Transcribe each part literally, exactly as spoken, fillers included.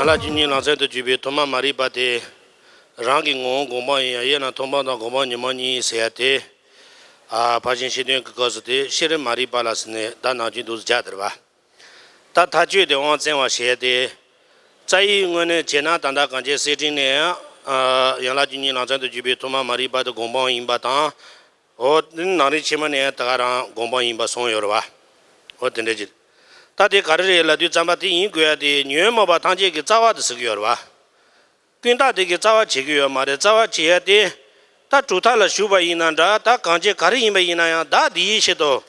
ལ་བཅུ་གཉིས་ལམ་སེང་དུ་གྱུར་པའི་ཐོག་མ་མ་རིག་པ་དེ། རང་གི་ངོ་བོ་སྒོམ་སྤང་ཡིན་ཡང་དབྱེ་ན་ཐོག་མ་དང་སྒོམ་སྤང་ཉོན་མོངས་གཉིས་ཟེར་ཡ་དེ། ཨ་ཕར་ཕྱིན་ཤེས་དོན་གྱི་སྐབས་སུ་དེ་ཤེས་རིག་མ་རིག་པ་ལ་ཟེར་ནས་ད་ནང་བཞིན་དུ་སྦྱར་དེ་རེད་པ། ད་མཐའ་དཔྱོད་དེ་དབང་བཙན་བ་ཞེས་ཏེ། རྩ་བའི་ངོས་ནས་བྱས་ན་ད་ལྟ་གང་བྱེད་སེམས་ཁྲིད་ནས་ཡང་། ཡན་ལག་བཅུ་གཉིས་ལམ་སེང་དུ་གྱུར་པའི་ཐོག་མ་མ་རིག་པ་དེ་སྒོམ་སྤང་ཡིན་པ་དང་། འོ་དེ་ནང་རིག་ཆེན་མོ་ནས་ཡང་ད་ག་རང་སྒོམ་སྤང་ཡིན་པ་གསུངས་ཡོད་རེད་བ། འོ་དེ་འདྲ་ཅིག་ད་དེ་ག་རེ་རེད་ལབ་དུས་ཙམ་པ་དེ་ཡིན་དགོས་ཡ་དེ་ཉོན་མོངས་པ་ཐམས་ཅད་ཀྱི་རྩ་བ་དེ་ཟེར་གྱི་ཡོད་རེད་བ། ཀུན་བརྟགས་དེ་གི་རྩ་བ་བྱེད་ཀྱི་ཡོད་མ་རེད། རྩ་བ་བྱེད་ཡ་དེ། ད་གྲུབ་མཐའ་ལ་ཞུགས་པ་ཡིན་ན་འདྲ། ད་གང་བྱེད་ག་རེ་ཡིན་པ་ཡིན་ན་ཡང་བདག་དེ་ཡི་ཆེད་དུ།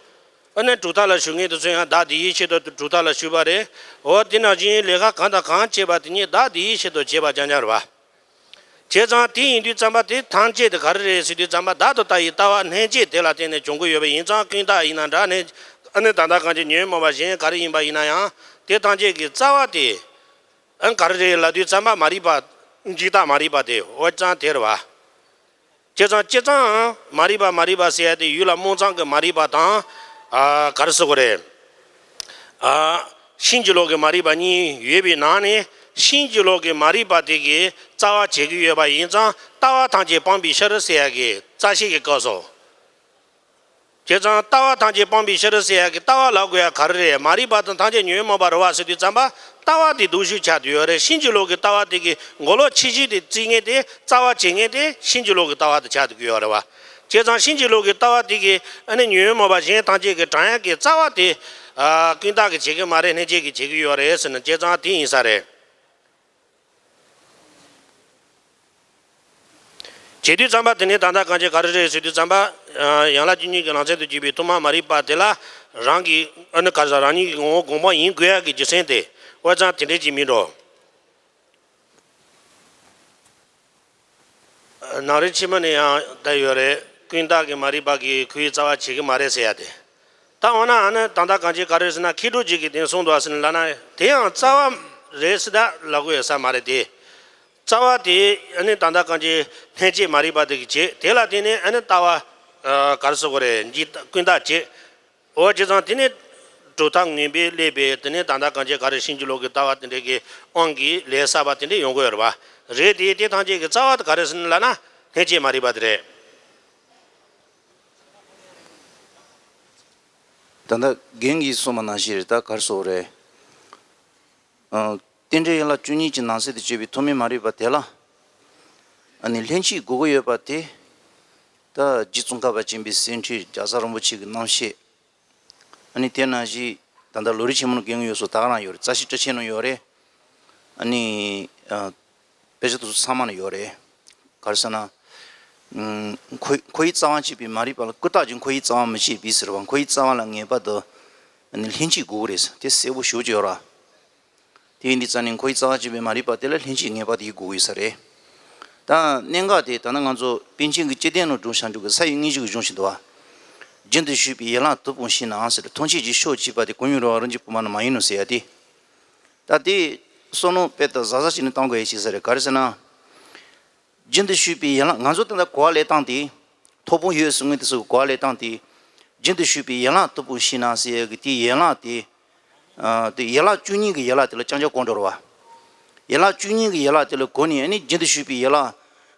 ཨ་ནི་གྲུབ་མཐའ་ལ་ཞུགས་མཁན་དེ་ཚོ་ཡང་བདག་དེ་ཡི་ཆེད་དུ་གྲུབ་མཐའ་ལ་ཞུགས་པ་རེད། འོ་དེ་ནང་བཞིན་ལས་ཀ་གང་དང་གང་བྱེད་པ་དེ་ཉིད་བདག་དེ་ཡི་ཆེད་དུ་བྱེད་པ་རྐྱང་རྐྱང་རེད་བ། བྱས་ཙང་དེ་ཡིན་དུས་ཙམ་པ་དེ་ཐམས་ཅད་དེ་ག་རེ་རེད་ཟེར་དུས་ཙམ་པ་བདག་ཏུ་ལྟ་བའི་ལྟ་བ་ལྷན་སྐྱེས་དེ་ལ་བརྟེན་ནས་བྱུང་གི་ཡོད་པ་ཡིན་ཙང་ཀུན་བརྟགས་ཡིན་ན་འདྲ་ནས། ཨ་ནི་ད་ལྟ་གང་བྱེད་ཉོན་མོངས་པ་གཞན་ག་རེ་ཡིན་པ་ཡིན་ན་ཡང་དེ་ཐམས་ཅད་ཀྱི་རྩ་བ་དེ། ཨ་ག་རེ་རེད་ལབ་དུས་ཙམ་པ་མ་རིག་པ། འཇིག་ལྟ་མ་རིག་པ་དེ་འོ་ཙང་དེ་རེད་བ། བྱས་ཙང་སྤྱིར་བཏང་མ་རིག་པ་མ་རིག་པ་ཟེར་ཡ་དེ་ཡུལ་ལ་སྨོན་ཙམ་གྱི་མ་རིག་པ་དང་། ཨ་ག་རེ་ཟེར་དགོས་རེད། ཨ་ཕྱིན་ཅི་ལོག་གི་མ་རིག་པ་གཉིས་ཡོད་པའི་ནང་ནས་ཕྱིན་ཅི་ལོག་གི་མ་རིག་པ་དེ་གི་རྩ་བ་བྱེད་ཀྱི་ཡོད་པ་ཡིན་ཙང་ལྟ་བ་ཐམས་ཅད་སྤངས་པའི་ཕྱིར་ཟེར་ཡ་གི་རྩ་ཤེས་ཀྱི་སྐབས་སུ། བྱས་ཙང་ལྟ་བ་ཐམས་ཅད་སྤངས་པའི་ཕྱིར་ཟེར་ཡ་གི་ལྟ་བ་ལབ་དགོས་ཡ་ག་རེ་རེད། མ་རིག་པ་དང་ཐམས་ཅད་ཉོན་མོངས་པ་རེད་བ་ཟེར་དུས་ཙམ་པ་ལྟ་བ་དེ་སྡུག་ཤོས་ཆགས་བསྡད་ཡོད་རེད། ཕྱིན་ཅི་ལོག་གི་ལྟ་བ་དེ་གི་མགོ་ལོག་ཆེ་ཤོས་དེ་བརྩི་མཁན་དེ་རྩ་བ་བྱེད་མཁན་དེ་ཕྱིན་ཅི་ལོག་གི་ལྟ་བ་དེ་ཆགས་བསྡད་ཀྱི་ཡོད་རེད་བ། བྱས་ཙང་ཕྱིན་ཅི་ལོག་གི་ལྟ་བ་དེ་གི་ཨ་ནི་ཉོན་མོངས་པ་གཞན་ཐམས་ཅད་ཀྱི་དྲངས་ཡ་གི་རྩ་བ་དེ། ཨ་ཀུན་བརྟགས་ཀྱིས་བྱེད་ཀྱི་མ་རེད། ལྷན་སྐྱེས་ཀྱིས་བྱེད་ཀྱི་ཡོད་རེད་ཟེར་ན་བྱས་ཙང་དེ་ཡིན་ས་རེད། བྱེད་དུས་ཙམ་པ་དེ་ནི་ད་ལྟ་གང་བྱེད་ག་རེ་རེད་ཟེར་དུས་ཙམ་པ། ཡན་ལག་བཅུ་གཉིས་ཀྱི་ལམ་སེང་དུ་གྱུར་པའི་ཐོག་མ་མ་རིག་པ་དེ་ལ་རང་གི་ཨ་ནི་ག་རེ་ཟ་རང་ཉིད་ཀྱི་ངོ་བོ་སྒོམ་སྤང་ཡིན་དགོས་ཡ་གི་རྒྱུ་མཚན་དེ་འོ་ཙང་དེ་འདྲས་ཅིག་མིན་འགྲོ། ནང་རིག་ཆེན་མོ་ནས་ཡང་བསྡད་ཡོད་རེད། ཀུན་བརྟགས་ཀྱི་མ་རིག་པ་གིས་ཁོའི་རྩ་བ་བྱེད་ཀྱི་མ་རེད་ཟེར་ཡ་དེ། ད་འོ་ན་ཨ་ནི་ད་ལྟ་གང་བྱེད་ག་རེ་ཟེར་ན་མཁས་གྲུབ་རྗེ་གིས་དེ་གསུངས་འདུག་ཟེར་ན་ལབ་ན་དེ་ཡང་རྩ་བ་རེད་ཟེར་ད་ལབ་དགོས་ཡོད་ས་མ་རེད་དེ། རྩ་བ་དེ་ཨ་ནི་ད་ལྟ་གང་བྱེད་ལྷན་སྐྱེས་མ་རིག་པ་དེ་གིས་བྱེད། དེ་ལ་བརྟེན་ནས་ཨ་ནི་ལྟ་བ། ཨ་ག་རེ་ཟེར་དགོས་རེད། འཇིག་ཀུན་བརྟགས་བྱེད། འོ་བྱས་ཙང་དེ་ནི་གྲུབ་མཐའ་ངན་པས་བསླད་པའི་དེ་ནི་ད་ལྟ་གང་བྱེད་ག་རེ་ཕྱིན་ཅི་ལོག་གི་ལྟ་བ་དེ་འདྲ་གི་དབང་གིས་ལས་བསགས་པ་དེ་འདྲ་ཡོང་གི་ཡོད་རེད་བ། རེད་དེ་དེ་ཐམས་ཅད་ཀྱི་རྩ་བ་དེ་ག་རེ་ཟེར་ན་ལབ་ན་ལྷན་སྐྱེས་མ་རིག་པ་དེ་རེད། ད་ལྟ་རྒན་གྱིས་གསུངས་པ་ནང་བཞིན་རེད། ད་ག་རེ་ཟེར་དགོས་རེད། ཨ་རྟེན་འབྲེལ་ཡན་ལག་བཅུ་གཉིས་ཀྱི་ནང་གསེས་དུ་གྱུར་པའི་ཐོག་མའི་མ་རིག་པ་དེ་ལ། ཨ་ནི་ལྷན་སྐྱེས་དགོས་ཀྱི་ཡོད་པ་དེ། ད་རྗེ་ཙོང་ཁ་པ་ཆེན་པོའི་གསེར་ཁྲིར་རྒྱལ་ཚབ་རིན་པོ་ཆེ་གི་རྣམ་བཤད། ཨ་ནི་དེ་ནང་བཞིན་ད་ལྟ་ལམ་རིམ་ཆེན་མོ་ནང་རྒན་གྱིས་ཡོད་སོ་ད་ག་རང་ཡོད་རེད། རྩ་ཤེ་བཀྲ་ཤིས་ནང་ཡོད་རེད། ཨ་ནི་ཨ་དཔེ་ཆ་དེ་ཚོ་ཚང་མ་ནང་ཡོད་རེད། ག་རེ་ཟེར་ན། ཨུམ་འཁོར་འཁོར་བའི་རྩ་བ་བྱེད་པའི་མ་རིག་པ་ལ་ཀུན་བརྟགས་ཀྱིས་འཁོར་བའི་རྩ་བ་མི་བྱེད་པའི་ཟེར་བ། འཁོར་བའི་རྩ་བ་ལ་ངེས་པར་དུ་ཨ་ནི་ལྷན་སྐྱེས་དགོས་ཀྱི་རེད་ཟེར། དེ་གསལ་པོ་ཞེ་པོ་ཅིག་ཡོད་རེད། དེ་ཡིན་དུས་ཙང་ནས་འཁོར་བའི་རྩ་བ་བྱེད་པའི་མ་རིག་པ་དེ་ལ་ལྷན་སྐྱེས་ངེས་པར་དུ་ཡོད་དགོས་ཀྱི་ཡོད་ས་རེད། ད་གནད་འགག་དེ་ད་ནི་ང་ཚོ་པཎ་ཆེན་གྱི་སྤྱི་དོན་ནང་འགྲོ་བྱང་ཆུབ་ཀྱི་ས་ཡི་སྙིང་རྗེ་གི་གཞུང་ཞིག་འདུག་བ། རྒྱུན་དུ་ཞུགས་པའི་ཡན་ལག་དུ་སྤུངས་ཤིང་ན་ཟེར། མཐོང་ཆོས་ཀྱི་ཕྱོགས་གཅིག་པ་དེ་གོ་ཡུལ་རང་རང་གི་བུ་མ་ནི་མ་ཡིན་ནོ་ཟེར་ཡ་དེ། ད་དེ་བསམ་བློ་དཔེ་ལྟ་གཟབ་གཟབ་བྱས་ནས་གཏོང་དགོས་ཡ་ཞིག་ས་རེད། ག་རེ་ཟེར་ན། རྒྱུན་དུ་ཞུགས་པའི་ཡན་ལག་ང་ཚོ་ད་ལྟ་གོ་བ་ལེན་སྟངས་དེ། ཐོབ་དཔང་ཡོད་གསུང་མཁན་དེ་ཚོ་གོ་བ་ལེན་སྟངས་དེ། རྒྱུན་དུ་ཞུགས་པའི་ཡན་ལག་དུ་སྤུངས་ཤིང་ན་ཟེར་ཡ་གི་དེའི་ཡན་ལག་དེ། ཨ་དེ་ཡན་ལག་བཅུ་གཉིས་ཀྱི་ཡན་ལག་དེ་ལ་རྐྱང་རྐྱང་གོ་འགྲོ་རེད་བ། ཡན་ལག་བཅུ་གཉིས་ཀྱི་ཡན་ལག་དེ་ལ་གོ་ནས་ཨ་ནི་རྒྱུན་དུ་ཞུགས་པའི་ཡན་ལག་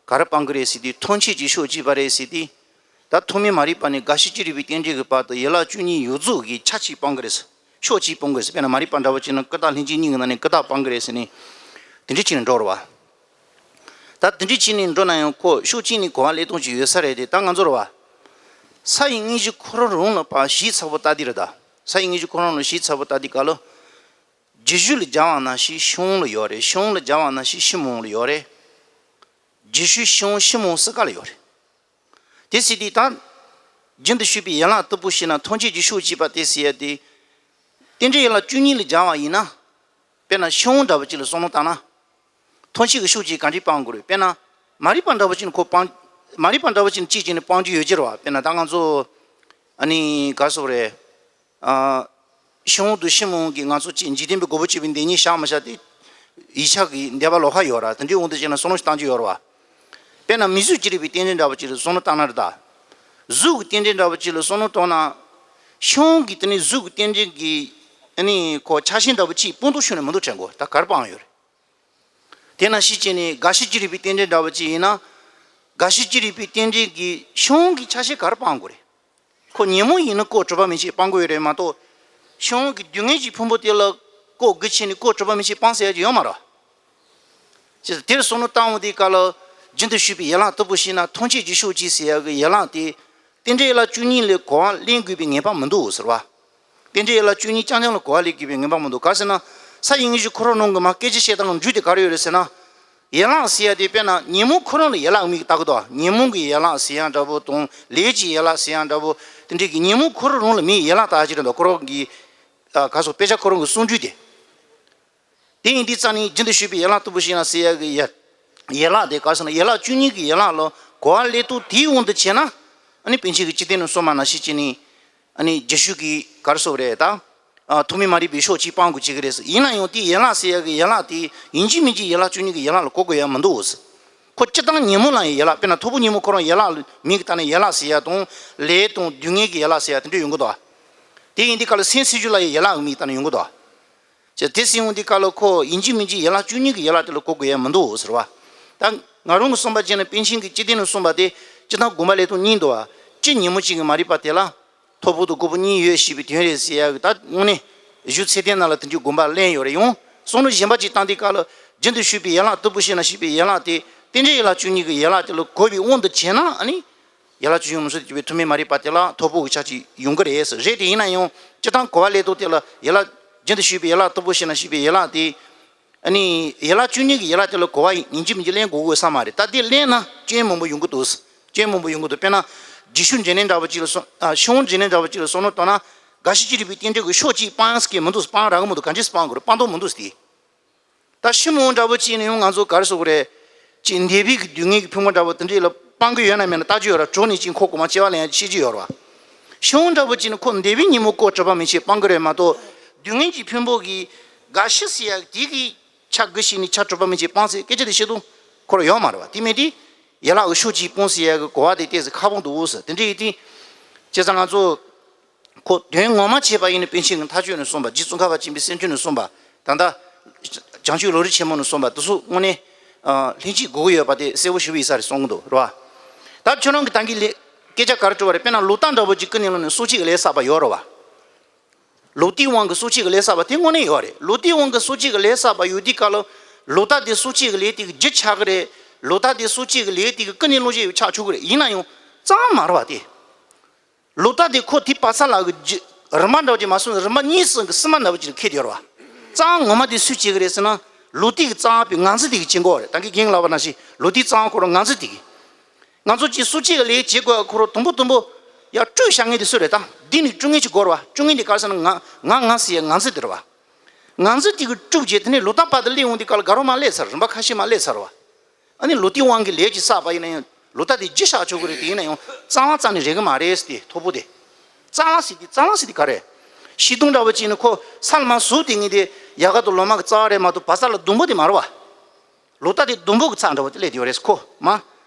ག་རེ་སྤང་གི་རེད་ཟེར་དུས་མཐོང་ཆོས་ཀྱི་ཕྱོགས་གཅིག་པ་རེད་ཟེར་དུས། ད་ཐོག་མའི་མ་རིག་པ་ནས་རྒ་ཤི་ཅི་རིགས་པའི་རྟེན་འབྲེལ་གྱི་བར་དུ་ཡན་ལག་བཅུ་གཉིས་ཡོངས་རྫོགས་ཀྱི་ཆ་གཅིག་སྤང་གི་རེད་ཟེར། ཕྱོགས་གཅིག་སྤང་གི་རེད་ཟེར། དཔེར་ན་མ་རིག་པ་འདྲ་བོ་གཅིག་ནི་ཀུན་བརྟགས་ལྷན་སྐྱེས་གཉིས་ཀྱི་ནང་ནས་ཀུན་བརྟགས་སྤང་གི་རེད་ཟེར་ནས། དེ་འདྲ་བྱས་ནས་འགྲོ་རེད་བ། ད་དེ་འདྲ་བྱས་ནས་འགྲོ་ན་ཡང་ཁོ་ཕྱོགས་གཅིག་ནས་གོ་བ་ལེན་སྟངས་ཅིག་ཡོད་ས་རེད་དེ། ད་ང་ཚོ་རེད་བ། ས་ཡི་སྙིང་རྗེ་ཁོ་རང་རང་ལ་ཕར་ཞིབ་ཚགས་པོ་ལྟ་དུས་རེད་ད། ས་ཡི་སྙིང་རྗེ་ཁོ་རང་ལ་ཞིབ་ཚགས་པོ་ལྟ་དུས་སྐབས་ལ། རྗེས་ཤུལ་ལ་སྦྱར་བ་ནང་བཞིན་ཕྱི་དབང་ལ་ཡོད་རེད། ཕྱི་དབང་ལ་སྦྱར་བ་ནང་བཞིན་ཕྱི་མི་དབང་ལ་ཡོད་རེད། རྗེས་ཤུལ་ཕྱི་དབང་ཕྱི་མི་དབང་གསུམ་ཀ་ལ་ཡོད་རེད། དེ་ཟེར་དུས་ད། རྒྱུན་དུ་ཞུགས་པའི་ཡན་ལག་དུ་སྤུངས་ཤིང་ན་མཐོང་ཆོས་ཀྱི་ཕྱོགས་གཅིག་པ་དེ་ཟེར་ཡ་དེ། རྟེན་འབྲེལ་ཡན་ལག་བཅུ་གཉིས་ལ་སྦྱར་བ་ཡིན་ན། དཔེར་ན་ཕྱི་དབང་འདྲ་བོ་ཅིག་ལ་བསམ་བློ་བཏང་ན། མཐོང་ཆོས་ཀྱི་ཕྱོགས་གཅིག་ག་འདྲས་སྤང་དགོས་རེད། དཔེར་ན། མ་རིག་པ་འདྲ་བོ་ཅིག་ནི་ཁོ་སྤང་། མ་རིག་པ་འདྲ་བོ་ཅིག་ནི་གཅིག་བྱས་ནས་སྤང་རྒྱུ་ཡོད་ཀྱི་རེད་བ། དཔེར་ན་ད་ང་ཚོ། ཨ་ནི་ག་རེ་ཟེར་དགོས་རེད། ཨ། ཕྱི་དབང་དང་ཕྱི་མི་དབང་གིས་ང་ཚོ་གཅིག་འཇིག་རྟེན་པའི་རྒོད་པོ་གཅིག་པའི་མདེལ་གཉིས་བཞག་མི་བཞག་དེ། ཡིག་ཆ་གི་འདས་པ་ལོགས་ཀ་ཡོད་ར། དེ་འདྲའི་དབང་དུ་བྱས་ན་བསམ་བློ་ཞིག་བཏང་རྒྱུ་ཡོད་ར་བ། དཔེར་ན་མིང་གཟུགས་ཅི་རིགས་པའི་རྟེན་འབྲེལ་འདྲ་བོ་ཅིག་ལ་བསམ་བློ་བཏང་ན་རེད་ད། གཟུགས་ཀྱི་རྟེན་འབྲེལ་འདྲ་བོ་ཅིག་ལ་བསམ་བློ་བཏང་ན། ཕྱི་དབང་གིས་དེ་ནི་གཟུགས་ཀྱི་རྟེན་འབྲེལ་གྱི། ཨ་ནི་ཁོ་ཆགས་ཞེན་འདྲ་བོ་ཅིག་སྤང་ཐུབ་ཤོར་ནས་མི་འདུག་དྲན་དགོས། ད་ག་རེ་སྤང་ཡོད་རེད། དེ་ནང་བཞིན་བྱས་ནས་རྒ་ཤི་ཅི་རིགས་པའི་རྟེན་འབྲེལ་འདྲ་བོ་ཅིག་ཡིན་ན། རྒ་ཤི་ཅི་རིགས་པའི་རྟེན་འབྲེལ་གྱི་ཕྱི་དབང་གི་ཆ་ཤས་ག་རེ་སྤང་དགོས་རེད། ཁོ་ཉོན་མོངས་ཡིན་ན་ཀོ་གྲུབ་པ་མན་ཆད་སྤང་དགོས་ཡོད་རེད་མ་གཏོགས། ཕྱི་དབང་གི་སྡུག་བསྔལ་གྱི་ཕུང་པོ་དེ་ལ་ཀོ་གི་ཆེ་ནས་ཀོ་གྲུབ་པ་མན་ཆད་སྤང་ཟེར་ཡ་ཅིག་ཡོད་མ་རེད། ཅེས་དེར་བསམ་བློ་བཏང་འོང་དུས་སྐབས་ལ། རྒྱུན་དུ་ཞུགས་པའི་ཡན་ལག་ལྟ་བུ་ཤེས་ན་ཐམས་ཅད་ཀྱི་ཤུགས་ཀྱིས་ཟེར་ཡ་གི་ཡན་ལག་དེ། རྟེན་འབྲེལ་ཡན་ལག་བཅུ་གཉིས་ལས་གོ་བ་ལེན་དགོས་པའི་ངེས་པ་མི་འདུག་ཟེར་བ། རྟེན་འབྲེལ་ཡན་ལག་བཅུ་གཉིས་རྐྱང་རྐྱང་ལ་གོ་བ་ལེན་དགོས་པའི་ངེས་པ་མི་འདུག་ག་རེ་ཟེར་ན། ས་ཡི་དངོས་གཞི་ཁོ་རང་ནང་གི་མ་སྐད་ཆ་བཤད་སྟངས་ལ་འཇུག་དེ་ག་རེ་ཡོད་རེད་ཟེར་ན། ཡན་ལག་ཟེར་ཡ་དེ་དཔེར་ན་ཉོན་མོངས་ཁོ་རང་ལ་ཡན་ལག་མིག་ལྟ་གི་འདུག་ཉོན་མོངས་ཀྱི་ཡན་ལག་ཟེར་ཡ་འདྲ་པོ་དང་ལས་ཀྱི་ཡན་ལག་ཟེར་ཡ་འདྲ་པོ། དེ་འདྲའི་གི་ཉོན་མོངས་ཁོ་རང་རང་ལ་མིའི་ཡན་ལག་ལྟ་ཅི་རེད་འདུག་ཁོ་རང་གི། ཨ་ག་སོགས་དཔེ་ཆ་ཁོ་རང་གི་གསུང་རྒྱུ་དེ། དེ་ཡིན་དུས་ཙང་ནི་རྒྱུན་དུ་ཞུགས་པའི་ཡན་ལག་ལྟ་བུ་ཤེས་ན་ཟེར་ཡ་གི་ཡ། ཡན་ལག་དེ་ག་རེ་ཟེར་ན་ཡན་ལག་བཅུ་གཉིས་ཀྱི་ཡན་ལག་ལ་གོ་བ་ལེན་སྟངས་དེའི་དབང་དུ་བྱས་ན། ཨ་ནི་པཎ་ཆེན་གྱི་སྤྱི་དོན་ནང་གསུངས་པ་ནང་བཞིན་བྱས་ནས། ཨ་ནི་རྒྱུད་ཤུགས་ཀྱི་ག་རེ་ཟེར་དགོས་རེད་ད། ཨ་ཐོགས་མེད་མ་རིག་པའི་ཕྱོགས་གཅིག་སྤང་དགོས་ཀྱི་རེད་ཟེར། ཡིན་ན་ཡང་དེའི་ཡན་ལག་ཟེར་ཡ་གི་ཡན་ལག་དེ་ཡིན་གཅིག་མིན་གཅིག་ཡན་ལག་བཅུ་གཉིས་ཀྱི་ཡན་ལག་ལ་གོ་དགོས་ཡ་མི་འདུག་ཟེར། ཁོ་སྤྱིར་བཏང་ཉོན་མོངས་ལ་ཡང་ཡན་ལག་དཔེར་ན་ཐོར་བུ་ཉོན་མོངས་ཁོ་རང་ཡན་ལག་མིང་གི་ཐོག་ནས་ཡན་ལག་ཟེར་ཡ་དང་ལས་དང་སྡུག་བསྔལ་གྱི་ཡན་ལག་ཟེར་ཡ་དེ་འདྲ་ཡོང་གི་འདུག་དེ་ཡིན་དུས་སྐབས་ལ་སེམས་སྲིད་རྒྱུད་ལ་ཡང་ཡན་ལག་མིང་གི་ཐོག་ནས་ཡོང་གི་འདུག་ཅེས་དེ་ཟེར་འོང་དུས་སྐབས་ལ་ཁོ་ཡིན་གཅིག་མིན་གཅིག་ཡན་ལག་བཅུ་གཉིས་ཀྱི་ཡན་ལག་དེ་ལ་གོ་དགོས་ཡ་མི་འདུག་ཟེར་བ། ད་ང་རང་གི་བསམ་པ་བྱས་ན་པཎ་ཆེན་གྱི་སྤྱི་དོན་ནང་གསུངས་པ་དེ་སྤྱིར་བཏང་དགོངས་པ་ལེན་སྟངས་གཉིས་འདུག་བ། སྤྱིར་ཉོན་མོངས་ཅན་གྱི་མ་རིག་པ་དེ་ལ། ཐོར་བུ་དང་ཁོར་ཡུག་གཉིས་ཡོད་ཞེས་པའི་དོན་རེད་ཟེར་ཡ་གི་ད་དངོས་གནས་གཞུང་ཚད་ལྡན་ནང་ལ་དེ་འདྲའི་དགོངས་པ་ལེན་ཡོད་རེད། ཡང་བསམ་བློ་གཞན་པ་ཅིག་བཏང་དུས་སྐབས་ལ་རྒྱུན་དུ་ཞུགས་པའི་ཡན་ལག་ལྟ་བུ་ཤེས་ན་ཞེས་པའི་ཡན་ལག་དེ་རྟེན་འབྲེལ་ཡན་ལག་བཅུ་གཉིས་ཀྱི་ཡན་ལག་དེ་ལ་གོ་བའི་དབང་དུ་བྱས་ན་ཨ་ནི། ཡན་ལག་བཅུ་གཉིས་མུ་སུ་གྱུར་པའི་ཐོགས་མེད་མ་རིག་པ་དེ་ལ་ཐོར་བུ་གི་ཆ་ཅིག་ཡོང་གི་རེད་ཟེར། རེད་དེ་ཡིན་ན་ཡང་སྤྱིར་བཏང་གོ་བ་ལེན་སྟངས་དེ་ལ་ཡན་ལག་རྒྱུན་དུ་ཞུགས་པའི་ཡན་ལག་ལྟ་བུ་ཤེས་ན་ཞེས་པའི་ཡན་ལག་དེ། ཨ་ནི། ཡན་ལག་བཅུ་གཉིས་ཀྱི་ཡན་ལག་དེ་ལ་གོ་བ་ཡིན་གཅིག་མིན་གཅིག་ལེན་དགོས་དགོས་ས་མ་རེད། ད་དེ་ལེན་ན་སྐྱོན་མང་པོ་ཡོང་གི་འདུག་སྐྱོན་མང་པོ་ཡོང་གི་འདུག་དཔེར་ན། རྒྱུད་ཤུགས་འབྲེལ་ལྡན་འདྲ་བོ་གཅིག་ལ་སོང་ཨ་ཕྱི་དབང་འབྲེལ་ལྡན་འདྲ་བོ་གཅིག་ལ་བསམ་བློ་བཏང་ན། རྒ་ཤི་ཅི་རིགས་པའི་རྟེན་འབྲེལ་གྱི་ཕྱོགས་གཅིག་སྤང་ཡག་གི་མི་འདུག་སྤང་རག་གི་མི་འདུག་ག་འདྲས་སྤང་དགོས་རེད། སྤང་ཐབས་མི་འདུག་སྟེ། ད་ཕྱི་མ་འདྲ་བོ་གཅིག་ནི་ཡང་ང་ཚོ་ག་རེ་ཟེར་དགོས་རེད། ཅིག་འདས་པའི་གི་སྡུག་བསྔལ་གྱི་ཕུང་པོ་འདྲ་བོ་དེ་འདྲས་ལ་སྤང་གི་ཡོད་ན་མེད་ན་ལྟ་རྒྱུ་ཡོད་ར། གྲོགས་ནས་ཅིག་ཁོ་གོ་མ་སྐྱེ་བ་ལེན་ཡག་ཤེས་ཀྱི་ཡོད་ར། ཕྱི་དབང་འདྲ་བོ་གཅིག་ནི་ཁོ་འདས་པའི་ཉོན་མོངས་ཀོ་གྲུབ་པ་མན་ཆད་སྤང་གི་རེད་མ་གཏོགས། སྡུག་བསྔལ་གྱི་ཕུང་པོ་གི་རྒ་ཤི་ཟེར་ཡག་དེ་གི་ཆ་གི་ཤེས་ནས་ཆ་གྲུབ་པ་མན་ཆད་སྤང་ཟེར་སྐད་ཆ་དེ་བཤད་དུས་ཁོ་རང་ཡོད་མ་རེད་བ། དེ་མིན་དེ། ཡན་ལག་གི་ཕྱོགས་གཅིག་སྤོང་ཟེར་ཡག་གི་གོ་བ་དེ་ཏོག་ཙམ་ཁག་པོ་འདུག་ཟེར། དེ་འདྲ་ཡིན་དུས། བྱས་ཙང་ང་ཚོ། ཁོ་དོན་ངོ་མ་བྱས་པ་ཡིན་ན་པཎ་ཆེན་གྱི་མཐའ་དཔྱོད་ནས་གསུངས་པ། རྗེ་ཙོང་ཁ་པ་ཆེན་པོའི་སེམས་དཔྱོད་ནས་གསུངས་པ། ད་ལྟ། བྱང་ཆུབ་ལམ་རིམ་ཆེན་མོ་ནས་གསུངས་པ་དེ་ཚོ་དངོས་གནས། ལྷན་སྐྱེས་དགོས་ཀྱི་ཡོད་པ་དེ་གསལ་པོ་ཞེ་པོ་ཡིན་ས་རེད་གསུང་གི་འདུག་རེད་བ། ད་ཁྱོད་རང་གི་ད་གིན་ལས། སྐད་ཆ་ག་རེ་དྲི་བ་རེད། དཔེར་ན་ལོག་ལྟ་འདྲ་བོ་ཅིག་ཀུན་ནས་བསླངས་ནས་སྲོག་གཅོད་ཀྱི་ལས་བསགས་པ་ཡོད་རེད་བ། ལོག་ལྟའི་དབང་གིས་སྲོག་གཅོད་ཀྱི་ལས་བསགས་པ་དེ་དངོས་གནས་ཡོད་རེད། ལོག་ལྟའི་དབང་གིས་སྲོག་གཅོད་ཀྱི་ལས་བསགས་པ་ཡོད་དུས་སྐབས་ལ། ལོག་ལྟ་དེ་སྲོག་གཅོད་ཀྱི་ལས་དེ་གི་རྒྱུ་ཆགས་ཀྱི་རེད། ལོག་ལྟ་དེ་སྲོག་གཅོད་ཀྱི་ལས་དེ་གི་ཀུན་ནས་བསླངས་བྱས་ཡོད་ཆགས་ཆོག་གི་རེད། ཡིན་ན་ཡང་རྩ་བ་མ་རེད་བ་དེ། ལོག་ལྟ་དེ་ཁོ་དེ་བག་ཚ་ལ་གི་རྒྱུ། རིམ་པ་འདྲ་བོ་ཅིག་མ་སོང་ན་རིམ་པ་གཉིས་གསུམ་གི་གསུམ་པ་འདྲ་བོ་ཅིག་ལ་འཁེལ་བསྡད་ཡོད་རེད་བ། རྩ་བ་ངོ་མ་དེ་སུས་བྱེད་ཀྱི་རེད་ཟེར་ན། ལོག་ལྟའི་གི་རྩ་བ་པའི་ངང་ཚུལ་དེ་གིས་བྱེད་དགོས་རེད། ད་གིན་རྒན་ལགས་པ་ནང་བཞིན་ལོག་ལྟའི་རྩ་བ་ཁོ་རང་ངང་ཚུལ་དེ་གིས། ང་ཚོ་གཅིག་སྲོག་གཅོད་ཀྱི་ལས་བྱེད་དགོས་ཁོ་རང་དང་པོ་དང་པོ། ཡར་དཀྲུག་བཞག་མཁན་དེ་སུ་རེད་ད། འདི་ནི་དཀྲུག་མཁན་ཅིག་དགོས་རེད་བ། དཀྲུག་མཁན་དེ་ག་རེ་ཟེར་ན་ང་ང་ང་ཟེར་ཡ་ངང་ཚུལ་དེ་རེད་བ། ང་ཚོ་དེ་གི་དཀྲུགས་རྗེས་དེ་ནས་ལོག་ལྟ་བར་དུ་སླེབས་འོང་དུས་སྐབས་ལ་དགའ་རབ་མར་སླེབས་ཚར། རིམ་པ་ཁ་ཤས་མར་སླེབས་ཚར་བ། ཨ་ནི་ལོག་ལྟའི་དབང་གིས་ལས་ཅིག་བསགས་པ་ཡིན་ན་ཡང་ལོག་ལྟ་དེ་རྒྱུ་བཞག་ཆོག་གི་རེད། དེ་ཡིན་ན་ཡང་རྩ་བ་རྩ་ནས་རེག་གི་མ་རེད་ཟེར་ཏེ་ཐོར་བུ་དེ། རྩ་བ་ཟེར་དེ་རྩ་བ་ཟེར་དེ་ག་རེ། ཤིང་སྡོང་འདྲ་བོ་ཅིག་ནི་ཁོ་ས་ལ་མར་ཟུག་དེ་ངེས་དེ་ཡལ་ག་དང་ལོ་མ་གི་རྩ་བ་རེད་མ་གཏོགས་བག་ཚ་ལ་སྡོང་པོ་དེ་མ་རེད་བ། ལོག་ལྟ་དེ་སྡོང་པོ་གི་ཚབ་འདྲ་བོ་དེ་སླེབས་དེ་ཡོད་རེད། ཁོ་མ།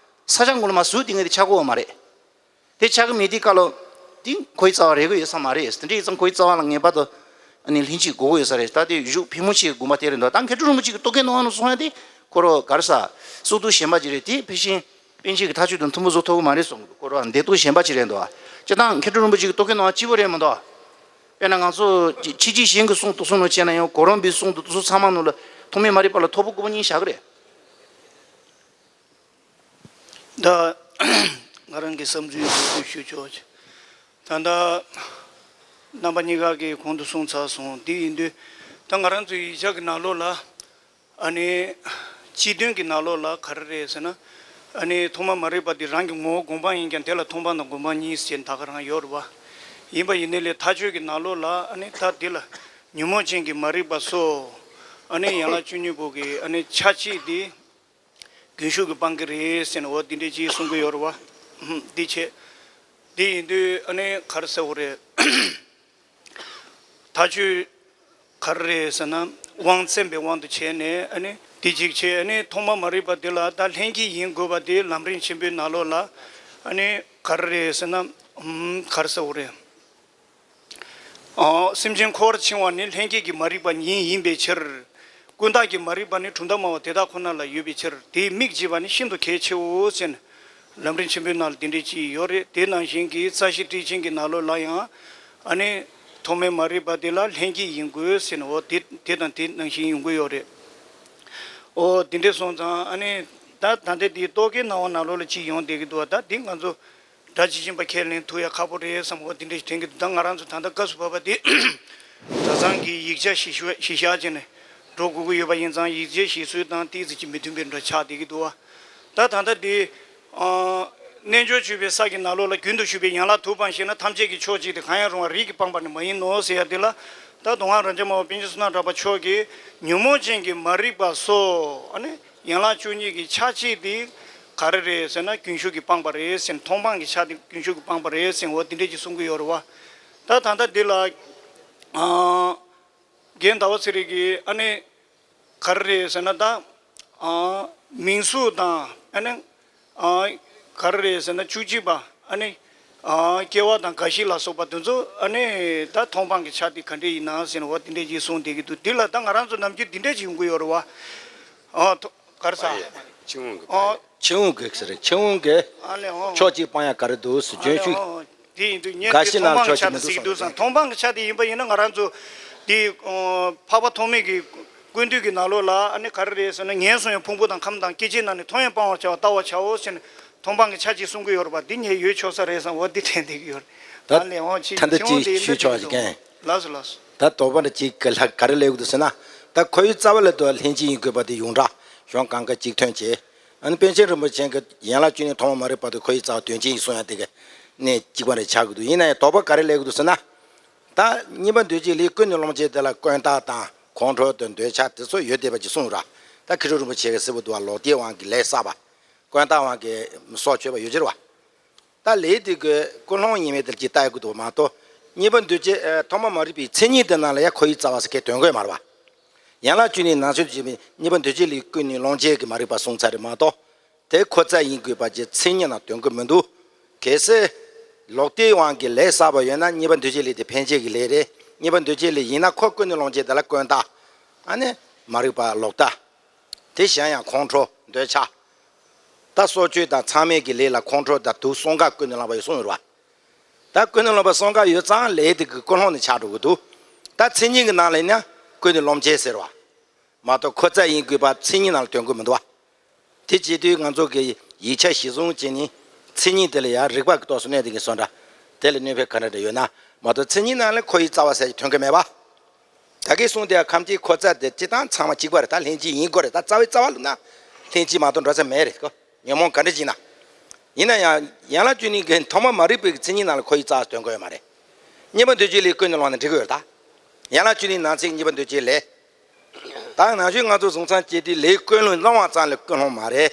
ས་ཆ་ངོ་ལ་མར་ཟུག་དེ་ངེས་དེ་ཆགས་ཀྱི་ཡོད་མ་རེད། དེ་ཆགས་ཀྱི་མེད་དུས་སྐབས་ལ། དེ་ཁོའི་རྩ་བ་རེག་གི་ཡོད་ས་མ་རེད། དེ་འདྲ་ཡིན་ཙང་ཁོའི་རྩ་བ་ལ་ངེས་པར་དུ་ཨ་ནི་ལྷན་སྐྱེས་དགོས་ཀྱི་ཡོད་ས་རེད། ད་དེ་གཞུང་ཕལ་མོ་ཆེའི་དགོངས་པ་དེ་རེད་འདུག་ད་མཁས་གྲུབ་རིན་པོ་ཆེ་གི་རྟོག་གེ་ནང་ནས་གསུངས་ཡ་དེ་ཁོ་རང་ག་རེ་ཟ། གསུང་དོན་གཞན་པ་ཅིག་རེད། དེ་ཕལ་ཆེར་པཎ་ཆེན་གྱི་མཐའ་དཔྱོད་དང་ཐུན་མོང་བཟོ་ཐུབ་ཀྱི་མ་རེད་གསུངས་འདུག་ཁོ་རང་འདོད་རྟོག་གཞན་པ་ཅིག་རེད་འདུག་སྤྱིར་བཏང་མཁས་གྲུབ་རིན་པོ་ཆེ་གི་རྟོག་གེ་ནང་གཅིག་པོ་རེད་མི་འདུག་དཔེར་ན་ང་ཚོ་ཕྱི་རྒྱལ་གཞན་གྱི་གསུང་དེ་ཚོ་ནང་བྱས་ན་ཡང་གོ་རམས་པའི་གསུང་དེ་ཚོ་ཚང་མ་ནང་ལ་ཐོགས་མེད་མ་རིག་པ་ལ་ཐོར་བུ་དཀར་པོ་གཉིས་བཞག་གི་རེད། ད་ང་རང་གི་བསམ་ཚུལ་འགྲེལ་བརྗོད་ཞུ་ཆོག་ད་ལྟ་རྣམ་པ་གཉིས་ཀ་གིས་གོང་དུ་གསུངས་ཚར་སོང་། དེ་ཡིན་དུས་ད་ང་རང་ཚོའི་ཡིག་ཆ་གི་ནང་ལོགས་ལ་ཨ་ནི་སྤྱི་དོན་གྱི་ནང་ལོགས་ལ་ག་རེ་རེད་ཟེར་ན། ཨ་ནི་ཐོག་མ་མ་རིག་པ་འདི་རང་གི་ངོ་བོ་སྒོམ་སྤང་ཡིན་ཀྱང་དེ་ལ་མཐོང་སྤང་དང་སྒོམ་སྤང་གཉིས་ཟེར་ད་ག་རང་ཡོད་རེད་བ། ཡིན་པ་ཡིན་ནའི་ལས་མཐའ་དཔྱོད་ཀྱི་ནང་ལོགས་ལ་ཨ་ནི་ད་འདི་ལ་ཉོན་མོངས་ཅན་གྱི་མ་རིག་པ་སོགས་ཨ་ནི་ཡན་ལག་བཅུ་གཉིས་པོ་གི་ཨ་ནི་ཆ་གཅིག་འདི། རྒྱུན་ཞུགས་ཀྱིས་སྤང་གི་རེད་ཟེར་ནས་འོ་འདི་འདྲའི་ཅིག་གསུང་གི་ཡོད་རེད་བ། འདི་བྱས། འདི་ཡིན་དུས་ཨ་ནི་ག་རེ་ཟེར་དགོས་རེད། མཐའ་དཔྱོད་ག་རེ་རེད་ཟེར་ན་དབང་བཙན་པའི་དབང་དུ་བྱས་ནས་ཨ་ནི་འདི་གཅིག་བྱས། ཨ་ནི་ཐོག་མ་མ་རིག་པ་འདི་ལ་ད་ལྷན་སྐྱེས་ཡིན་དགོས་པ་འདི་ལམ་རིམ་ཆེན་པོའི་ནང་ལོགས་ལ་ཨ་ནི་ག་རེ་རེད་ཟེར་ན་ག་རེ་ཟེར་དགོས་རེད། ཨོ། སེམས་ཅན་འཁོར་བར་འཆིང་བ་ནི་ལྷན་སྐྱེས་ཀྱི་མ་རིག་པ་ཉིད་ཡིན་པའི་ཕྱིར། ཀུན་བརྟགས་ཀྱི་མ་རིག་པ་ནི་གྲུབ་མཐའ་སྨྲ་བ་དེ་དག་ཁོ་ན་ལ་ཡོད་པའི་ཕྱིར། དེའི་མིག་འབྱེད་པ་ནི་ཤིན་ཏུ་གལ་ཆེའོ་ཟེར་ནས། ལམ་རིམ་ཆེན་པོའི་ནང་ལ་འདི་འདྲའི་ཅིག་ཡོད་རེད། དེ་ནང་བཞིན་གྱི་རྩ་ཤེ་ཊཱིཀ་ཆེན་གྱི་ནང་ལོགས་ལ་ཡང་ཨ་ནི་ཐོག་མའི་མ་རིག་པ་དེ་ལ་ལྷན་སྐྱེས་ཡིན་དགོས་ཟེར་ནས། འོ་དེ་དེ་དང་དེ་ནང་བཞིན་ཡོང་གི་ཡོད་རེད། འོ་དེ་འདྲ་སོང་ཙང་ཨ་ནི་ད་ད་ལྟ་དེའི་རྟོག་གེའི་སྣང་བ་ནང་ལོགས་ལ་ཅིག་ཡོང་བསྡད་ཀྱི་འདུག་བ། ད་འདི་ང་ཚོ་སྒྲ་ཇི་བཞིན་པ་ཁས་ལེན་ཐུབ་ཡ་ཁག་པོ་རེད་བསམ། འོ་དེ་འདྲ་ཞིག་དྲན་གྱི་འདུག་ད་ང་རང་ཚོ་ད་ལྟ་སྐབས་སུ་བབས་པ་དེ་གྲྭ་ཚང་གི་ཡིག་ཆ་གཞི་བཞག་གཞི་བཞག་བྱས་ནས་འགྲོ་དགོས་ཀྱི་ཡོད་པ་ཡིན་ཙང་། ཡིག་ཆའི་བཞེད་སྲོལ་དང་ཏོག་ཙམ་ཅིག་མི་མཐུན་པའི་འདྲ་ཆགས་བསྡད་ཀྱི་འདུག་བ། ད་ད་ལྟ་འདི་ཨ་རྣལ་འབྱོར་སྤྱོད་པའི་ས་ཀྱི་ནང་ལོགས་ལ། རྒྱུན་དུ་ཞུགས་པའི་ཡན་ལག་དྲུག་སྤངས་ཤེ་ན། ཐམས་ཅད་ཀྱི་མཆོག་གཅིག་སྟེ། གང་ཡང་རུང་བ་རིགས་ཀྱིས་སྤངས་པ་ནི་མ་ཡིན་ནོ་ཟེར་ཡ་འདི་ལ། ད་མདོ་སྔགས་རབ་འབྱམས་པ་པཎ་ཆེན་བསོད་ནམས་གྲགས་པ་མཆོག་གིས་ཉོན་མོངས་ཅན་གྱི་མ་རིག་པ་སོགས་ཨ་ནི་ཡན་ལག་བཅུ་གཉིས་ཀྱི་ཆ་གཅིག་དེ་ག་རེ་རེད་ཟེར་ན། རྒྱུན་ཞུགས་ཀྱིས་སྤངས་པ་རེད་ཟེར། མཐོང་སྤང་གི་ཆ་དེ་རྒྱུན་ཞུགས་ཀྱིས་སྤངས་པ་རེད་ཟེར། འོ་དེ་འདྲས་ཅིག་གསུང་གི་ཡོད་རེད་བ། ད་ད་ལྟ་འདི་ལ་ཨ་རྒན་ཟླ་བ་ཚེ་རིང་གིས་ཨ་ནི་ག་རེ་རེད་ཟེར་ན། ད་ཨ་མིང་གཟུགས་དང་ཨ་ནི་ཨ་ག་རེ་རེད་ཟེར་ན། བཅུ་གཅིག་པ་ཨ་ནི་ཨ་སྐྱེ་བ་དང་རྒ་ཤི་ལ་སོགས་པ་དེ་ཚོ་ཨ་ནི་ད་མཐོང་སྤང་གི་ཆ་དེ་ག་འདྲས་ཡིན་ན་ཟེར་ན། འོ་དེ་འདྲས་ཅིག་གསུངས་བསྡད་ཀྱི་འདུག་འདི་ལ་ད་ང་རང་ཚོ་ནམ་རྒྱུན་འདི་འདྲས་ཅིག་ཡོང་གི་ཡོད་རེད་བ། ཨ་ཐོ་ག་རེ་ཟ། ཕྱི་འོང་གི་ཨ་ཕྱི་འོང་གི་ཟེར་རེད། ཕྱི་འོང་གི་ཨ་ལེ་ཨོ་ཕྱོགས་གཅིག་སྤང་ཡ་ག་རེ་འདུག་ཟེར། ཨ་ལེ་སྐྱོན་ཤུགས། ཨོ་དེ་ཡིན་དུས་ངས་ག་དེ་ཤི་མཐོང་ན་སྤང་གི་ཆོག་ཆ་གི་དེ་མི་འདུག་ཟེར་གྱི་འདུག་བསམ། བསམ། མཐོང་སྤང་གི་ཆ་དེ་ཡིན་པ་ཡིན་ན། ང་རང་ཚོ་དེ་ཨོ་འཕགས་པ་ཐོགས་མེད་ཀྱི་ཀུན་བཏུས་ཀྱི་ནང་ལོགས་ལ་ཨ་ནི་ག་རེ་རེད་ཟེར་ན། ངན་སོང་ཡང་ཕུང་པོ་དང་ཁམས་དང་སྐྱེ་མཆེད་རྣམས་ནི། མཐོང་ཡང་སྤང་བར་བྱ་བ་བལྟ་བར་བྱའོ་ཟེར་ནས་མཐོང་སྤང་གི་ཆ་གཅིག་གསུང་གི་ཡོད་རེད་པ། འདི་ངས་ཡོད་ཆོག་ས་རེད་བསམ། འོ་འདི་དྲན་བསྡད་ཀྱི་ཡོད་རེད། ད་ཨ་ལེ་ཨོ་ཅི་ད་ལྟ་ཅིག་ཞུས་ཆོག་ཅིག་གན། ལགས་སོ་ལགས་སོ། ད་དོགས་པ་འདྲ་ཅིག་ག་ལ་ག་རེ་སླེབས་ཀྱི་འདུག་ཟེར་ན། ད་ཁོ་བོའི་རྩ་བ་ལ་དུ་ལྷན་ཅིག་ཡིན་དགོས་པ་དེ་ཡོངས་གྲགས་གཞུང་གང་ག་གཅིག་མཐུན་བྱས། ཨ་ནི་པཎ་ཆེན་རིན་པོ་ཆེ་གི་ཡན་ལག་བཅུ་གཉིས་མཐོང་སྤང་མ་རིག་པ་དེ་ཁོ་བོའི་རྩ་བ་དོན་གཅིག་ཡིན་གསུང་ཡ་དེ་གི་གནད་གཅིག་པ་རེ་ཆགས་ཀྱི་འདུག་ཡིན་ན་ཡང་དོགས་པ་ག་རེ་སླེབས་ཀྱི་འདུག་ཟེར་ན། ད་གཉིས་པ་འདུས་བྱས་ལས་ཀུན་ནས་སློང་བྱེད་དེ་ལ་ཀུན་བརྟགས་དང་ཁོང་ཁྲོ་དང་འདོད་ཆགས་དེ་ཚོ་ཡོད་བསྡད་པ་ཅིག་གསུངས་ར། ད་མཁས་གྲུབ་རིན་པོ་ཆེ་གི་གསལ་པོ་འདུག་བ། ལོག་ལྟའི་དབང་གིས་ལས་བསགས་པ། ཀུན་བརྟགས་དབང་གིས་སྲོག་གཅོད་པ་ཡོད་ཀྱི་རེད་བ། ད་ལས་དེ་གི་ཀུན་སློང་ཡིན་མིན་དེ་ལ་ཅིག་ལྟ་ཡ་དགོས་འདུག་མ་གཏོགས། གཉིས་པ་འདུས་བྱས་ཨ་མཐོང་སྤང་མ་རིག་པའི་མཚན་ཉིད་དེ་ནང་ལ་ཡང་ཁོ་བོའི་རྩ་བ་ཟེར་མཁན་དོན་དགོས་མ་རེད་བ། ཡན་ལག་བཅུ་གཉིས་ནང་གསེས་སུ་བྱས་པའི་གཉིས་པ་འདུས་བྱས་ལས་ཀུན་ནས་སློང་བྱེད་ཀྱི་མ་རིག་པ་གསུངས་ཚར་རེད་མ་གཏོགས། དེ་ཁོ་རྩ་ཡིན་དགོས་པ་ཅིག་མཚན་ཉིད་ནང་དོན་གྱི་མི་འདུག་གལ་སྲིད་ལོག་ལྟའི་དབང་གིས་ལས་བསགས་པ་ཡོད་ན། གཉིས་པ་འདུས་བྱས་ལས་དེ་འཕེན་བྱེད་ཀྱི་ལས་རེད། གཉིས་པ་འདུས་བྱས་ལས་ཡིན་ན་ཁོ་ཀུན་ནས་སློང་བྱེད་དེ་ལ་ཀུན་བརྟགས། ཨ་ནི་མ་རིག་པ་ལོག་ལྟ། དེ་གཞན་ཡང་ཁོང་ཁྲོ་འདོད་ཆགས། ད་སྲོག་གཅོད་དང་མཚམས་མེད་ཀྱི་ལས་ལ་ཁོང་ཁྲོ་དང་དུག་གསུམ་ཀ་ཀུན་ནས་བསླངས་པ་ཡོད་གསུངས་ཡོད་རེད་བ། ད་ཀུན་ནས་བསླངས་པ་གསུམ་ཀ་ཡོད་ཙང་ལས་དེ་གི་ཀུན་སློང་ནི་ཆགས་འགྲོ་གི་འདུག་ད་མཚན་ཉིད་ཀྱི་ནང་ལ་ཡིན་ན་ཀུན་ནས་སློང་བྱེད་ཟེར་བ། མ་གཏོགས་ཁོ་རྩ་ཡིན་དགོས་པ་མཚན་ཉིད་ནང་ལ་དོན་གྱི་མི་འདུག་བ། དེ་བྱེད་དུས་ང་ཚོ་གི་ཡིག་ཆ་གཞི་བཟུང་བྱས་ནས་མཚན་ཉིད་དེ་ལ་ཡང་རིགས་པ་གི་ཐོག་སུ་གནས་དེ་གི་སོ་འདྲ། དེ་ལ་གནོད་འཕེལ་ག་འདྲ་འདྲ་ཡོད་ན་མ་གཏོགས། མཚན་ཉིད་ནང་ལ་ཁོ་ཡི་རྩ་བ་ཟེར་གྱི་དོན་གྱི་མེད་པ། ད་གིན་གསུངས་དེ་ཁམས་སྐྱེས་ཁོ་རྩ་དེ་སྤྱི་བཏང་ཚང་མ་གཅིག་པ་རེད། ད་ལྷན་ཅིག་ཡིན་དགོས་རེད། ད་རྩ་བའི་རྩ་བ་ལ་ན་ལྷན་ཅིག་མ་གཏོགས་འགྲོ་ས་མེད་རེད་ཀོ། ཉོན་མོངས་ག་འདྲ་ཅིག་ན། ཡིན་ན་ཡང་ཡན་ལག་བཅུ་གཉིས་ཀྱི་མཐོང་སྤང་མ་རིག་པའི་མཚན་ཉིད་ནང་ལ་ཁོ་ཡི་རྩ་བ་དོན་གོ་ཡོད་མ་རེད། གཉིས་པ་འདུས་བྱས་ལས་ཀུན་ནས་བསླངས་ནས་འགྲིག་གི་ཡོད་རེད་ད། ཡན་ལག་བཅུ་གཉིས་ནང་ཚན་གཉིས་པ་འདུས་བྱས་ལས། ད་ནང་ཆོས་ང་ཚོ་བཟུང་ཚང་སྐྱེས་དུས་ལས་ཀུན་སློང་བསླངས་པ་ཙམ་ལ་ཀུན་སློང་མ་རེད།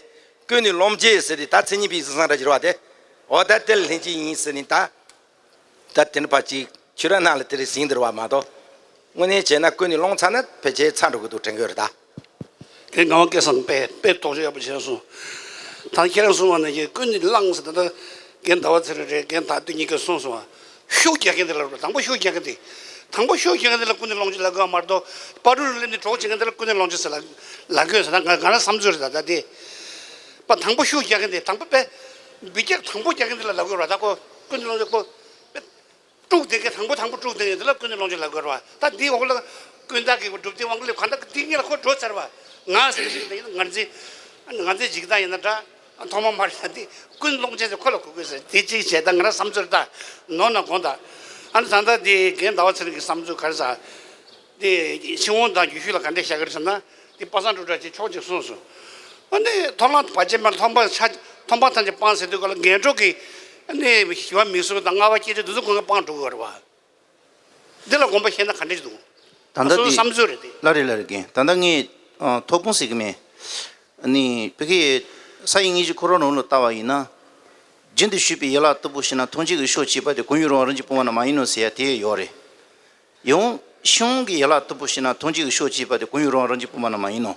ཀུན་ནས་སློང་བྱེད་ཟེར་དུས་ད་མཚན་ཉིད་པའི་གཟི་བཟང་འདྲ་ཅིག་རེད་བ་དེ། འོ་ད་དེ་ལ་ལྷན་ཅིག་ཡིན་ཟེར་ནས་ད། ད་དེ་ནི་ཕར་ཅིག་ཆོས་ར་ནང་ལ་དེ་རིགས་ཟིན་འདིར་བ་མ་གཏོགས། དངོས་གནས་བྱས་ན་ཀུན་ནས་སློང་ཚར་ན་ཕལ་ཆེར་ཚར་འགྲོ་གི་འདུག་དྲན་གི་ཡོད་རེད་ད། དེ་ངག་དབང་སྐལ་བཟང་དཔེ་དཔེ་རྡོག་རྩ་ཡག་པོ་བྱས་སོང་། ད་ཁྱེད་རང་གསུངས་པ་ནང་བཞིན་ཀུན་ནས་བསླངས་ཟེར་ད་ལྟ་རྒན་ཟླ་བ་ཚེ་རིང་རེད། རྒན་དར་སྟོན་གཉིས་ཀས་གསུངས་སོང་བ། ཤུགས་རྒྱག་མཁན་དེ་ལ་རེད། དང་པོ་ཤུགས་རྒྱག་མཁན་དེ། དང་པོ་ཤུགས་རྒྱག་མཁན་དེ་ལ་ཀུན་ནས་སློང་བྱེད་ལབ་དགོས་པ་མ་གཏོགས། བར་དུ་སླེབས་ནས་གྲོགས་བྱེད་མཁན་དེ་ལ་ཀུན་ནས་སློང་བྱེད་ཟེར་ལབ་ལབ་དགོས་ཟེར་ན་ང་ང་རང་བསམ་ཚུལ་རེད་ད། ད་དེ་པ་དང་པོ་ཤུགས་རྒྱག་མཁན་དེ་དང་པོ་པས་འབུད་རྒྱག་དང་པོ་རྒྱག་མཁན་དེ་ལ་ལབ་དགོས་རེད་ད། ཁོ་ཀུན་ནས་སློང་བྱེད་ཁོ་དཀྲུགས་བསྡད་མཁན། དང་པོ་དང་པོ་དཀྲུགས་བསྡད་མཁན་དེ་ལ་ཀུན་ནས་སློང་བྱེད་ལབ་དགོས་རེད་བ། ད་འདིའི་འོག་ལ་ཀུན་བརྟགས་ཀྱི་སྒྲུབ་སྡེ་དབང་གི་ལས་གང་ལྟར་འདི་གཉིས་ལ་ཁོ་འགྲོ་ཚར་བ། ང་ཟེར་གྱི་འདི་ཡིན་ན་ང་ཚོའི་ང་ཚོའི་འཇིག་ལྟ་ཡིན་ན་འདྲ། མཐོང་སྤང་མ་རེད་ད། འདི་ཀུན་སློང་བྱེད་ཟེར་ཁོ་ལ་གོ་དགོས་ཟེར། དེ་གཅིག་བྱས་ད་ང་རང་བསམ་ཚུལ་ད་ནོར་ན་དགོངས་དག་ཨ་ནི་ད་ལྟ་འདི་རྒན་ཟླ་བ་ཚེ་རིང་གི་བསམ་ཚུལ་ག་རེ་ཟེར། དེ་ཕྱི་དབང་དང་རྒྱུད་ཤུགས་ལ་ག་འདྲས་བཞག་གི་རེད་ཟེར་ན། དེ་པ་སངས་སྒྲོལ་དྲག་ཅེས་ཕྱོགས་གཅིག་གསུངས་སོང་། ཨ་ནི་མཐོང་ལམ་བར་ཆད་མེད་མཐོང་སྤང་ཆ་མཐོང་སྤང་ཐམས་ཅད་སྤངས་ཟེར་དུས་ག་ལ་འགལ་འགྲོ་གི་ཨ་ནི་ཞི་བ་མིག་ཟུར་དང་ལྔ་པ་སྐྱེ་མཆེད་འདི་ཚོ་ཀུན་གྱིས་སྤངས་འགྲོ་གི་ཡོད་རེད་བ། འདི་ལ་དགོངས་པ་བཞེས་ན་ག་འདྲས་འདུག་ད་ལྟ་སོ་སོའི་འདི་བསམ་ཚུལ་རེད་དེ། ལ་རེད་ལ་རེད་རྒན། ད་ལྟ་ངས་ཨ་ཐོག་དཔོན་ཟེར་གི་མེད། ཨ་ནི་བོད་སྐད་ས་ཡི་དངོས་གཞི་ཁོ་རང་ནང་ལ་ལྟ་བ་ཡིན་ན། རྒྱུན་དུ་ཞུགས་པའི་ཡན་ལག་དྲུག་པོ་ཞིག་ན་ཐམས་ཅད་ཀྱི་ཕྱོགས་གཅིག་པ་དེ་ཀུན་ཡུལ་རང་རང་གི་དབུ་མ་ནི་མ་ཡིན་ནོ་ཟེར་ཡ་དེ་ཡོད་རེད། ཡང་ཕྱི་དབང་གི་ཡན་ལག་དྲུག་པོ་ཞིག་ན་ཐམས་ཅད་ཀྱི་ཕྱོགས་གཅིག་པ་དེ་ཀུན་ཡུལ་རང་རང་གི་དབུ་མ་ནི་མ་ཡིན་ནོ།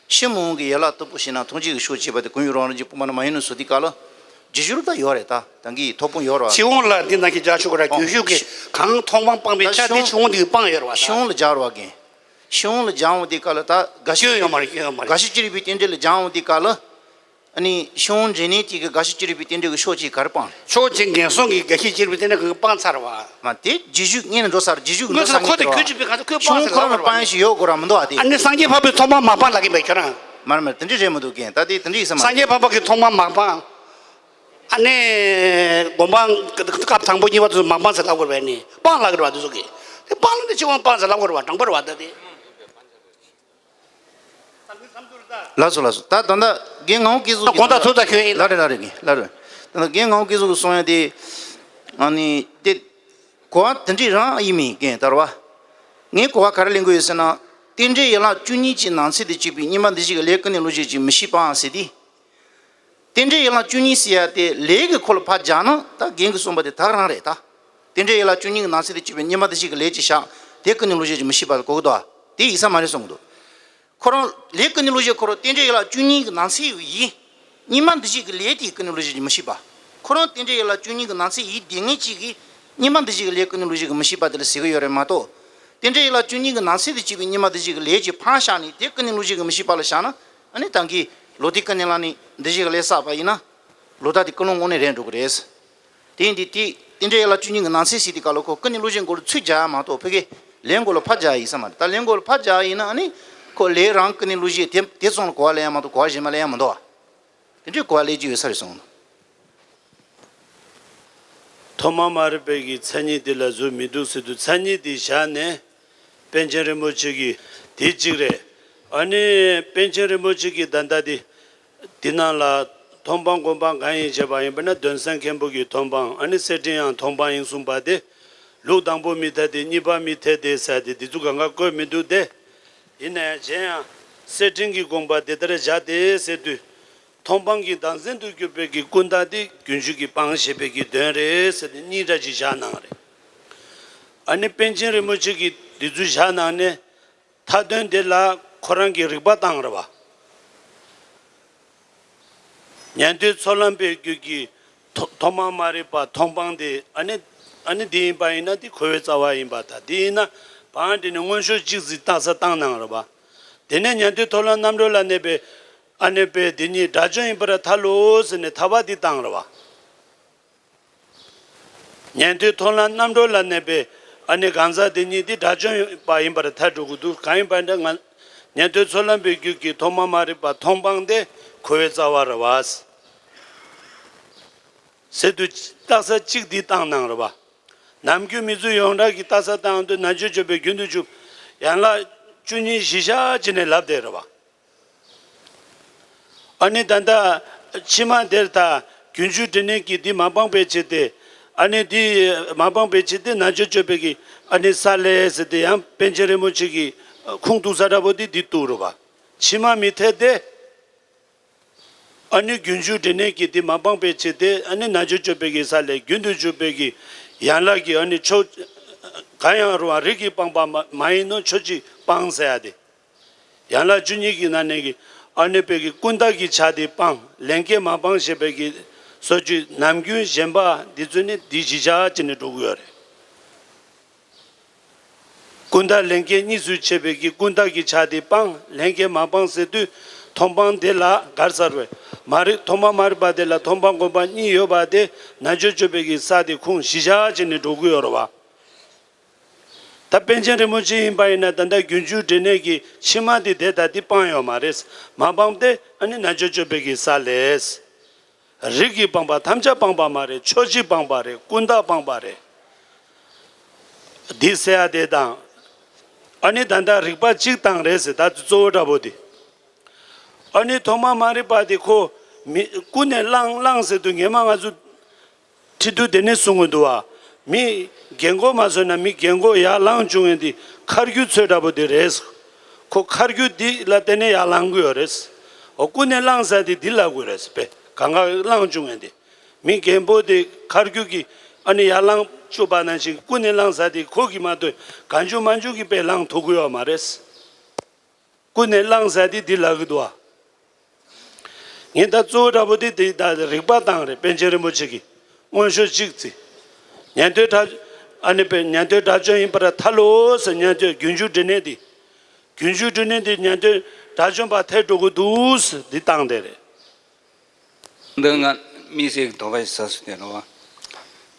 ཕྱི་མ་དབང་གི་ཡན་ལག་དྲུག་པོ་ཞིག་ན་ཐམས་ཅད་ཀྱི་ཕྱོགས་གཅིག་པ་དེ་ཀུན་ཡུལ་རང་རང་གི་དབུ་མ་ནི་མ་ཡིན་ནོ་ཟེར་དུས་ག་ལ། རྒྱུད་ཤུགས་ད་ཡོད་རེད་ད། ད་གིན་ཐོག་དཔོན་ཡོད་རེད་བ། ཕྱི་དབང་ལ་འདི་ནང་གི་རྒྱ་ཆུ་ག་ར་རྒྱུད་ཤུགས་ཀྱི་གང་མཐོང་སྤང་སྤངས་པའི་ཆ་དེ་ཕྱི་དབང་འདི་སྤངས་ཡོད་རེད་བ་ད། ཕྱི་དབང་ལ་སྦྱར་བ་གིན། ཤོང་ལ་སྦྱང་འོང་དེ་ག་ལ་ད་དགའ་ཤོས། སྐྱོན་ཡོད་མ་རེད། སྐྱོན་ཡོད་མ་རེད། དགའ་ཤོས་ཅི་རིགས་པའི་རྟེན་འབྲེལ་ལ་སྦྱང་འོང་དེ་ག་ལ། ཨ་ནི་ཤོང་འབྲེལ་ནས་དེ་གི་དགའ་ཤོས་ཅི་རིགས་པའི་རྟེན་འབྲེལ་གི་ཕྱོགས་ཅིག་ག་རེ་སྤང་རེད། ཕྱོགས་ཅིག་ངན་སོང་གི་དགའ་ཤོས་ཅི་རིགས་པའི་རྟེན་འབྲེལ་གི་སྤང་ཚར་བ། མ་དེ་རྗེས་འཇུག་གཉེན་ལ་འགྲོ་ཚར། རྗེས་འཇུག་གི་འགྲོ་ཚར་ངེས་ཁོ་དེ་རྒྱུ་ཅིག་པའི་ཁ་ཁོས་སྤང་ཚར་ལབ་པ་རེད་བ། ཤོང་ཁོ་རང་ལ་སྤང་ཡ་ཞིག་ཡོད་དགོས་ར་མི་འདུག་ཨ་དེ། ཨ་ནི་སངས་རྒྱས་འཕགས་པའི་ཐོག་མ་མ་སྤངས་ལབ་ཀྱིན་པས་ཁྱོད་རང་། མ་རེད་མ་རེད། དེ་འདྲས་རེད་མི་འདུག་གན། ད་དེ་དེ་འདྲས་ཡིན་ས་མ་རེད། སངས་རྒྱས་འཕགས་པ་གི་ཐོག་མ་མ་སྤངས། ཨ་ནི། སྒོམ་སྤང་སྐབས་དང་པོ་གཉིས་པ་དེ་ཚོ་མ་སྤངས་ཟེར་ལབ་དགོས་རེད་པས་ནི། སྤངས་ལབ་ཀྱི་རེད་བ་དེ་ཚོ་གིས། དེ་སྤངས་ལ་ནི་ཅི་དབང་སྤངས་ཟེར་ལབ་དགོས་རེད་བ། དྲང་པོ་རེད་བ་ད་དེ། ལགས་སོ་ལགས་སོ། ད་ད་ལྟ་རྒན་ངག་དབང་སྐྱབས་མགོན་གྱིས་ད་དགོངས་དག་ཚོད་ལྟ་ཁྱོད་ཡིན། ལགས་རེད་ལགས་རེད་རྒན་ལགས་རེད། ད་ལྟ་རྒན་ངག་དབང་སྐྱབས་མགོན་གྱིས་གསུང་ཡ་དེ། ཨ་ནི་དེ། གོ་བ་དེ་འདྲས་རང་ཡིན་མིན་རྒན་ད་རེད་བ། ངས་གོ་བ་ག་རེ་ལེན་དགོས་ཡོད་ཟེར་ན། རྟེན་འབྲེལ་ཡན་ལག་བཅུ་གཉིས་ཀྱི་ནང་ཚན་དུ་གྱུར་པའི་སྔོན་མ་འདུས་བྱས་ཀྱི་ལས་ཀུན་ནས་བསླུ་བྱེད་ཅིང་མི་ཤེས་པའང་ཟེར་ཏེ། རྟེན་འབྲེལ་ཡན་ལག་བཅུ་གཉིས་ཟེར་ཡ་དེ་ལས་ཀྱི་ཁོ་ལ་ཕར་སྦྱར་ན་ད་རྒན་གྱིས་གསུངས་པ་དེ་དག་རང་རེད་ད། རྟེན་འབྲེལ་ཡན་ལག་བཅུ་གཉིས་ཀྱི་ནང་ཚན་དུ་གྱུར་པའི་སྔོན་མ་འདུས་བྱས་ཀྱི་ལས་ཅིག་བཞག་དེ་ཀུན་ནས་བསླུ་བྱེད་ཅིང་མི་ཤེས་པ་ལ་གོ་གི་འདུག་ཨ། དེ་ཡིན་ས་མ་རེད་གསུང་གི་འདུག་ཁོ་རང་ལས་ཀུན་ནས་བསླུ་བྱེད་ཁོ་རང་རྟེན་འབྲེལ་ཡན་ལག་བཅུ་གཉིས་ཀྱི་ནང་ཚན་ཡིན། སྔོན་མ་འདུས་བྱས་ཀྱི་ལས་དེ་ཀུན་ནས་བསླུ་བྱེད་ཅིང་མི་ཤེས་པ། ཁོ་རང་རྟེན་འབྲེལ་ཡན་ལག་བཅུ་གཉིས་ཀྱི་ནང་ཚན་ཡིན་དེ་ངེས་ཅིག་གིས་སྔོན་མ་འདུས་བྱས་ཀྱི་ལས་ཀུན་ནས་བསླུ་བྱེད་ཀྱིས་མི་ཤེས་པ་དེ་ལ་ཟེར་གི་ཡོད་རེད་མ་གཏོགས། རྟེན་འབྲེལ་ཡན་ལག་བཅུ་གཉིས་ཀྱི་ནང་ཚན་དུ་གྱུར་པའི་སྔོན་མ་འདུས་བྱས་ཀྱི་ལས་ཀྱི་ཕར་བཞག་ནས་དེ་ཀུན་ནས་བསླུ་བྱེད་ཀྱིས་མི་ཤེས་པ་ལ་བཞག་ན། ཨ་ནི་ད་གིན་ལོག་སྟེ་ཀུན་ནས་བསླངས་ནས་འདུས་བྱས་ཀྱི་ལས་བསགས་པ་ཡིན་ན། ལོག་ལྟ་དེ་ཀུན་སློང་དངོས་གནས་རེད་འགྲོ་གི་རེད། དེ་ཡིན་དུས་དེ་རྟེན་འབྲེལ་ཡན་ལག་བཅུ་གཉིས་ཀྱི་ནང་ཚན་ཟེར་དུས་སྐབས་ལ་ཁོ་ཀུན་ནས་བསླུ་བྱེད་མགོ་ལ་ཚུར་སྦྱར་ཡ་མ་གཏོགས་ཕ་གིའི་ལས་མགོ་ལ་ཕར་སྦྱར་ཡ་ཡིན་ས་མ་རེད། ད་ལས་མགོ་ལ་ཕར་སྦྱར་ཡ་ཡིན་ན་ཨ་ནི་ཁོ་ལས་རང་ཀུན་ནས་བསླུ་བྱེད་དེ་དེ་ཙམ་ལ་གོ་བ་ལེན་ཡ་མ་གཏོགས་གོ་བ་གཞན་མ་ལེན་ཡ་མི་འདུག་བ། དེ་འདྲའི་གོ་བ་ལེན་རྒྱུ་ཡོད་ས་རེད་གསུངས། ཐོག་མ་མ་རིག་པའི་གི་མཚན་ཉིད་དེ་ལ་གཟུགས་མི་འདུག་ཟེར་དུས་མཚན་ཉིད་དེ་བཞག་ནས། པཎ་ཆེན་རིན་པོ་ཆེ་གི་དེ་གཅིག་རེད། ཨ་ནི་པཎ་ཆེན་རིན་པོ་ཆེ་གི་ད་ལྟ་དེ། དེ་ནང་ལ་མཐོང་སྤང་སྒོམ་སྤང་གང་ཡིན་བྱས་པ་ཡིན་པ་ན་དོན་གསལ་མཁན་པོ་གི་མཐོང་སྤང་ཨ་ནི་གསེར་ཕྲེང་ཡང་མཐོང་སྤང་ཡིན་གསུངས་པ་དེ། ལུགས་དང་པོ་མི་འཐད་དེ་གཉིས་པ་མི་འཐད་དེ་ཟེར་དེ་དེ་ཚོ་གང་ག་བཀོད་མི་འདུག་སྟེ། ཡིན་ན་ཡང་གཞན་ཡང་གསེར་ཕྲེང་གི་དགོངས་པ་དེ་ལྟར་བཞག་སྟེ་ཟེར་དུས། མཐོང་སྤང་གི་བདག་འཛིན་དུ་གྱུར་པའི་གི་ཀུན་བརྟགས་དེ་རྒྱུན་ཞུགས་ཀྱི་སྤང་ཞེས་པའི་གི་དོན་རེད་ཟེར་ཏེ་གཉིས་འདྲ་ཅིག་བཞག་གནང་རེད། ཨ་ནི་པཎ་ཆེན་རིན་པོ་ཆེ་གིས་འདི་ཚོ་བཞག་གནང་ནས་མཐའ་དོན་དེ་ལ་ཁོ་རང་གི་རིགས་པ་བཏང་རེད་བ། ཉན་ཐོས་ཚོགས་ལམ་པའི་རྒྱུད་ཀྱི་ཐོག་ཐོག་མ་མ་རིག་པ་མཐོང་སྤང་དེ་ཨ་ནི་ཨ་ནི་འདི་ཡིན་པ་ཡིན་ན་འདི་འཁོར་བའི་རྩ་བ་ཡིན་པ་དང་འདི་ཡིན་ན་བང་འདི་ནི་མངོན་ཤེས་གཅིག་ཟིག་རྟགས་གསལ་བཏང་གནང་རེད་བ། དེ་ནས་ཉན་ཐོས་ཐོག་ལམ་རྣམ་གྲོལ་ལ་གནས་པའི་ཨ་ནི་པས་འདི་ཉིད་དགྲ་བཅོམ་ཡིན་པར་ཐལ་ལོ་ཟེར་ནས་ཐལ་བ་འདི་བཏང་རེད་བ། ཉན་ཐོས་ཐོག་ལམ་རྣམ་གྲོལ་ལ་གནས་པའི་ཨ་ནི་གང་ཟག་དེ་ཉིད་དེ་དགྲ་བཅོམ་པ་ཡིན་པར་ཐལ་འགྲོ་གི་འདུག་གང་ཡིན་པ་འདྲ་ང་། ཉན་ཐོས་ཚོགས་ལམ་པའི་རྒྱུད་ཀྱི་ཐོག་མ་མ་རིག་པ་མཐོང་སྤང་དེ་འཁོར་བའི་རྩ་བ་རེད་བ། ཟེར་དུས་རྟགས་གསལ་གཅིག་འདི་བཏང་གནང་རེད་བ། ནམ་རྒྱུན་མི་ཚོས་ཡོངས་གྲགས་ཀྱི་རྟགས་གསལ་བཏང་དུས་རྣལ་འབྱོར་སྤྱོད་པའི་རྒྱུན་དུ་ཞུགས་ཡན་ལག་བཅུ་གཉིས་གཞི་བཞག་བྱས་ནས་ལབ་བསྡད་རེད་བ། ཨ་ནི་ད་ལྟ་ཕྱི་མ་དེར་ད་རྒྱུན་ཞུགས་འབྲས་གནས་ཀྱི་འདི་མ་སྤངས་པའི་ཕྱིར་ཏེ། ཨ་ནི་འདི་མ་སྤངས་པའི་ཕྱིར་ཏེ་རྣལ་འབྱོར་སྤྱོད་པའི་གི་ཨ་ནི་ས་ལས་ཟེར་ཏེ་ཡང་པཎ་ཆེན་རིན་པོ་ཆེ་གི་ཁུངས་གཏུགས་ས་འདྲ་པོ་འདི་འདི་གཏུགས་རེད་བ། ཕྱི་མ་མི་འཐད་དེ། ཨ་ནི་རྒྱུན་ཞུགས་འབྲས་གནས་ཀྱི་འདི་མ་སྤངས་པའི་ཕྱིར་ཏེ་ཨ་ནི་རྣལ་འབྱོར་སྤྱོད་པའི་གི་ས་ལས་རྒྱུན་དུ་ཞུགས་པའི་གི་ཡན་ལག་གི་ཨ་ནི་ཕྱོགས་གང་ཡང་རུང་བ་རིགས་ཀྱིས་སྤངས་པ་མ་མ་ཡིན་ནོ་ཕྱོགས་གཅིག་སྤངས་ཟེར་ཡ་དེ། ཡན་ལག་བཅུ་གཉིས་ཀྱི་ནང་ནས་ཀྱི་ཨ་ནི་པའི་གི་ཀུན་བརྟགས་ཀྱི་ཆ་དེ་སྤངས་ལས་འགལ་མ་སྤངས་ཞེས་པའི་གི་སོ་བཅུད་ནམ་རྒྱུན་གཞན་པ་འདི་ཚོ་ནི་འདི་གཞི་བཞག་བྱས་ནས་འགྲོ་གི་ཡོད་རེད། ཀུན་བརྟགས་ལས་འགལ་གཉིས་སུ་ཕྱེ་བའི་གི་ཀུན་བརྟགས་ཀྱི་ཆ་དེ་སྤངས་ལས་འགལ་མ་སྤངས་ཟེར་དུས་མཐོང་སྤང་དེ་ལ་གར་ཚར་བས་མ་རིག་ཐོག་མ་མ་རིག་པ་དེ་ལ་མཐོང་སྤང་སྒོམ་སྤང་གཉིས་ཡོད་པ་དེ་རྣལ་འབྱོར་སྤྱོད་པའི་གི་ས་དེ་ཁུངས་གཞི་བཞག་བྱས་ནས་འགྲོ་གི་ཡོད་རེད་བ། ད་པཎ་ཆེན་རིན་པོ་ཆེ་ཡིན་པ་ཡིན་ན་ད་ལྟ་རྒྱུན་ཞུགས་འབྲས་གནས་ཀྱི་ཕྱི་མ་དེ་དེ་ལྟ་དེ་སྤངས་ཡོད་མ་རེད། མ་སྤངས་ཏེ་ཨ་ནི་རྣལ་འབྱོར་སྤྱོད་པའི་གི་ས་ལས། རིགས་ཀྱིས་སྤངས་པ་ཐམས་ཅད་སྤངས་པ་མ་རེད། ཕྱོགས་གཅིག་སྤངས་པ་རེད། ཀུན་བརྟགས་སྤངས་པ་རེད། འདི་ཟེར་ཡ་དེ་དང་། ཨ་ནི་ད་ལྟ་རིགས་པ་གཅིག་བཏང་རེད་ཟེར་ད་གཙོ་བོ་འདྲ་པོ་དེ། ཨ་ནི་ཐོག་མ་མ་རིག་པ་དེ་ཁོ་མི་ཀུན་ནས་བསླངས་བསླངས་ཟེར་དུས་ངས་མ་ང་ཚོ། ཁྲི་འདུ་དེ་ནས་གསུང་གི་འདུག་བ། མི་རྒན་གོག་མ་བཟོས་ན་མི་རྒན་གོག་ཡར་ལངས་བྱུང་ཡོང་དུས་ཁ་རྒྱུ་ཚོད་འདྲ་པོ་དེ་རེད། ཁོ་ཁ་རྒྱུ་འདི་ལ་བརྟེན་ནས་ཡར་ལངས་གི་ཡོད་རེད། འོ་ཀུན་ནས་བསླངས་ཟེར་དེ་འདི་ལབ་དགོས་རེད་པས་གང་ག་ལངས་བྱུང་ཡོང་དུས། མི་རྒན་པོ་དེ་ཁ་རྒྱུ་གི་ཨ་ནི་ཡར་ལངས་བཅུག་པ་ནང་བཞིན་ཀུན་ནས་བསླངས་ཟེར་དེ་ཁོ་གི་མ་གཏོགས་གང་བྱུང་མང་བྱུང་གི་དཔེ་ལངས་ཐུབ་གི་ཡོད་མ་རེད། ཀུན་ནས་བསླངས་ཟེར་དེ་འདི་ལབ་གི་འདུག་བ། ངས་ད་གཙོ་བོ་འདྲ་པོ་དེ་དེ་ད་རིགས་པ་བཏང་རེད་པཎ་ཆེན་རིན་པོ་ཆེ་གིས་མངོན་ཤེས་གཅིག་བརྩི། ཉན་ཐོས་དགྲ་ཨ་ནི་པའི་ཉན་ཐོས་དགྲ་བཅོམ་ཡིན་པར་ཐལ་ལོ་ཟེར་ཉན་ཐོས་རྒྱུན་ཞུགས་འབྲས་གནས་དེ། རྒྱུན་སྤྱོད་འབྲུ་གནས་དེ་ཉན་ཐོས་དགྲ་བཅོམ་པ་ཐལ་འགྲོ་གི་འདུག་འདི་སྟངས་དེ་རེད། འདི་ང་དམིགས་བསལ་གྱི་དོགས་པ་ཞིག་ཟ་སོང་དེ་རེད་བ།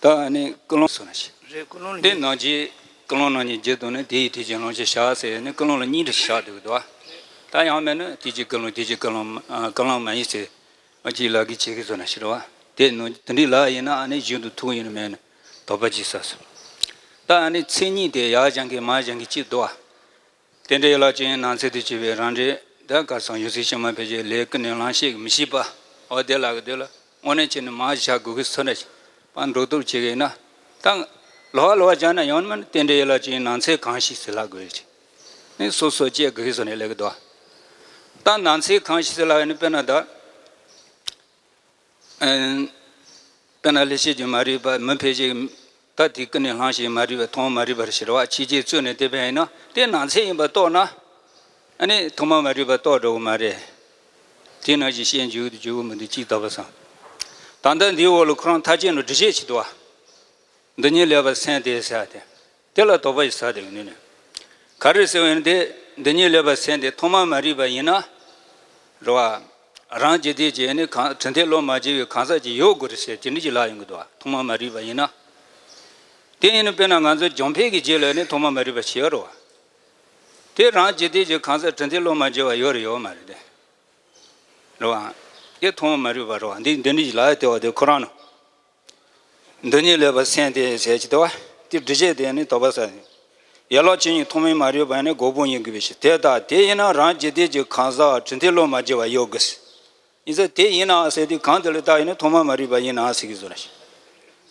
ད་ཨ་ནི་ཀུན་སློང་སོང་ན་ཞིག་རེད། ཀུན་སློང་ལ་འདི་ནང་གི་ཀུན་སློང་ནང་གི་རྒྱུ་དང་ནི་དེ་ཡི་དེ་གྱི་ལོངས་སྤྱོད་བྱ་ཟེར་ནི་ཀུན་སློང་ལ་གཉིས་འདྲ་ཞིག་བཞག་འདུག་གི་འདུག་བ། ད་ཡང་མེད་ན་དེ་གྱི་ཀུན་སློང་དེ་གྱི་ཀུན་སློང་ཀུན་སློང་མ་ཡིན་ཟེར། ཨ་ཅིག་ལབ་གི་བྱེད་གི་བཟོ་ན་ཞིག་རེད་བ། དེ་ནང་དེ་འདྲའི་ལབ་ཡིན་ན་ཨ་ནི་གཞུང་དུ་ཐུག་ཡིན་ནི་མེད་ནི་དོགས་པ་ཅིག་ཟ་སོང་། ད་ཨ་ནི་མཚན་ཉིད་དེ་ཡར་སྦྱང་གི་མར་སྦྱང་གི་ཅིག་འདུག་བ། རྟེན་འབྲེལ་ཡན་ལག་བཅུ་གཉིས་སྣང་ཚད་དུ་གྱུར་པའི་རང་འབྲས་དེ་ག་སང་ཡོད་ཚད་ཕྱི་མ་ཕལ་ཆེར་ལས་ཀུན་ནས་བླངས་ཤེས་ཀྱི་མི་ཤེས་པ། འོ་དེ་ལ་གི་དེ་ལ་དངོས་གནས་བྱས་ནས་མར་བཞག་དགོས་ཀྱི་སོ་འདྲ་ཞིག་པ་འགྲོ་སྟོབས་བྱེད་ཀྱི་ཡིན་ན། ད་ལོག་ལོག་སྦྱར་ན་ཡང་མིན་རྟེན་འབྲེལ་ཡན་ལག་བཅུ་གཉིས་སྣང་ཚད་གང་ཞིག་ཟེར་ལབ་དགོས་ཀྱི། ནི་སོ་སོ་བཅད་དགོས་ཀྱི་སོ་ནས་ལས་ཀྱི་འདུག་ད་སྣང་ཚད་གང་ཞིག་ཟེར་ལབ་ཡིན་ན་དཔེར་ན་ད། ཨན། དཔེར་ན་ལྷན་སྐྱེས་ཀྱི་མ་རིག་པ་མི་ཕལ་ཆེར་ད་དེ་ཀུན་ནས་བསླངས་ཤིང་མ་རིག་པ་ཐོག་མ་རིག་པར་ཤེས་པ་ཕྱི་རྒྱལ་བཙུགས་ནས་བསྡད་པ་ཡིན་ན་དེ་སྣང་ཚད་ཡིན་པ་རྟོགས་ན། ཨ་ནི་ཐོག་མ་མ་རིག་པ་རྟོགས་འགྲོ་གི་མ་རེད། དེ་ནང་བཞིན་བཤད་འཇུག་འཇུག་གི་མི་འདུག་ཅིག་ལྟ་བུ་སང་། ད་ལྟ་འདིའི་འོག་ལ་ཁོ་རང་ཐག་བཅད་ནས་འགྲེལ་བཤད་བྱེད་དོ། འདི་ཉིད་ལེགས་པར་སེམས་ཏེ་ཟེར་ཏེ། དེ་ལ་དོགས་པ་ཞིག་ཟ་དེ་ནི་ནི། ག་རེ་ཟེར་བ་ཡིན་ཏེ། འདི་ཉིད་ལེགས་པར་སེམས་ཏེ་ཐོག་མ་མ་རིག་པ་ཡིན་ན། རེད་བ། རང་འཇིག་རྟེན་གྱི་ནི་གང་གྲུབ་མཐས་བློ་མ་བྱས་པའི་གང་ཟག་ཅིག་ཡོད་དགོས་རེད་ཟེར་དེ་འདྲ་ཅིག་ལབ་ཡོང་གི་འདུག་བ། ཐོག་མ་མ་རིག་པ་ཡིན་ན། དེ་ཡིན་ན་དཔེར་ན་ང་ཚོ་འཇམ་དཔལ་གྱི་རྗེས་ལ་ནི་ཐོག་མ་མ་རིག་པ་ཞིག་ཡོད་རེད་བ། དེ་རང་འཇིག་རྟེན་གྱི་གང་ཟག་གྲུབ་མཐས་བློ་མ་བྱས་པ་ཡོད་རེད་ཡོད་མ་རེད་དེ། རེད་བ། དེ་ཐོག་མ་མ་རིག་པ་རེད་བ། འདི་འདི་འདྲ་ཅིག་ལབ་ཡ་དེ་བ་དེ་ཁོ་རང་ནོ། འདི་ཉིད་ལེགས་པར་སེམས་ཏེ་ཟེར་གྱི་དེ་བ། དེ་འགྲེལ་བཤད་དེ་ནི་དོགས་པ་ཟ་ཡིན། ཡན་ལག་བཅུ་གཉིས་ཐོག་མའི་མ་རིག་པ་ནི་འགོག་པའི་ཡིན་དགོས་པའི་ཕྱིར། དེ་ལྟར་དེ་ཡིན་ན་རང་འཇིག་རྟེན་གྱི་གང་ཟག་གྲུབ་མཐས་བློ་མ་བྱས་པ་ཡོད་དགོས། ཡིན་ཙང་དེ་ཡིན་ན་ཟེར་དུས་གང་དེ་ལ་བལྟ་ཡིན་ན་ཐོག་མ་མ་རིག་པ་ཡིན་ན་ཟེར་གྱི་བཟོ་ལ་ཞིག་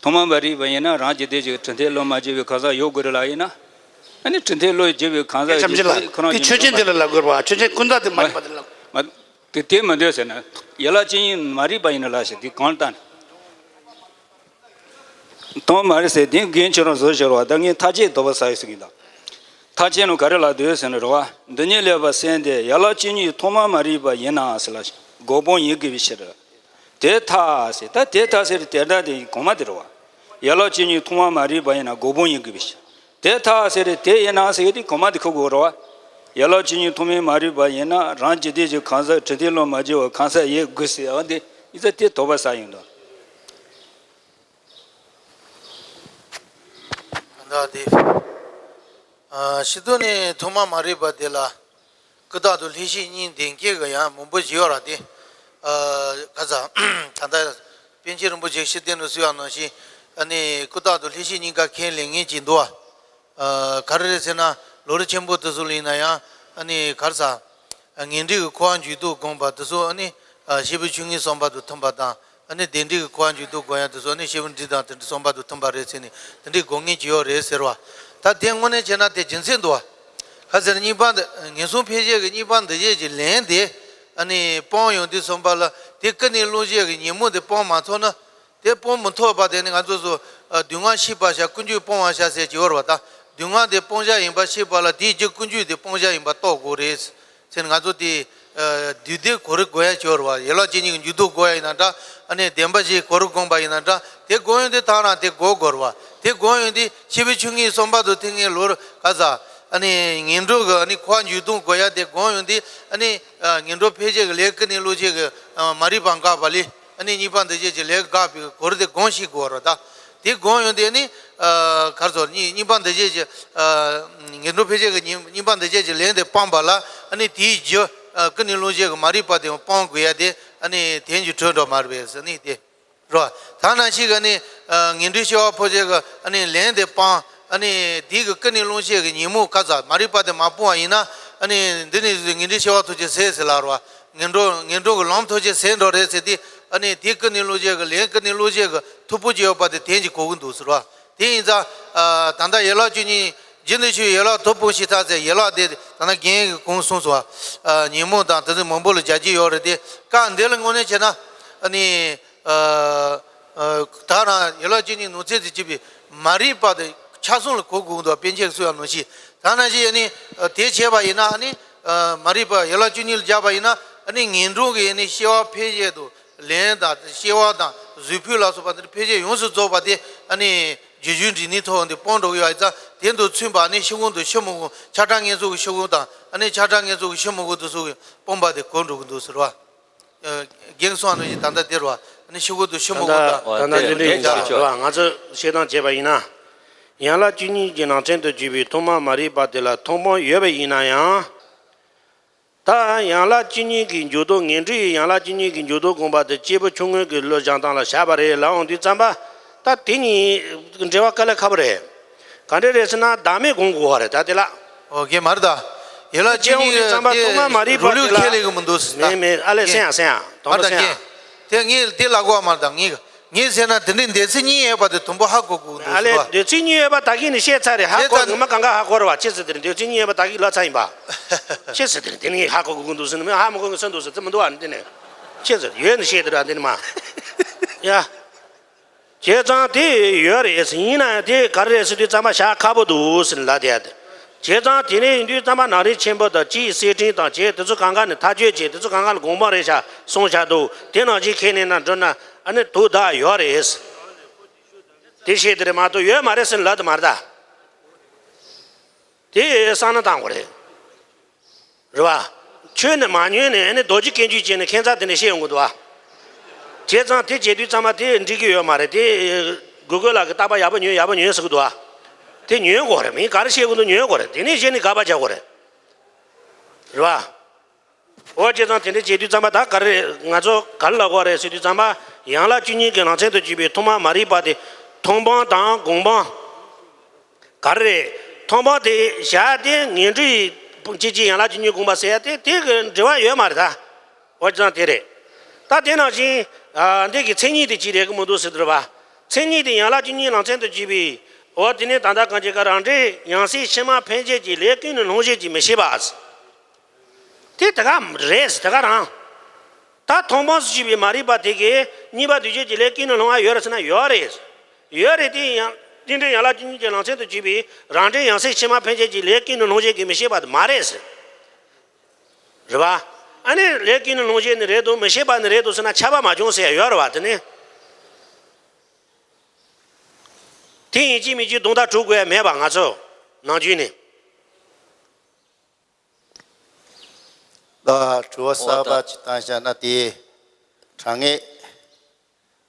ཐོག་མ་མ་རིག་པ་ཡིན་ན་རང་འཇིག་རྟེན་གྱི་གྲུབ་མཐས་བློ་མ་བྱས་པའི་གང་ཟག་ཡོད་དགོས་རེད་ལ་ཡིན་ན། ཨ་ནི་གྲུབ་མཐས་བློ་བྱས་པའི་གང་ཟག་ཡོད་དགོས་ཁོ་རང་དེ་ཆོས་ཅན་དེ་ལ་ལབ་དགོས་རེད་བ། ཆོས་ཅན་ཀུན་བརྟགས་དེ་མ་རིག་པ་དེ་ལ་ལབ། དེ་དེ་མི་འདོད་ཟེར་ན། ཡན་ལག་བཅུ་གཉིས་མ་རིག་པ་ཡིན་ན་ལ་ཞེས་དེ་གང་ལྟར་ན། དོན་མ་རེད་ཟེར་དེ་རྒན་ཁྱོད་རང་བཟོ་ཤོར་བ་ད་ངས་ཐག་བཅད་དོགས་པ་ཟ་ཡི་ཟེར་གྱི་འདུག་ཐག་བཅད་ནོ་ག་རེ་ལ་འདོད་ཟེར་ན་རེད་བ། འདི་ཉིད་ལེགས་པར་སེམས་ཏེ་ཡན་ལག་བཅུ་གཉིས་ཐོག་མ་མ་རིག་པ་ཡིན་ན་ཟེར་ལ་འགོག་པའི་ཡིན་དགོས་པའི་ཕྱིར། དེ་ཐ་ཟེར་ད་དེ་ཐ་ཟེར་དེ་ད་དེ་གོང་མ་དེ་རེད་བ། ཡན་ལག་བཅུ་གཉིས་ཐོག་མ་མ་རིག་པ་ཡིན་ན་འགོག་པའི་ཡིན་དགོས་པའི་ཕྱིར། དེ་ཐ་ཟེར་དེ་ཡིན་ན་ཟེར་དེ་གོང་མ་དེ་ཁུ་དགོས་རེད་བ། ཡན་ལག་བཅུ་གཉིས་ཐོག་མའི་མ་རིག་པ་ཡིན་ན་རང་འཇིག་རྟེན་གྱི་གང་ཟག་གྲུབ་མཐས་བློ་མ་བྱས་པ་གང་ཟག་ཡོད་དགོས་ཟེར་བ་འདི་ཡིན་ཙང་དེ་དོགས་པ་ཟ་ཡོང་དོ། ད་དེ། ཨ། སྤྱིར་བཏང་ནས་ཐོག་མ་མ་རིག་པ་དེ་ལ་ཀུན་བརྟགས་དང་ལྷན་སྐྱེས་གཉིས་ལྡན་སྐྱེས་ཀྱི་ཡང་མང་པོ་ཞིག་ཡོད་ར་དེ། ཨ། ག་ས། ད་ལྟ་པཎ་ཆེན་རིན་པོ་ཆེ་ཤེར་ཕྱིན་དུ་གསུངས་པ་ནང་བཞིན་ཨ་ནི་ཀུན་བརྟགས་དང་ལྷན་སྐྱེས་གཉིས་ཀ་ཁས་ལེན་མཁན་ཅིག་འདུག་བ། ཨ། ག་རེ་རེད་ཟེར་ན་ལམ་རིམ་ཆེན་པོ་དེ་ཚོ་ལ་ཡིན་ན་ཡང་ཨ་ནི་ག་རེ་ཟ། ངེས་འབྲེལ་གྱི་འཁོར་བ་འཇུག་ལྡོག་སྒོམ་པ་དེ་ཚོ་ཨ་ནི་སྐྱེས་བུ་ཆུང་ངུའི་བསམ་པ་དང་མཐུན་པ་དང་། ཨ་ནི་བདེན་འབྲེལ་གྱི་འཁོར་བ་འཇུག་ལྡོག་སྒོམ་ཡ་དེ་ཚོ་ཨ་ནི་སྐྱེས་བུ་འབྲིང་དང་དེ་འདྲའི་བསམ་པ་དང་མཐུན་པ་རེད་ཟེར་ནས་དེ་འདྲའི་དགོངས་ངེས་ཀྱི་ཡོད་རེད་ཟེར་བ། ད་དེ་དངོས་གནས་བྱས་ན་དེ་རྒྱུ་མཚན་འདུག་བ། ག་ཟེར་གཉིས་པ་འདི་ངན་སོང་འཕེལ་བྱེད་ཀྱི་གཉིས་པ་འདུ་བྱེད་ཀྱི་ལན་དེ་ཨ་ནི་སྤང་ཡོང་དུས་བསམ་པ་ལ་དེ་ཀུན་ནས་བསླང་བྱེད་ཀྱི་ཉོན་མོངས་དེ་སྤང་མ་ཐུབ་ན། དེ་སྤོང་མི་ཐུབ་པ་དེ་ནི་ང་ཚོ་ཚོ་ཨ་སྡུག་བསྔལ་ཤེས་པར་བྱ། ཀུན་འབྱུང་སྤང་བར་བྱ་ཟེར་གྱི་ཡོད་རེད་བ། ད་སྡུག་བསྔལ་དེ་སྤོང་བྱ་ཡིན་པ་ཤེས་པ་ལ་དེའི་རྒྱུ་ཀུན་འབྱུང་དེ་སྤོང་བྱ་ཡིན་པ་རྟོགས་དགོས་རེད་ཟེར་ནས་ང་ཚོ་དེ་ཨ་དུས་དེབ་གོ་རིམ་བགོ་ཡ་བྱས་ཡོད་རེད་བ། ཡན་ལག་བཅུ་གཉིས་ཀྱི་འཇུག་ལྡོག་བགོ་ཡ་ཡིན་ན་འདྲ། ཨ་ནི་བདེན་པ་བཞིའི་གོ་རིམ་བསྒོམ་པ་ཡིན་ན་འདྲ། དེ་བགོ་ཡོང་དུས་ཐག་རང་དེ་བགོ་དགོས་རེད་བ། དེ་བགོ་ཡོང་དུས་སྐྱེས་བུ་ཆུང་ངུའི་བསམ་པ་དང་མཐུན་ངེས་ལོར་ག་ས་ཨ་ནི་ངན་འགྲོ་གི་ཨ་ནི་འཁོར་བ་འཇུག་ལྡོག་བགོ་ཡ་དེ་བགོ་ཡོང་དུས་ཨ་ནི་ཨ་ངན་འགྲོ་འཕེལ་བྱེད་ཀྱི་ལས་ཀུན་ནས་བསླང་བྱེད་ཀྱི་ཨ་མ་རིག་པ་འགགས་པ་ལས། ཨ་ནི་གཉིས་པ་འདུ་བྱེད་ཀྱི་ལས་འགགས་པའི་གོ་རིམ་དེ་སྒོམ་ཤེས་དགོས་རེད་ད། དེ་སྒོམ་ཡོང་དུས་ཨ་ནི་ཨ་ག་རེ་ཟེར་གཉིས་གཉིས་པ་འདུ་བྱེད་ཀྱི་ཨ་ངན་འགྲོ་འཕེལ་བྱེད་ཀྱི་གཉིས་གཉིས་པ་འདུ་བྱེད་ཀྱི་ལན་དེ་སྤངས་པ་ལ་ཨ་ནི་དེའི་རྒྱུ་ཨ་ཀུན་ནས་བསླང་བྱེད་ཀྱི་མ་རིག་པ་དེ་སྤང་དགོས་ཡ་དེ་ཨ་ནི་དོན་གྱི་འཁྲུལ་འགྲོ་མ་རེད་པས་ཟེར་ནི་དེ་རེད། ད་ནང་བཞིན་གྱི་ཨ་ནི་ཨ་ངན་འགྲོའི་སྐྱེ་བ་འཕོ་བྱེད་ཀྱི་ཨ་ནི་ལན་དེ་སྤངས། ཨ་ནི་དེའི་གི་ཀུན་ནས་བསླང་བྱེད་ཀྱི་ཉོན་མོངས་ག་ས་མ་རིག་པ་དེ་མ་སྤངས་པ་ཡིན་ན་ཨ་ནི་འདི་ནི་ངན་འགྲོའི་སྐྱེ་བ་ཐོབ་ཀྱི་ཟེར་ཟེར་ལ་རེད་བ། ངན་འགྲོ་ངན་འགྲོ་གི་ལམ་ཐོབ་ཀྱི་ཟེར་འགྲོ་རེད་ཟེར་དུས་ཨ་ནི་དེ་ཀུན་ནས་བསླང་བྱེད་ཀྱི་ལན་ཀུན་ནས་བསླང་བྱེད་ཀྱི་ཐོབ་པོ་ཅིག་ཡོད་པ་དེ་དོན་གྱི་གོ་གི་འདུག་ཟེར་བ། དེ་ཡིན་ཙང་ཨ་ད་ལྟ་ཡན་ལག་བཅུ་གཉིས་རྒྱུན་དུ་ཆུད་ཡན་ལག་ཐོབ་སྤོང་ཞེས་ཐག་ཟེར་ཡན་ལག་དེ་ད་ལྟ་རྒན་གྱིས་གོང་གསུངས་སོང་བ། ཨ་ཉོན་མོངས་དང་དེ་ཚོ་མང་པོ་ལ་སྦྱར་གྱི་ཡོད་རེད་དེ་སྐབས་འདི་ལ་དངོས་གནས་བྱས་ན་ཨ་ནི་ཨ་ཨ་ད་རང་ཡན་ལག་བཅུ་གཉིས་ནང་ཚན་དུ་གྱུར་པའི་མ་རིག་པ་དེ་ཆ་ཚང་ལ་གོ་དགོས་འདུག་པཎ་ཆེན་གྱིས་གསུངས་པ་ནང་བཞིན། ད་ནང་བཞིན་ཨ་ནི་དེ་བྱས་པ་ཡིན་ན་ཨ་ནི་མ་རིག་པ་ཡན་ལག་བཅུ་གཉིས་ལ་སྦྱར་བ་ཡིན་ན་ཨ་ནི་ངན་འགྲོ་གི་ཨ་ནི་སྐྱེ་བ་འཕེལ་བྱེད་དང་ལན་དང་སྐྱེ་བ་དང་གཟུགས་ཕུད་ལ་སོགས་པ་འདི་འཕེལ་བྱེད་ཡོངས་སུ་རྫོགས་པ་དེ་ཨ་ནི་རྒྱུ་རྒྱུ་འབྲས་གནས་ཐོབ་འདི་སྤོང་འགྲོ་གི་ཡོད་ཙང་ དེ་དང་མཐུན་པ་ནི་ཤི་ཁུངས་དང་ཤི་མི་ཁུངས། ཆ་འདྲ་ངེས་བཟུང་གི་ཤི་ཁུངས་དང་། ཨ་ནི་ཆ་འདྲ་ངེས་བཟུང་གི་ཤི་མི་ཁུངས་དེ་ཚོ་གི་སྤངས་པ་དེ་གོལ་འགྲོ་གི་འདུག་ཟེར་བ། རྒན་གསུངས་པ་ནང་བཞིན་ད་ལྟ་དེ་རེད་བ། ཨ་ནི་ཤི་ཁུངས་དང་ཤི་མི་ཁུངས་དང་། ད་ལྟ་དེ་འདྲ་ཡིན་ས་རེད་བ། ང་ཚོས་བཤད་སྟངས་བྱས་པ་ཡིན་ན། ཡན་ལག་བཅུ་གཉིས་ཀྱི་ནང་ཚན་དུ་གྱུར་པའི་ཐོག་མ་མ་རིག་པ་དེ་ལ་མཐོང་སྤང་ཡོད་པ་ཡིན་ན་ཡང་། ད་ཡན་ལག་བཅུ་གཉིས་ཀྱི་འཇུག་ལྡོག། ངེས་འབྲེལ་ཡན་ལག་བཅུ་གཉིས་ཀྱི་འཇུག་ལྡོག་དགོངས་པ་དེ་སྐྱེས་བུ་ཆུང་ངུ་གི་བློ་སྦྱང་སྟངས་ལ་བཞག་པ་རེད་ལབ་ཡོང་དུས་ཙམ་པ། ད་དེ་གཉིས་འབྲེལ་བ་དཀའ་ལས་ཁག་པོ་རེད། ག་འདྲ་རེད་ཟེར་ན་བདག་མེད་སྒོམ་དགོས་པ་རེད་ད་དེ་ལ། ཨོ་རྒན་མ་རེད་ད། ཡན་ལག་བཅུ་གཉིས་ཀྱི་ཐོག་མ་མ་རིག་པ་དེ་ལ་ཁས་ལེན་གི་མི་འདུག་ཟེར་ད། མེད་མེད། ཨ་ལས་སེང་ཡ་སེང་ཡ་དོན་དུ་སེང་ཡ། དེ་ངས་དེ་ལབ་དགོས་མ་རེད་ད། ངས་ངས་ཟེར་ན་དེ་འདྲའི་འདོད་ཚུལ་གཉིས་ཡོད་པ་དེ་དུམ་བུ་ཧ་གོ་དགོས་འདུག་ཨ་ལས་ཟེར་བ། འདོད་ཚུལ་གཉིས་ཡོད་པ་ད་གིན་ནས་བཤད་ཚར་རེད། ཧ་གོ་ངོ་མ་གང་ག་ཧ་གོ་རེད་བ། ཅི་ཟེར་དེ་རེད། འདོད་ཚུལ་གཉིས་ཡོད་པ་ད་གིན་ལབ་ཚར་ཡིན་པ། ཅི་ཟེར་དེ་རེད། དེ་ནི་ངས་ཧ་གོ་དགོས་ཀྱི་འདུག་ཟེར་ནས། མི་ཧ་མི་གོ་གི་ཚོད་འདུག་ཟེར་དེ་མི་འདུག་ཨ་ནི་དེ་ནས། ཅི་ཟེར་ཡོད་ནི་བཤད་དེ་ར་འདི་ནི་མ། ཡ། བྱས་ཙང་དེ་ཡོད་རེད། ཡིན་ན་ཡང་དེ་ག་རེ་རེད་ཟེར་དུས་ཙམ་པ་བཞག་ཁག་པོ་འདུག་ཟེར་ནས་ལབ་བསྡད་ཡ་དེ། བྱས་ཙང་དེ་ནས་ཡིན་དུས་ཙམ་པ་ནང་རིག་ཆེན་པོ་དང་སྤྱིའི་གསེར་ཕྲེང་དང་བཅས་དེ་ཚོ་གང་ག་ནས་ཐག་གཅོད་བྱས། དེ་ཚོ་གང་ག་ལ་དགོངས་པ་རེད་ཤག་གསུངས་བཞག་འདུག་དེ་ནང་བཞིན་ཁས་ལེན་ན་འགྲོ་ན་ཨ་ནི་དུ་བདག་ཡོད་རེད། དེ་བཤད་དེ་རེད་མ་གཏོགས་ཡོད་མ་རེད་ཟེར་ལབ་དེ་མ་རེད་ད། དེ་བསམ་བློ་བཏང་དགོས་རེད། རེད་བ། ཁྱོད་ནས་མ་ཉོས་ནས་ཨ་ནི་རྡོ་རྗེ་སྐྱོན་བརྗོད་བྱས་ནས་ཁྱད་མཚར་དེ་འདྲ་བཤད་ཡོང་གི་འདུག་བ། བྱས་ཙང་དེ་བྱེད་དུས་ཙམ་པ་དེ་འགྲིག་གི་ཡོད་མ་རེད་དེ། གུ་གུལ་ལགས་ཀྱིས་རྟག་པར་ཡག་པོ་ཉོན་ཡག་པོ་ཉོན་ཟེར་གི་འདུག་བ། དེ་ཉོན་དགོས་རེད། མིས་ག་རེ་བཤད་གི་འདུག་ཉོན་དགོས་རེད། དེ་ནས་གཞི་ནས་དགག་པ་རྒྱག་དགོས་རེད། རེད་བ། འོ་བྱས་ཙང་དེ་འདྲ་བྱེད་དུས་ཙམ་པ་ད་ག་རེ་ང་ཚོ་ག་རེ་ལབ་དགོས་རེད་ཟེར་དུས་ཙམ་པ། ཡན་ལག་བཅུ་གཉིས་ཀྱི་ནང་ཚན་དུ་གྱུར་པའི་ཐོག་མ་མ་རིག་པ་དེ་མཐོང་སྤང་དང་སྒོམ་སྤང་། ག་རེ་རེད། མཐོང་སྤང་དེ་བཞག་སྟེ་ངེས་འབྲེལ་གྱི་ཅིག་ཅིག་ཡན་ལག་བཅུ་གཉིས་དགོངས་པ་ཟེར་ཡ་དེ་དེ་གི་འབྲེལ་བ་ཡོད་མ་རེད་ད། འོ་ཅང་དེ་རེད། ད་དེ་ནང་བཞིན་ཨ་འདི་གི་མཚན་ཉིད་དེ་ཅིག་རེད་གི་མི་འདུག་ཟེར་དུས་རེད་པ། མཚན་ཉིད་དེ་ཡན་ལག་བཅུ་གཉིས་ནང་ཚན་དུ་གྱུར་པའི། འོ་དེ་ནས་ད་ལྟ་གང་བྱེད་ཀ་རང་འབྲས་ཡང་སྲིད་ཕྱི་མ་འཕེན་བྱེད་ཀྱི་ལས་ཀུན་ནས་སློང་བྱེད་ཀྱི་མི་ཤེས་པ། དེ་དེ་ག་རེད་ཟེར་དེ་ག་རང་། ད་མཐོང་སྤང་སུ་གྱུར་པའི་མ་རིག་པ་དེ་གིས་གཉིས་པ་འདུས་བྱས་ཀྱི་ལས་ཀུན་ནས་སློང་བ་ཡོད་རེད་ཟེར་ན་ཡོད་རེད། ཡོད་རེད་དེ་ཡང་རྟེན་འབྲེལ་ཡན་ལག་བཅུ་གཉིས་ཀྱི་ནང་ཚན་དུ་གྱུར་པའི་རང་འབྲས་ཡང་སྲིད་ཕྱི་མ་འཕེན་བྱེད་ཀྱི་ལས་ཀུན་ནས་སློང་བྱེད་ཀྱི་མི་ཤེས་པ་དེ་མ་རེད་ཟེར། རེད་པ། ཨ་ནི་ལས་ཀུན་ནས་སློང་བྱེད་ནི་རེད་འདུག་མི་ཤེས་པ་ནི་རེད་འདུག་ཟེར་ན་ཁྱབ་པ་མ་བྱུང་ཟེར་ཡ་ཡོད་རེད་པ། དེ་ནི། དེ་ཡིན་གཅིག་མིན་གཅིག་དོན་དག་གྲུབ་དགོས་ཡ་མེད་པ་ང་ཚོ་ནམ་རྒྱུན་ནས། ལ་དྲི་བ་གསར་པ་ཅིག་བཏང་བཞག་ན་དེ་དྲང་ངེས།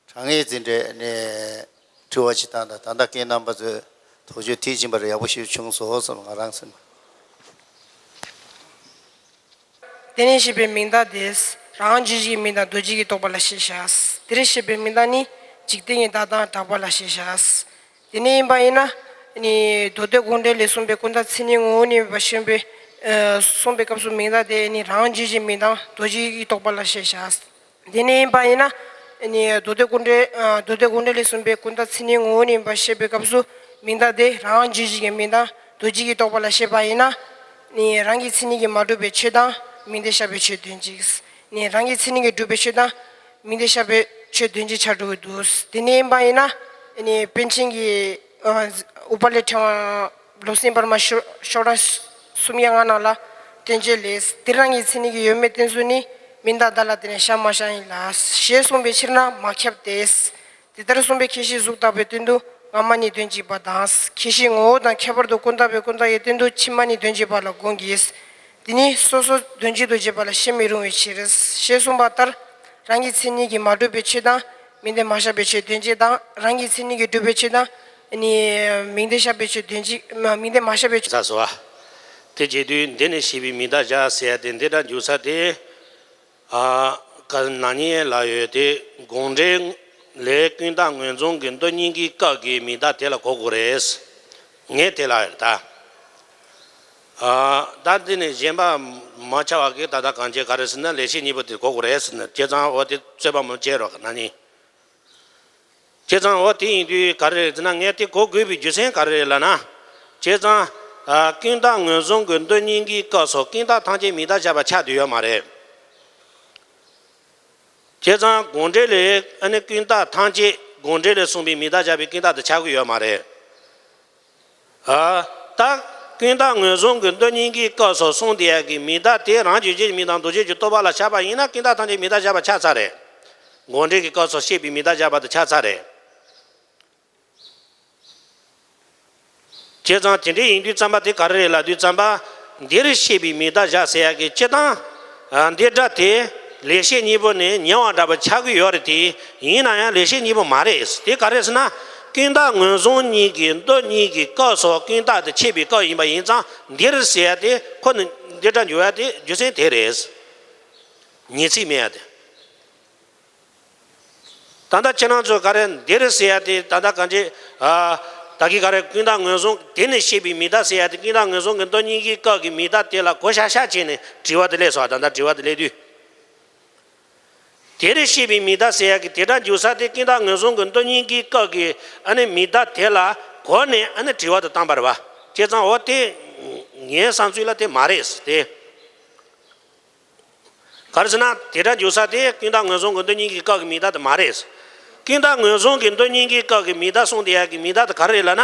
དྲང་ངེས་འཛིན་གྲྭ་ནས་དྲི་བ་ཅིག་བཏང་དང་། ད་ལྟ་རྒན་རྣམ་པ་ཚོས་དོགས་གཅོད་ཐེངས་གཅིག་པར་ཡག་པོ་ཞིག་བྱུང་སོང་བསམ་ང་རང་སེམས། དེ་ནས་བཤད་པའི་མིང་བརྡ་དེ། རང་རྒྱུད་ཀྱི་མིང་དང་རྡོ་རྗེ་གི་རྟོག་པ་ལ་བཤད་བྱ། དེ་རིང་བཤད་པའི་མིང་བརྡ་ནི། འཇིག་རྟེན་གྱི་བརྡ་དང་གྲགས་པ་ལ་བཤད་བྱ། དེ་ནས་ཡིན་པ་ཡིན་ན། ནི་མདོ་སྡེ་དགོངས་འགྲེལ་ལས་གསུངས་པའི་ཀུན་བརྟགས་མཚན་ཉིད་ངོ་བོ་ཉིད་པ་ཤེས་པའི། ཨ་གསུངས་པའི་སྐབས་སུ་མིང་བརྡ་དེ་ནི་རང་རྒྱུད་ཀྱི་མིང་དང་རྡོ་རྗེ་གི་རྟོག་པ་ལ་བཤད་བྱ། དེ་ནས་ཡིན་པ་ཡིན་ན། ནི་མདོ་སྡེ་དགོངས་འགྲེལ་ཨ་མདོ་སྡེ་དགོངས་འགྲེལ་ལས་གསུངས་པའི་ཀུན་བརྟགས་མཚན་ཉིད་ངོ་བོ་ཉིད་པ་ཤེས་པའི་སྐབས་སུ་མིང་བརྡ་དེ་རང་རྒྱུད་ཀྱི་མིང་དང་རྡོ་རྗེ་གི་རྟོག་པ་ལ་བཤད་པ་ཡིན་ན། ནི་རང་གི་མཚན་ཉིད་ཀྱིས་མ་གྲུབ་པའི་ཆོས་དང་མིང་བརྡས་བཞག་པའི་ཆོས་དོན་གཅིག་ནི་རང་གི་མཚན་ཉིད་ཀྱིས་གྲུབ་པའི་ཆོས་དང་མིང་བརྡས་བཞག་པའི་ཆོས་དོན་གཅིག་ཆགས་འགྲོ་གི་འདུག་དེ་ནས་ཡིན་པ་ཡིན་ན། ནི་པཎ་ཆེན་གྱིས་ཨ་ཨུཏྤ་ལའི་ཕྲེང་བ་ལོ་གསུམ་པར་མ་ཤོ་ཤོག་གྲངས་སུམ་བརྒྱ་ལྔ་ནང་ལ་བསྟན་བཅོས་ལས། དེ་རང་གི་མཚན་ཉིད་ཀྱིས་ཡོད་མེད་བསྟན་ཚུལ་ནི། མིང་དང་བརྡ་ལ་བརྟེན་ནས་བཞག་མ་བཞག་ཡིན་ལ། ཞེས་གསུངས་པའི་ཕྱིར་ན་མ་ཁྱབ་སྟེ། དེ་ལྟར་གསུངས་པའི་ཁྱད་གཞི་གཟུགས་བརྟག་པའི་སྟེང་དུ་སྔ་མ་ནི་དོན་གཅིག་པ་དང་། ཁྱད་གཞི་ངོ་བོ་དང་ཁྱད་པར་དུ་ཀུན་བརྟགས་པའི་ཀུན་བརྟགས་ཀྱི་སྟེང་དུ་ཕྱི་མ་ནི་དོན་གཅིག་པ་ལ་དགོངས་ཀྱི། དེ་ནི་སོ་སོ་དོན་གཅིག་ཏུ་བྱེད་པ་ལ་བཤད་མི་རུང་བའི་ཕྱིར། ཞེས་གསུངས་པ་ལྟར། རང་གི་མཚན་ཉིད་ཀྱིས་མ་གྲུབ་པའི་ཆོས་དང་མིང་བརྡས་མ་བཞག་པའི་ཆོས་དོན་གཅིག་དང་། རང་གི་མཚན་ཉིད་ཀྱིས་གྲུབ་པའི་ཆོས་དང་། ནི་མིང་བརྡས་བཞག་པའི་ཆོས་དོན་གཅིག་མིང་བརྡས་མ་བཞག་པའི་ཆོས། ས་སོ། དེ་བྱེད་དུས་འདི་ནི་ཞེས་པའི་མིང་བརྡ་བཞག་ཟེར་ཡ་དེ་འདི་འདྲ་འཇུག་ས་དེ། ཨ་ཀ་ན་ནིང་ལ་ཡོད་དེ། དགོངས་འགྲེལ་ལས་ཀུན་བརྟགས་ངོས་བཟུང་གི་མདོ་སྙིང་གི་སྐབས་ཀྱི་མིང་བརྡ་དེ་ལ་གོ་དགོས་རེད། ངས་དེ་ལ་ཡོད་ད། ཨ་ད་འདི་ནི་གཞན་པ་མ་ཆགས་པ་གི་ད་ལྟ་གང་བྱེད་ག་རེ་ཟེར་ན་ལེགས་བཤད་སྙིང་པོ་དེ་གོ་དགོས་རེད་ཟེར་ན། བྱས་ཙང་འོ་དེ་རྩོད་པ་མ་བྱེད་རོགས་ན་ནིང་། བྱས་ཙང་འོ་དེ་ཡིན་དུས་ག་རེ་རེད་ཟེར་ན། ངས་དེ་གོ་དགོས་པའི་རྒྱུ་མཚན་ག་རེ་རེད་ལབ་ན། བྱས་ཙང་ཨ་ཀུན་བརྟགས་ངོས་བཟུང་གི་མདོ་སྙིང་གི་སྐབས་སུ་ཀུན་བརྟགས་ཐམས་ཅད་མིང་བརྡ་བཞག་པ་ཆགས་བསྡད་ཡོད་མ་རེད། བྱས་ཙང་དགོངས་འགྲེལ་ལས་ཨ་ནི་ཀུན་བརྟགས་ཐམས་ཅད་དགོངས་འགྲེལ་ལས་གསུངས་པའི་མིང་བརྡ་བཞག་པའི་ཀུན་བརྟགས་དེ་ཆགས་ཀྱི་ཡོད་མ་རེད། ཨ་ད་ཀུན་བརྟགས་ངོས་བཟུང་གི་མདོ་སྙིང་གི་སྐབས་སུ་གསུངས་བསྡད་ཡག་གི་མིང་བརྡ་དེ་རང་རྒྱུད་ཀྱི་མིང་དང་རྡོ་རྗེ་གི་རྟོག་པ་ལ་བཞག་པ་ཡིན་ན་ཀུན་བརྟགས་ཐམས་ཅད་མིང་བརྡ་བཞག་པ་ཆགས་ཚར་རེད། དགོངས་འགྲེལ་གྱི་སྐབས་སུ་བཤད་པའི་མིང་བརྡ་བཞག་པ་དེ་ཆགས་ཚར་རེད། བྱས་ཙང་དེ་འདྲའི་ཡིན་དུས་ཙམ་པ་དེ་ག་རེ་རེད་ལབ་དུས་ཙམ་པ། འདིར་བཤད་པའི་མིང་བརྡ་བཞག་ཟེར་ཡག་གི་སྤྱིར་བཏང་། ཨ། འདི་སྒྲ་དེ་ལེགས་བཤད་སྙིང་པོ་ནས་ཉེ་བ་འདྲ་པོ་ཆགས་ཀྱི་ཡོད་རེད་དེ། ཡིན་ན་ཡང་ལེགས་བཤད་སྙིང་པོ་མ་རེད། དེ་ག་རེ་ཟེར་ན། ཀུན་བརྟགས་ངོས་བཟུང་གཉིས་ཀྱི་མདོ་གཉིས་ཀྱི་སྐབས་སུ་ཀུན་བརྟགས་དེ་འཆད་པའི་སྐབས་ཡིན་པ་ཡིན་ཙང་འདིར་ཟེར་ཡག་དེ་ཁོ་ནི་འདི་སྒྲ་འཇུག་ཡག་དེ་རྒྱུ་མཚན་དེ་རེད། ཉེ་ཚིག་མེད་ཡག་དེ། ད་ལྟ་ཁྱེད་རང་ཚོ་ག་རེ་འདིར་ཟེར་ཡག་དེ་ད་ལྟ་གང་ཅི། ཨ། ད་གིན་ག་རེ་ཀུན་བརྟགས་ངོས་བཟུང་དེ་ནས་བཤད་པའི་མིང་བརྡ་ཟེར་ཡག་དེ་ཀུན་བརྟགས་ངོས་བཟུང་གི་མདོ་གཉིས་ཀྱི་སྐབས་ཀྱི་མིང་བརྡ་དེ་ལ་གོ་ཤག་ཤག་བྱས་ནས་དྲི་བ་དེ་སླེབས་སོང་། ད་ལྟ་དྲི་བ་དེ་སླེབས་དུས། དེར་བཤད་པའི་མིང་བརྡ་ཟེར་ཡག་གི་དེ་སྒྲ་འཇུག་ས་དེ་ཀུན་བརྟགས་ངོས་བཟུང་གི་མདོ་གཉིས་ཀྱི་སྐབས་ཀྱི་ཨ་ནི་མིང་བརྡ་དེ་ལ་གོ་ནས་ཨ་ནི་དྲི་བ་དེ་བཏང་པ་རེད་པ། བྱས་ཙང་འོ་དེ་ངའི་བསམ་ཚུལ་ལ་དེ་མ་རེད་དེ། ག་རེ་ཟེར་ན་དེ་སྒྲ་འཇུག་ས་དེ་ཀུན་བརྟགས་ངོས་བཟུང་གི་མདོ་གཉིས་ཀྱི་སྐབས་ཀྱི་མིང་བརྡ་དེ་མ་རེད། ཀུན་བརྟགས་ངོས་བཟུང་གི་མདོ་གཉིས་ཀྱི་སྐབས་ཀྱི་མིང་བརྡ་གསུངས་བསྡད་ཡག་གི་མིང་བརྡ་དེ་ག་རེ་རེད་ལབ་ན།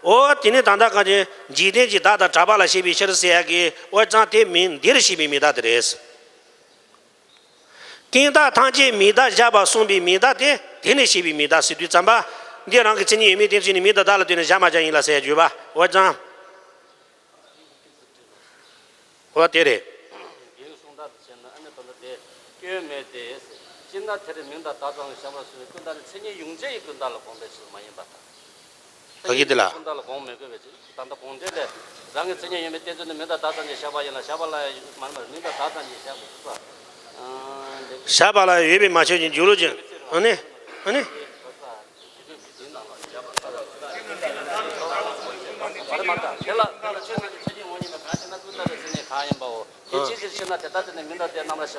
འོ་དེ་ནི་ད་ལྟ་གང་ཅི་འཇིག་རྟེན་གྱི་བདག་དང་གྲགས་པ་ལ་བཤད་པའི་ཕྱིར་ཟེར་ཡག་གི་འོ་ཙང་དེ་མིང་འདིར་བཤད་པའི་མིང་བརྡ་དེ་རེད། ཀུན་བརྟགས་ཐམས་ཅད་མིང་བརྡ་བཞག་པ་གསུངས་པའི་མིང་བརྡ་དེ་དེ་ནས་བཤད་པའི་མིང་བརྡ་ཟེར་དུས་ཙམ་པ། འདི་རང་གི་མཚན་ཉིད་ཡོད་མེད་བསྟན་ཚུལ་ནི་མིང་དང་བརྡ་ལ་ལྟོས་ནས་བཞག་མ་བཞག་ཡིན་ལ་ཟེར་ཡག་བརྗོད་པ་འོ་ཙང་། འོ་དེ་རེད། རྒྱན་གསུང་དག་ཏུ་བྱས་ན་ཨ་ནི་ད་ལྟ་དེ་སྐྱོན་མེད་དེ། སྤྱིར་ན་དེར་མིང་དང་བརྡ་ཙམ་བཞག་པར་གསུངས་པའི་ཀུན་བརྟགས་ནི་མཚན་ཉིད་ཡོངས་གཅོད་ཀྱི་ཀུན་བརྟགས་ལ་དགོངས་པའི་ཕྱིར་མ་ཡིན་པར་ཐལ། ཨ་ཀི་དེ་ལ། ཀུན་བརྟགས་ལ་དགོངས་མི་དགོས་པའི་ཕྱིར། ད་ལྟ་དགོངས་འགྲེལ་ལས། རང་གི་མཚན་ཉིད་ཡོད་མེད་བསྟན་ཚུལ་ནི་མིང་དང་བརྡ་ཙམ་གྱིས་བཞག་པ་ཡིན་ལ་བཞག་པ་ལ་མ་རེད་མིང་དང་བརྡ་ཙམ་གྱིས་བཞག་པའི་ཚུལ། བཞག་པ་ལ་ཡོད་པའི་མ་ཆོས་ཀྱི་འཇུག་ལུགས་ཀྱི། ཨ་ནི། ཨ་ནི།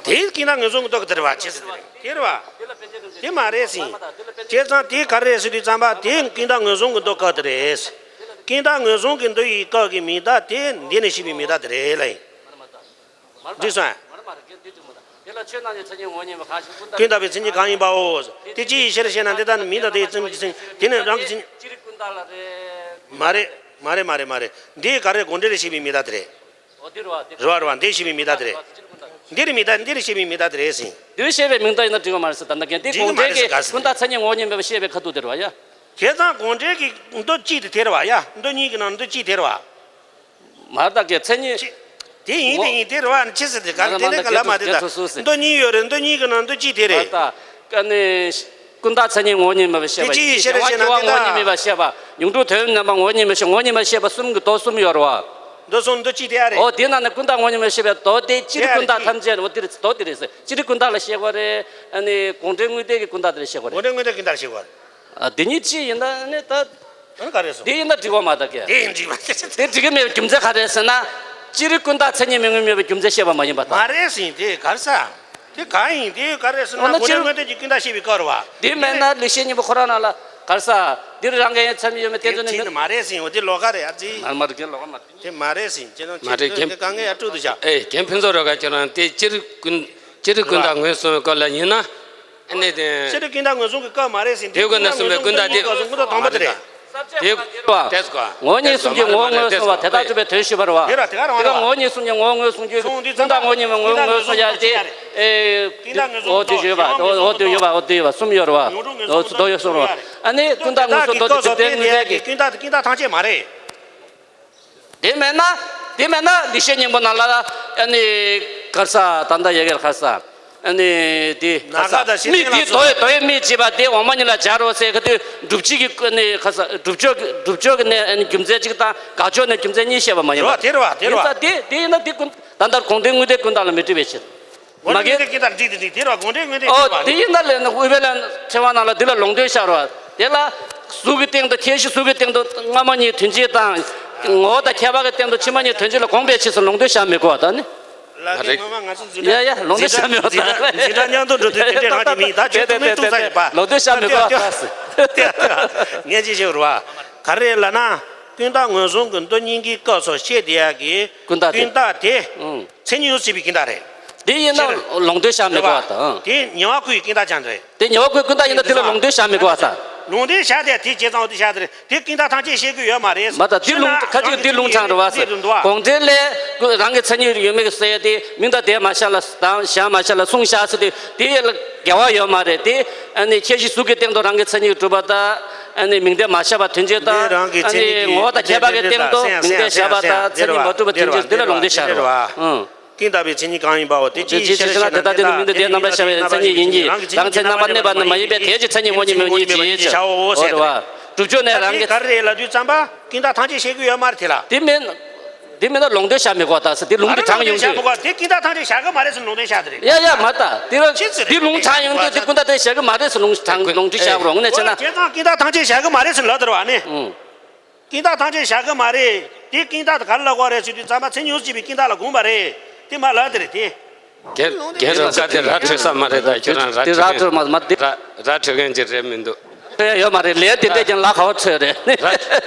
དེ་ཀུན་བརྟགས་ངོས་བཟུང་གི་མདོ་ག་དེ་རེད་བ། ཅི་ཟེར་དེ་རེད། དེ་མ་རེད་ཟིན། བྱས་ཙང་དེ་ག་རེ་ཟེར་དུས་ཙམ་པ་དེ་ཀུན་བརྟགས་ངོས་བཟུང་གི་མདོ་ག་དེ་རེད། ཀུན་བརྟགས་ངོས་བཟུང་གི་མདོ་ཡི་སྐབས་ཀྱི་མིང་བརྡ་དེ་འདི་ནས་བཤད་པའི་མིང་བརྡ་དེ་རེད་ལ་ཡིན། འགྲིག་སོང་ཨ། དེ་ལ་ཆོས་རྣམས་ཀྱི་མཚན་ཉིད་ངོ་བོ་ཉིད་མིན་པ་གང་ཞིག་ཀུན་བརྟགས་ཀུན་བརྟགས་པའི་མཚན་ཉིད་གང་ཡིན་པའོ། དེ་ཅི་ཡི་ཕྱིར་ཞེ་ན་འདི་ལྟར་མིང་དང་དེའི་མཚན་ཉིད་ཀྱི་མཚན་དེ་ནི་རང་གི་མཚན་ཉིད། སྤྱིར་ཀུན་བརྟགས་ལ་རེད། མ་རེད། མ་རེད་མ་རེད་མ་རེད། འདི་ག་རེ་དགོངས་འགྲེལ་ལ་བཤད་པའི་མིང་བརྡ་དེ་རེད། འོ་དེ་རེད་བ། དེ་རེད་བ་རེད་བ། འདི་བཤད་པའི་མིང་བརྡ་དེ་རེད། འདི་རེད་མིང་བརྡ་འདི་རེད་བཤད་པའི་མིང་བརྡ་དེ་རེད་ཟིན། འདི་བཤད་པའི་མིང་བརྡ་ཡིན་ན་འགྲིག་གི་མ་རེད་ཟེར། ད་ལྟ་རྒན་དེ་འགྲིག་གི་དགོངས་མ་འགྲེལ་རེད་ཟེར་ག་གི་ཟེར་ཀུན་བརྟགས་མཚན་ཉིད་ངོ་བོ་ཉིད་མིན་པ་བཤད་པའི་ཁ་ཐུག་དེ་རེད་བ་ཡ། བྱས་ཙང་དགོངས་འགྲེལ་གྱི་མདོ་གཅིག་དེ་དེ་རེད་བ་ཡ། མདོ་གཉིས་ཀྱི་ནང་མདོ་གཅིག་དེ་རེད་བ། མ་རེད་ད་གི་མཚན་ཉིད། དེ་ཡིན་དེ་ཡིན་དེ་རེད་བ་ནི་ཅི་ཟེར་དེ་ག་རེ་དེ་ནས་ག་ལ་མ་རེད་ད། མདོ་གཉིས་ཡོད་རེད། མདོ་གཉིས་ཀྱི་ནང་མདོ་གཅིག་དེ་རེད། ད་ཀ་ནི་ཀུན་བརྟགས་མཚན་ཉིད་ངོ་བོ་ཉིད་མིན་པ་བཤད་པ། དེ་ཅི་ཡི་ཕྱིར་ཞེ་ན་དེ་ལྟ། ངོ་བོ་ཉིད་མིན་པ་བཤད་པ། ཡོངས་གྲུབ་དོན་རྣམ་པ་ངོ་བོ་ཉིད་མིན་པ་བཤད། ངོ་བོ་ཉིད་མིན་པ་བཤད་པ་གསུམ་གྱི་མདོ་གསུམ་ཡོད་རེད་བ། མདོ་གསུམ་མདོ་གཅིག་དེ་ཨ་རེད། འོ་དེ་ན་ནི་ཀུན་བརྟགས་ངོ་བོ་ཉིད་མིན་པ་བཤད་པའི་མདོ་དེ་སྤྱིར་ཀུན་བརྟགས་ཐམས་ཅད་འོ་དེ་རེད་མདོ་དེ་རེད་ཟེར། སྤྱིར་ཀུན་བརྟགས་ལ་བཤད་པ་རེད། ཨ་ནི་དགོངས་འགྲེལ་དངོས་བསྟན་གྱི་ཀུན་བརྟགས་དེ་ལ་བཤད་པ་རེད། དགོངས་འགྲེལ་དངོས་བསྟན་ཀུན་བརྟགས་ལ་བཤད་པ་རེད། ཨ་དེ་གཉིས་གཅིག་ཡིན་ན་ནི་ད། ཨ་ནི་ག་རེ་ཟེར། དེ་ཡིན་ན་འགྲིག་པ་མ་གཏོགས་ཀྱི། དེ་ཡིན་འགྲིག་པ་དེ་འགྲིག་གི་མེད་པའི་རྒྱུ་མཚན་ག་རེ་ཟེར་ན། སྤྱིར་ཀུན་བརྟགས་མཚན་ཉིད་མིན་ངོ་མེད་པའི་རྒྱུ་མཚན་བཤད་པ་མ་ཡིན་པ་དང་། མ་རེད་ཟིན་དེ་ག་རེ་ཟེར། དེ་ག་ཡིན་དེ་ག་རེ་ཟེར་ན། ཨ་ན་དགོངས་འགྲེལ་དངོས་བསྟན་གྱི་ཀུན་བརྟགས་བཤད་པའི་སྐབས་རེད་བ། དེ་མེད་ན་ལེགས་བཤད་སྙིང་པོ་ཁོ་རང་ནང་ལ་ག་རེ་ཟེར། འདིར་རང་གི་མཚན་ཉིད་ཡོད་མེད་བསྟན་ཚུལ་ནི་འདི། མ་རེད་ཟིན་འོ་དེ་ལོགས་ཀ་རེད་ཨ་ཙི། མ་རེད་མ་རེད་རྒན་ལོགས་ཀ་མ་རེད། དེ་མ་རེད་ཟིན་ཁྱེད་རང་མ་རེད་ཁྱེད་རང་རྒན། དཀའ་ངལ་ཡར་དཀྲུག་ཏུ་བཞག་ཨེ་རྒན་ཕུན་ཚོགས་རེ་ག་ཁྱེད་རང་དེ་སྤྱིར་ཀུན་སྤྱིར་ཀུན་བརྟགས་ངོས་བཟུང་བའི་སྐབས་ལ་ཡིན་ན། ཨ་ནི་དེ། སྤྱིར་ཀུན་བརྟགས་ངོས་བཟུང་གི་སྐབས་མ་རེད་ཟིན། དེ་ཀུན་ན་གསུངས་པའི་ཀུན་བརྟགས་དེ། ཀུན་བརྟགས་དང་པོ་དེ་རེད། དེ་ཀུན་བརྟགས་ངོ་བོ་ཉིད་གསུམ་གྱི་ངོ་བོ་ངོས་བཟུང་བ་དེ་དག་སྒྲུབ་པའི་དོན་ཞུས་པ་རེད་བ། དེ་ར་དེ་ག་རང་རེད་བ། ངོ་བོ་ཉིད་གསུམ་གྱི་ངོ་བོ་ངོས་བཟུང་རྒྱུ་ཀུན་བརྟགས་ངོ་བོ་ཉིད་མིན་ངོ་བོ་ངོས་བཟུང་ཡ་དེ། ཨེ། འོ་དེ་ཡོད་པ་འོ་དེ་ཡོད་པ་འོ་དེ་ཡོད་པ་འོ་དེ་ཡོད་པ་གསུམ་ཡོད་རེད་བ། འོ་ཚུ་དོ་ཡོད་གསུམ་རེད་བ། ཨ་ནི་ཀུན་བརྟགས་ངོས་བཟུང་མདོ་དེ་སྒྲུབ་པའི་ངོས་ཀྱི། ཀུན་བརྟགས་ཀུན་བརྟགས་ཐམས་ཅད་མ་རེད། དེ་མེད་ན། དེ་མེད་ན་ལེགས་བཤད་སྙིང་པོ་ནང་ལ་ཨ་ནི་ག་རེ་ཟེར་ད་ལྟ་ཡ་གིར་ག་རེ་ཟེར། ཨ་ནི་དེ་ག་རེ་ཟེར། མིག་དེ་དོ་ཡི་དོ་ཡི་མིག་བྱས་པ་དེ་འོག་མ་གཉིས་ལ་སྦྱར་རོ་ཟེར་ག་དུས་སྒྲུབ་བྱེད་ཀྱི་ཨ་ནི་ག་རེ་ཟེར་སྒྲུབ་ཕྱོགས་ཀྱི་སྒྲུབ་ཕྱོགས་ཀྱི་ནས་ཨ་ནི་རྒྱུ་མཚན་གཅིག་དང་དགག་ཕྱོགས་ནས་རྒྱུ་མཚན་གཉིས་བཤད་པ་མ་ཡིན་པ། དེ་རེད་བ་དེ་རེད་བ། ཡིན་ཙང་དེ་དེ་ཡིན་ན་དེ་ཀུན་ད་ལྟར་དགོངས་འགྲེལ་དངོས་བསྟན་ཀུན་བརྟགས་ལ་མི་འགྲིག་པའི་ཕྱིར། མ་གི། དེ་ཀུན་བརྟགས་འགྲིག་དེ་འགྲིག་དེ་རེད་བ་དགོངས་འགྲེལ་དངོས་བསྟན། ཨོ་འགྲིག་བ་དེ་ཡིན་ན་ལས་ན་དབུས་པའི་ལན་ཕྲེང་བ་ནང་ལ་འདི་ལ་ལུང་འདྲེན་བཞག་རོགས། དེ་ལ་གཟུགས་ཀྱི་སྟེང་དུ་ཁྱད་གཞི་གཟུགས་ཀྱི་སྟེང་དུ་སྔ་མ་གཉིས་དོན་སྤྱི་དང་། ངོ་བོ་དང་ཁྱད་པར་གྱི་སྟེང་དུ་ཕྱི་མ་གཉིས་དོན་སྤྱི་ལ་དགོངས་པའི་ཕྱིར་སུ་ལུང་འདྲེན་བཞག་མི་དགོས་པ་དང་ནི། ལ་དེ་ངོ་མ་ང་ཚོ་འཛིན་ཡ་ཡ་ལུང་འདྲེན་བཞག་མི་དགོས་ད། འཛིན་གྲྭ་མཉམ་དུ་འགྲོ་དུས་དེ་འདྲས་རང་གི་མིང་ད་ཁྱོད་ཐུག་མིན་ཐུག་ས་ཡོད་པ། ལུང་འདྲེན་བཞག་མི་དགོས་པ་ད། ངས་ཅི་བཤད་རུ་བ། ག་རེ་ལབ་ན། ཀུན་བརྟགས་ངོས་བཟུང་གི་མདོ་སྙིང་གི་སྐབས་སུ་བཤད་བསྡད་ཡག་གི། ཀུན་བརྟགས་དེ། ཀུན་བརྟགས་དེ། ཨང་། མཚན་ཉིད་ཡོད་སྲིད་པའི་ཀུན་བརྟགས་རེད། དེ་ཡིན་ན་ལུང་འདྲེན་བཞག་མི་དགོས་པ་དང་། དེ་ཉེ་བར་བཀོད་ཀྱི་ཀུན་བརྟགས་ཀྱང་རེད། དེ་ཉེ་བར་བཀོད་ཀུན་བརྟགས་ཡིན་ན་དེ་ལ་ལུང་འདྲེན་བཞག་མི་དགོས་པ་དང་། ལུང་འདྲེན་བཞག་དེ་དེ་བྱས་ཙང་འོ་དེ་བཞག་དེ་རེད། དེ་ཀུན་བརྟགས་ཐམས་ཅད་བཤད་དགོས་ཡོད་མ་རེད། མ་དང་དེ་ལུང་ཁ་ཅིག་དེ་ལུང་དྲངས་རེད་བ་ཟེར། དགོངས་འགྲེལ་ལས་རང་གི་མཚན་ཉིད་ཡོད་མེད་ཀྱི་ཟེར་ཡ་དེ་མིང་དང་དེ་མ་བཞག་ལ་དང་བཞག་མ་བཞག་ལ་གསུངས་བཞག་ཟེར་དེ་དེ་ལ་འགལ་བ་ཡོད་མ་རེད་དེ། ཨ་ནི་ཁྱད་གཞི་གཟུགས་ཀྱི་སྟེང་དུ་རང་གི་མཚན་ཉིད་གྲུབ་པ་དང་། ཨ་ནི་མིང་དོན་མ་བཞག་པ་དོན་བྱེད་དང་། འདི་རང་གི་ཨ་མཚན་ཉིད་ནི་ཀྱི་ངོ་བོ་དང་ཁྱད་པར་གྱི་སྟེང་དུ་འདི་མིང་དོན་བཞག་པ་དང་མཚན་ཉིད་མ་གྲུབ་པ་དོན་བྱེད་འདི་ལ་ལུང་འདྲེན་བཞག་རེད་བ། ཨང་། ཀུན་བཏགས་པའི་མཚན་ཉིད་གང་ཡིན་པའོ། དེ་ཅིའི་ཕྱིར་ཞེ་ན། དེ་ལྟར་དེ་ནི་མིང་དོན་དེ་རྣམ་པར་བཞག་པའི་མཚན་ཉིད་ཡིན་གྱི། རང་གི་མཚན་ཉིད་ཀྱི་རྣམ་པར་གནས་པ་ནི་མ་ཡིན་པས། དེའི་ཕྱིར་མཚན་ཉིད་ངོ་བོ་ཉིད་མེད་པ་ཉིད་ཅེས་བྱའོ་ཟེར། འོ་རེད་བ། སྒྲུབ་བརྗོད་ནས་རང་གི་ག་རེ་རེད་ལབ་དུས་ཙམ་པ་ཀུན་བཏགས་ཐམས་ཅད་བཤད་ཀྱི་ཡོད་མ་རེད་དེ་ལ། དེ་མིན། དེ་མིན་ན་ལུང་དོན་བཞག་མི་དགོས་ད་ཟེར། དེ་ལུང་དེ་དྲངས་ཡོང་དུས། ལུང་དོན་བཞག་མི་དགོས། དེ་ཀུན་བཏགས་ཐམས་ཅད་བཞག་གི་མ་རེད་ཟེར་ལུང་དོན་བཞག་དེ་རེད། ཡ་ཡ་མ་ད་དེ་ར་ཅི་ཟེར་དེ་ལུང་དྲངས་ཡོང་དུས་དེ་ཀུན་བཏགས་དེ་བཞག་གི་མ་རེད་ཟེར་ལུང་དྲངས་ལུང་འདྲེན་བཞག་རོགས་ངས་བྱས་ན། བྱས་ཙང་ཀུན་བཏགས་ཐམས་ཅད་བཞག་གི་མ་རེད་ཟེར་ལབ་དེ་རེད་བ་ནི། ཨང་། ཀུན་བཏགས་ཐམས་ཅད་བཞག་གི་མ་རེད། དེ་ཀུན་བཏགས་དེ་ག་རེ་ལབ་དགོས་རེད་ཟེར་དུས་ཙམ་པ་མཚན་ཉིད་ཡོངས་སུ་གཅོད་པའི་ཀུན་བཏགས་ལ་དགོངས་པ་རེད། དེ་མ་ལབ་དེ་རེད་དེ། རྒན་རྒན་རབ་དཀར་དེ་ར་འཕྲོད་ས་མ་རེད་ད། ཁྱོད་རང་ར་དེ་འཕྲོད་ར་མཁན་འཕྲོད་མ་མ་དེ་ར་ར་འཕྲོད་མཁན་ཅིག་རེད་མི་འདུག་དེ་ཡོད་མ་རེད། ལས་དེ་འདྲས་ཀྱང་ལ་ཁ་བ་ཚོད་རེད། ར་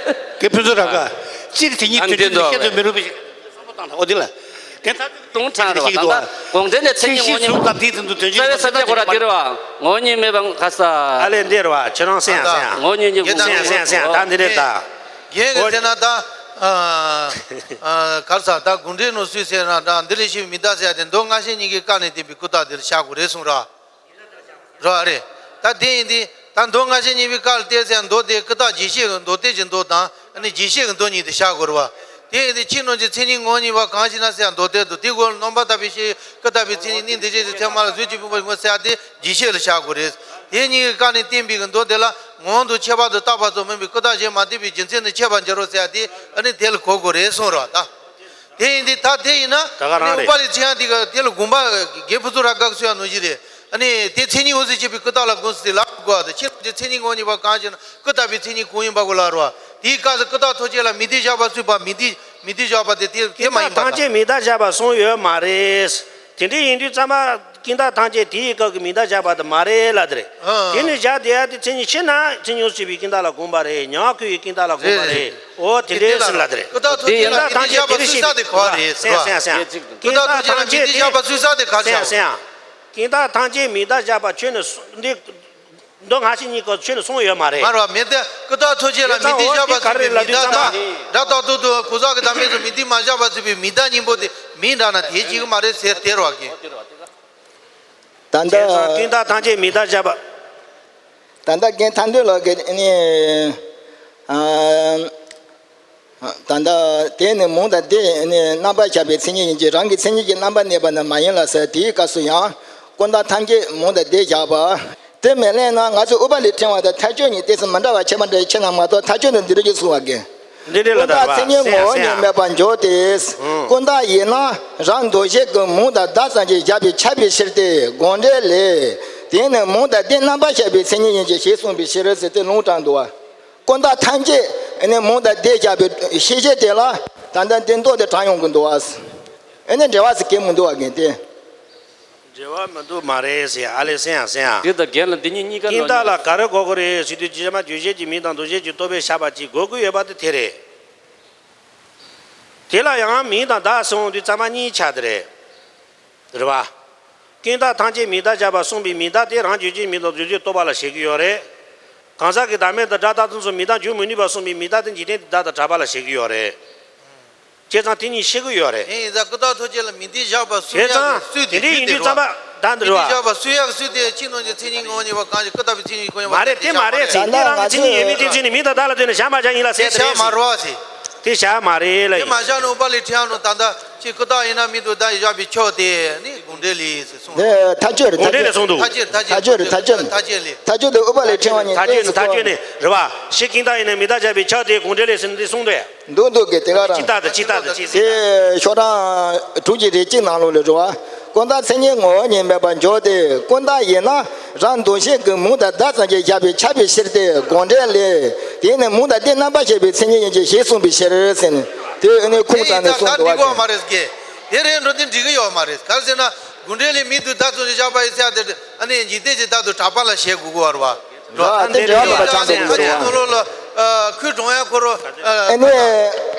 རྒན་ཕུན་ཚོགས་རབ་དཀར། སྤྱིར་དེ་ཉིད་ཨ་དོན་འདི་ཚོ་འདུག་བཤད་ཚོད་མི་རུང་བ་ཞིག་འོ་དེ་ལ། དེ་ལྟར་ལུང་དྲངས་རེད་བ། ད་ལྟ་དགོངས་འགྲེལ་ནས་མཚན་ཉིད་ངོ་བོ་ཉིད་མེད་པ། རྩ་བའི་ས་བཅད་ཁོ་ར་འདི་རེད་བ། ངོ་བོ་ཉིད་མེད་པ་ག་ས། ཨ་ལས་འདི་རེད་བ། ཁྱོད་རང་གསན་ཡང་གསན་ཡང་། ངོ་བོ་ཉིད་ཀྱི་ངོ་བོ་ཉིད་ཀྱི་ངོ་བོ་ཉིད་ཀྱི་ད་འདི་རེད་ད། རྒན་གྱིས་ཟེར་ན་ད། ཨ་ཨ་ག་རེ་ཟ། ད་དགོངས་འགྲེལ་ནང་སུས་ཟེར་ན་ད་འདི་ལས་ཤེས་པའི་མིང་བཏགས་ཟེར་ཡ་དེ་མདོ་སྔ་ཕྱི་གཉིས་ཀའི་བཀའ་ནས་བསྟན་པའི་ཀུན་བཏགས་དེ་ལ་བཞག་དགོས་རེད་གསུངས་ར། ར་རེད། ད་དེ་ཡིན་དུས་ད་མདོ་སྔ་ཕྱི་གཉིས་པའི་བཀའ་ལ་བལྟས་ཚེ་མདོ་དེ་ཀུན་བཏགས་རྗེས་ཤེས་ཀྱི་མདོ་སྡེ་གི་མདོ་དང་ཨ་ནི་རྗེས་ཤེས་ཀྱི་མདོ་གཉིས་དེ་བཞག་དགོས་རེད་བ། དེ་ཡིན་དུས་ཕྱི་ནང་གི་མཚན་ཉིད་ངོ་བོ་ཉིད་པ་གང་ཞིག་ན་ཟེར་ཡ་མདོ་སྡེ་འདུག་དེའི་སྒོ་ལ་རྣམ་པར་དག་པའི་ཤེས་ཀུན་བཏགས་པའི་མཚན་ཉིད་ནི་འདུ་བྱེད་ཀྱི་ཚད་མ་ལ་གཟུགས་ཀྱི་ཕུང་པོ་ཡིན་ཟེར་ཡ་དེ་རྗེས་ཤེས་ལ་བཞག་དགོས་རེད། དེ་གཉིས་ཀྱི་བཀའ་ནས་བསྟན་པའི་གི་མདོ་དེ་ལ་ངོ་བོ་འདུ་ཁྱད་པར་དུ་བཏགས་པ་ཙམ་མིན་པའི་ཀུན་བཏགས་གཞན་མ་ལྡན་པའི་རྒྱུ་མཚན་ནི་འཆད་པར་འགྱུར་རོ་ཟེར་ཡ་དེ་ཨ་ནི་དེ་ལ་གོ་དགོས་རེད་གསུངས་རོགས་ད། དེ་ཡིན་དུས་ད་དེ་ཡིན་ན་ད་ག་རང་རེད། ཨུ་པ་ལི་ཆེ་ཡང་དེ་ག་དེ་ལ་དགོངས་པ་རྒན་ཕུན་ཚོགས་རབ་དཀར་གསུངས་ཡ་ནང་བཞིན་རེད། ཨ་ནི་དེ་མཚན་ཉིད་འོད་གསལ་བྱེད་པའི་ཀུན་བཏགས་ལ་དགོངས་སུ་དེ་ལ་དགོས་པ་དང་ཕྱི་ནང་གི་མཚན་ཉིད་ངོ་བོ་ཉིད་པ་གང་ཞེ་ན་ཀུན་བཏགས་པའི་མཚན་ཉིད་གང་ཡིན་པ་གོ་ལ་རོ། དེའི་སྐབས་སུ་ཀུན་བཏགས་ཐམས་ཅད་ལ་མིང་དོན་བཞག་པ་སུས་པ་མིང་དོན་མིང་དོན་བཞག་པ་དེ་དེ་དེ་མ་ཡིན་པ་དང་། ཀུན་བཏགས་ཐམས་ཅད་མིང་བཏགས་བཞག་པ་གསུངས་ཡོད་མ་རེད། དེ་འདྲ་ཡིན་དུས་ཙམ་པ་ཀུན་བཏགས་ཐམས་ཅད་དེའི་སྐབས་ཀྱི་མིང་བཏགས་བཞག་པ་དེ་མ་རེད་ལབ་དེ་རེད། ཨ། དེ་ནི་བཞག་བསྡད་ཡ་དེ་མཚན་ཉིད་ཕྱིར་ན་མཚན་ཉིད་འོད་གསལ་བྱེད་པའི་ཀུན་བཏགས་ལ་དགོངས་པ་རེད། མྱང་བ་ཁོ་བོའི་ཀུན་བཏགས་ལ་དགོངས་པ་རེད། རེད། རེད། འོ་དེ་འདྲའི་ཟེར་ལབ་དེ་རེད། ཀུན་བཏགས་ཐམས་ཅད་ལ་མིང་དོན་བཞག་པ་སུས་ས་དེ་ག་རེད་ཟེར་བ། སེང་སེང་སེང་། ཀུན་བཏགས་ཐམས་ཅད་ལ་མིང་དོན་བཞག་པ་སུས་ས་དེ་ག་རེད་ཟེར་བ། སེང་སེང་། ཀུན་བཏགས་ཐམས་ཅད་མིང་བཏགས་བཞག་པ་ཁྱོད་ནི་འདི། མདོ་སྔ་ཕྱི་གཉིས་ཀ་ཁྱོད་ནི་གསུངས་ཡོད་མ་རེད། མ་རེད་བ། མེད་དེ་ཀུན་བཏགས་ཐམས་ཅད་ལ་མིང་དོན་བཞག་པ་ཟེར་བའི་མིང་བཏགས་དང་སྒྲ་རྟག་ཏུ་དུ་གོ་ས་གི་བདག་མེད་དུ་མིང་དོན་མ་བཞག་པ་ཟེར་བའི་མིང་བཏགས་གཉིས་པོ་དེ་མིང་འདྲ་ན་དེ་གཅིག་གི་མ་རེད་ཟེར་དེ་རེད་བ་རྒན། ད་ལྟ་བྱས་ཙང་ཀུན་བཏགས་ཐམས་ཅད་མིང་བཏགས་བཞག་པ། ད་ལྟ་རྒན་ཐར་འདོད་ལགས་ཀྱིས་ནི། ཨ། ད་ལྟ་དེ་ནི་མིང་དང་དེ་ནི་རྣམ་པར་བཞག་པའི་མཚན་ཉིད་ཡིན་གྱི་རང་གི་མཚན་ཉིད་ཀྱི་རྣམ་པར་གནས་པ་ནི་མ་ཡིན་ལ་ཟེར། དེའི་སྐབས་སུ་ཡང་ཀུན་བཏགས་ཐམས་ཅད་མིང་དང་དེ་བཞག་པ། དེ་མི་གླེང་ན་ང་ཚོས་ཨུཏྤལའི་ཕྲེང་བ་དང་མཐར་གྱུར་གཉིས་ཏོག་ཙམ་མི་འདྲ་བ་ཁྱད་པར་འདྲ་ཡི་ཕྱིར་ན་མ་གཏོགས་མཐར་གྱུར་ནི་འདི་རུ་གྱུར་གསུང་བ་རྒན། འདི་འདྲ་ལ་ཀུན་བཏགས་མཚན་ཉིད་ངོ་བོ་ཉིད་མེད་པར་འགྱུར་ཏེ། ཀུན་བཏགས་ཡིན་ན་རང་འདུ་བྱེད་ཀྱི་མིང་དང་བརྡ་ཙམ་གྱིས་བཞག་པས་ཁྱབ་པའི་ཕྱིར་ཏེ་དགོངས་འགྲེལ་ལས། དེ་ནི་མིང་དང་དེ་རྣམ་པར་བཞག་པའི་མཚན་ཉིད་ཡིན་གྱི་ཞེས་གསུངས་པའི་ཕྱིར་ཟེར་ཏེ་ལུང་དྲངས་འདུག་བ། ཀུན་བཏགས་ཐམས་ཅད་ནི་མིང་དང་དེ་བཞག་པའི་ཤེས་བྱེད་དེ་ལ་ད་ལྟ་འདི་མདོ་དེ་དྲངས་ཡོང་གི་འདུག་བ། ཨེ་ནི་འབྲེལ་བ་ཟེར་གྱི་མི་འདུག་བ་རྒན་ཏེ། འབྲེལ་བ་མི་འདུག་མ་རེད་ཟེར་ཡ། ཨ་ལས་སེང་ཡང་སེང་ཡང་། འདི་དང་རྒན་ལ་འདི་གཉིས་གཉིས་ཀ་ཀུན་བཏགས་ལ་ག་རེ་དགོས་ཀྱི་རེད་ཟེར་དུས་རྗེས་མ་རྗོད་བྱེད་ཀྱི་མིང་དང་འདུ་བྱེད་ཀྱི་རྟོག་པས་བཞག་པ་ཅིག་དགོས་ཀྱི་ཡོད་པ་དེ་དེ་རེད། དེ་ལ་ཡང་མིང་དང་བརྡ་ཟེར་འོང་དུས་ཙམ་པ་གཉིས་ཆགས་དེ་རེད། རེད་བ། ཀུན་བཏགས་ཐམས་ཅད་མིང་བཏགས་བཞག་པ་གསུངས་པའི་མིང་བཏགས་དེ་རང་རྗོད་བྱེད་མིང་དང་འདུ་བྱེད་རྟོག་པ་ལ་བྱེད་ཀྱི་ཡོད་རེད། གང་ཟག་གི་བདག་མེད་དང་སྒྲ་རྟག་ཏུ་སོགས་མིང་བཏགས་འཇུག་མི་ནུས་པ་གསུངས་པའི་མིང་བཏགས་དེ་འཇིག་རྟེན་གྱི་བདག་དང་གྲགས་པ་ལ་བྱེད་ཀྱི་ཡོད་རེད། བྱས་ཙང་དེ་གཉིས་ཤེས་ཀྱི་ཡོད་རེད། དེ་ཡིན་ཙང་ཀུན་བཏགས་ཐམས་ཅད་ལ་མིང་དོན་བཞག་པ་སུ་ཡང་བྱས་ཙང་སུས་དེ་དེ་འདྲའི་ཞུས་ཡིན་དུས་ཙམ་པ་ད་འདི་རེད་བ། མིང་དོན་བཞག་པ་སུ་ཡང་སུས་དེ་ཕྱི་ནང་གི་མཚན་ཉིད་ངོ་བོ་ཉིད་པ་གང་ཞིག་ཀུན་བཏགས་པའི་མཚན་ཉིད་ཀུན་ཡོད་པ་མ་རེད། དེ་མ་རེད་ཟེར། དེ་རང་གི་མཚན་ཉིད་ཡོད་མེད་དེ་ཚིག་ནི་མིང་དང་བརྡ་ལ་ལྟོས་ནས་བཞག་མ་བཞག་ཡིན་ལ་ཟེར་དེ་བཞག་མ་རེད་བ་ཟེར། དེ་བཞག་མ་རེད་ལ་ཡིན། དེ་མ་བཞག་ནས་ཨུཏྤལའི་ཕྲེང་བ་ནང་ད་ལྟ་ཅིག་ཀུན་བཏགས་ཡིན་ན་མིང་དོན་བརྡ་ཡིས་བཞག་པའི་ཕྱིར་ཏེ་ནི་དགོངས་འགྲེལ་ལས་ཟེར་གསུངས། དེ་མཐར་གྱུར་དགོངས་འགྲེལ་ལས་གསུངས་འདུག་མཐར་གྱུར་མཐར་གྱུར་མཐར་གྱུར་མཐར་གྱུར་ལས། མཐར་གྱུར་དེ་ཨུཏྤལའི་ཕྲེང་བ་ཉིད་མཐར་གྱུར་ནི་མཐར་གྱུར་ནི་རེད་བ། ཕྱིར་ཀུན་བཏགས་ཡིན་ན་མིང་བཏགས་བཞག་པའི་ཕྱིར་ཏེ་དགོངས་འགྲེལ་ལས་ཟེར་ནས་འདི་གསུངས་འདུག་ཡ། འདུག་འདུག་གི་དེ་ག་རང་། ཅི་ལྟར་དང་ཅི་ལྟར་དང་ཅི་ཟེར། དེ་ཤོག་གྲངས་དྲུག་གི་རེ་གཅིག་ནང་ལོགས་ལ་རེད་བ། ཀུན་བཏགས་མཚན་ཉིད་ངོ་བོ་ཉིད་མེད་པར་འགྱུར་ཏེ། ཀུན་བཏགས་ཡིན་ན་རང་འདུ་བྱེད་ཀྱི་མིང་དང་བརྡ་ཙམ་གྱིས་བཞག་པས་ཁྱབ་པའི་ཕྱིར་ཏེ་དགོངས་འགྲེལ་ལས། དེ་ནི་མིང་དང་དེ་རྣམ་པར་བཞག་པའི་མཚན་ཉིད་ཡིན་གྱི་ཞེས་གསུངས་པའི་ཕྱིར་ཟེར་ནས་དེ་ཨ་ནི་ཁུངས་དྲངས་ནས་གསུངས་འདུག་བ། དེ་རེད་འགྲོ་དེ་འགྲིག་གི་ཡོད་མ་རེད། ག་རེ་ཟེར་ན་དགོངས་འགྲེལ་ལས་མིང་དོན་བརྡ་ཙམ་གྱིས་བཞག་པ་ཡིན་ཟེར་ཡ་དེ་ཨ་ནི་འཇིག་རྟེན་གྱི་བདག་དང་གྲགས་པ་ལ་བྱེད་དགོས་ཀྱི་ཡོད་རེད་བ། རེད་བ། དེ་འབྲེལ་བ་མེད་པ་ཆགས་འདུག་རེད་བ། ནང་ལོགས་ལ་ཁོས་དྲངས་ཡ་ཁོ་རང་ཨ་ནི་